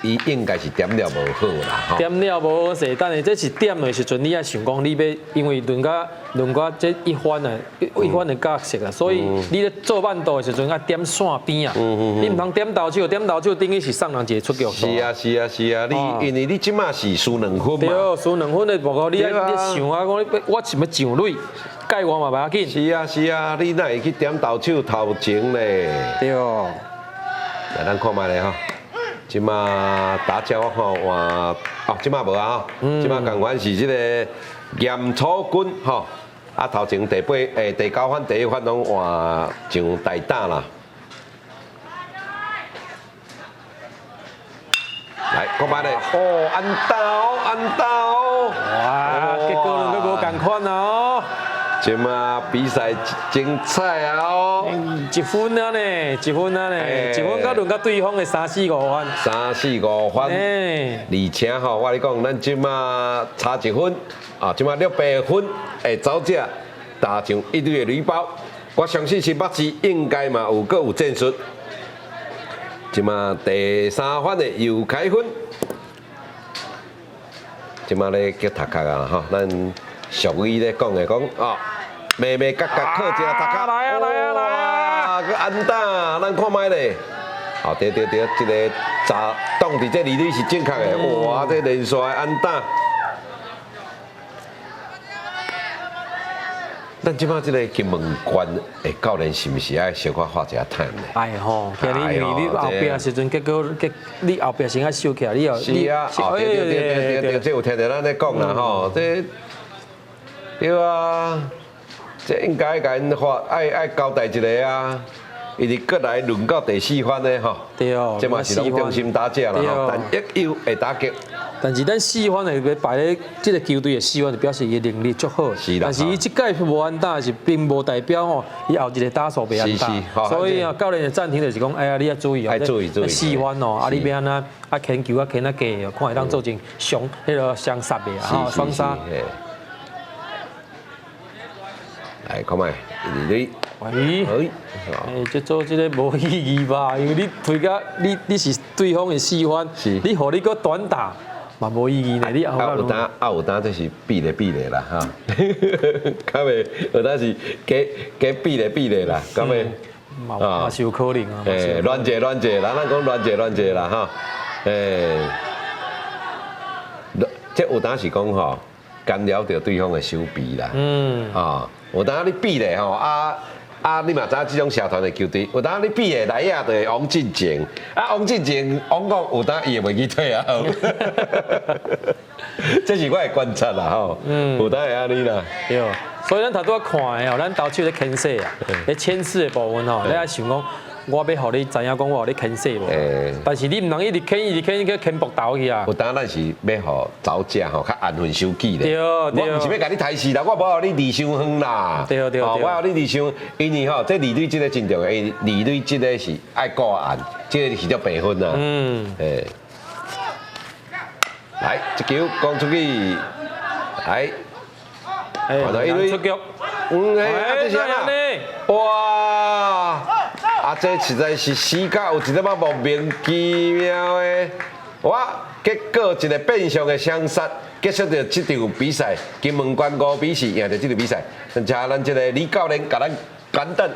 伊應該是點了無好啦，吼。點了無好勢，但是這是點的時陣，你愛想講，你欲因為輪甲輪甲這一番的，一番的角色啊，所以你咧做慢投的時陣愛點線邊啊，你毋通點投手，點投手等於是送人一个出局。是啊是啊是啊，你因為你這馬是輸兩分嘛。對，輸兩分的報告，你愛你想啊，講你我是欲上壘，蓋我嘛袂要緊。是啊是啊，你哪會去點投手頭前咧？對。來，咱看覓咧吼。這馬打者我看換哦，這馬無啊吼，這馬仝款是這个嚴楚君吼，啊頭前第八欸第九番第一番攏換上大打啦。來，看覓咧，哦，安打哦，安打哦，哇，結果兩个無仝款啊哦。這馬比賽精彩啊！哦，一分啊呢，一分啊呢，一分佮輪到對方的三四五分，三四五分，而且吼，我跟你講，咱這馬差一分，啊，這馬六八分會走者打上一壘的壘包，我相信新北市應該嘛有閣有戰術。這馬第三番的又開分，這馬咧叫讀卡啊吼，咱。俗語咧講的講哦，眉眉角角靠一下頭殼，來啊來啊來啊！閣安打，咱看覓咧？哦，對對對，這个砸擋佇這二壘是正確的，哇，這連續安打。咱這擺這个金門縣的教練是毋是愛小可畫一下 time 咧？愛吼，今日因為你後壁時陣，結果結你後壁先愛收起來，你後是啊，哦對對對對對，這有聽著咱咧講啦吼，這。對啊，這應該共𪜶發愛愛交代一下啊，伊是閣來輪到第四番的吼，對哦，這嘛是攏中心打者啦吼，但亦有會打擊。但是咱四番的欲排咧，這个球隊的四番就表示伊的能力足好。是啦。但是伊這屆無安打是並無代表吼，伊後一个打數袂安打。所以啊，教練的暫停就是講，哎呀，你要注意哦，愛注意注意。四番哦，啊，你欲按怎啊牽球啊牽啊低，看會當做成雙彼个雙殺的啊，雙殺。來看覓，二壘。喂，欸，這做這个無意義吧？因為你推甲你你是對方的四番，你予你閣短打嘛無意義呢。你啊有當啊有當，這是比咧比咧啦哈。較袂有當是加加比咧比咧啦，敢袂？嘛嘛是有可能啊。欸，亂坐亂坐啦，咱講亂坐亂坐啦哈。欸，這有當是講吼，干擾著對方的守備啦。啊。有當你比咧吼，啊啊！你嘛知影這種社團的球隊，有當你比咧來啊，就會往進前，啊往進前，往講有當伊會袂去退啊。這是我的觀察啦吼，有當會按呢啦。對，所以咱頭拄仔看的吼，咱投手咧牽制啊，咧牽制的部分吼，你愛想講，我欲予你知影講我予你牽制無？但是你毋通一直牽，一直牽，去牽膊頭去啊！有當咱是欲予走者吼較安分守己咧。對。我毋是欲共你刣死啦，我無予你離傷遠啦。對。我予你離傷，因為吼，這二壘這個真重要，因為二壘這個是愛顧岸，這個是著白分啊。來，這球攻出去，來，看到一壘出局。啊，這是按怎？哇！啊，這實在是死甲有一點仔莫名其妙的，哇！結果一個變相的雙殺，結束著這場比賽，金門縣5比4贏著這場比賽。請咱這個李教練共咱簡短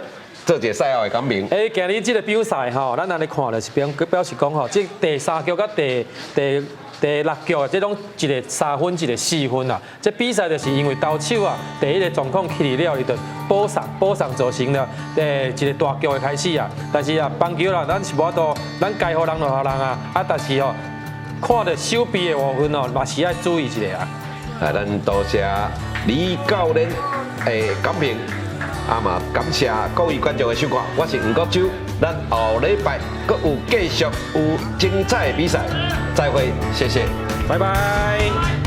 做一個賽後的講評。欸，今日這個比賽吼，咱按呢看就是表示講吼，這第三局佮第六局啊，這攏一个3分，一个4分啊。這比賽就是因為投手啊，第一个狀況起了，伊就保送，保送造成了一個大局的開始啊。但是啊，棒球啦，咱是無法度，咱該予人就予人啊。啊，但是哦，看著守備的部分哦，嘛是愛注意一下啊。啊，咱多謝李教練的講評，啊嘛感謝各位觀眾的收看。我是吳國洲，咱後禮拜閣有繼續有精彩的比賽，再會，謝謝，拜拜。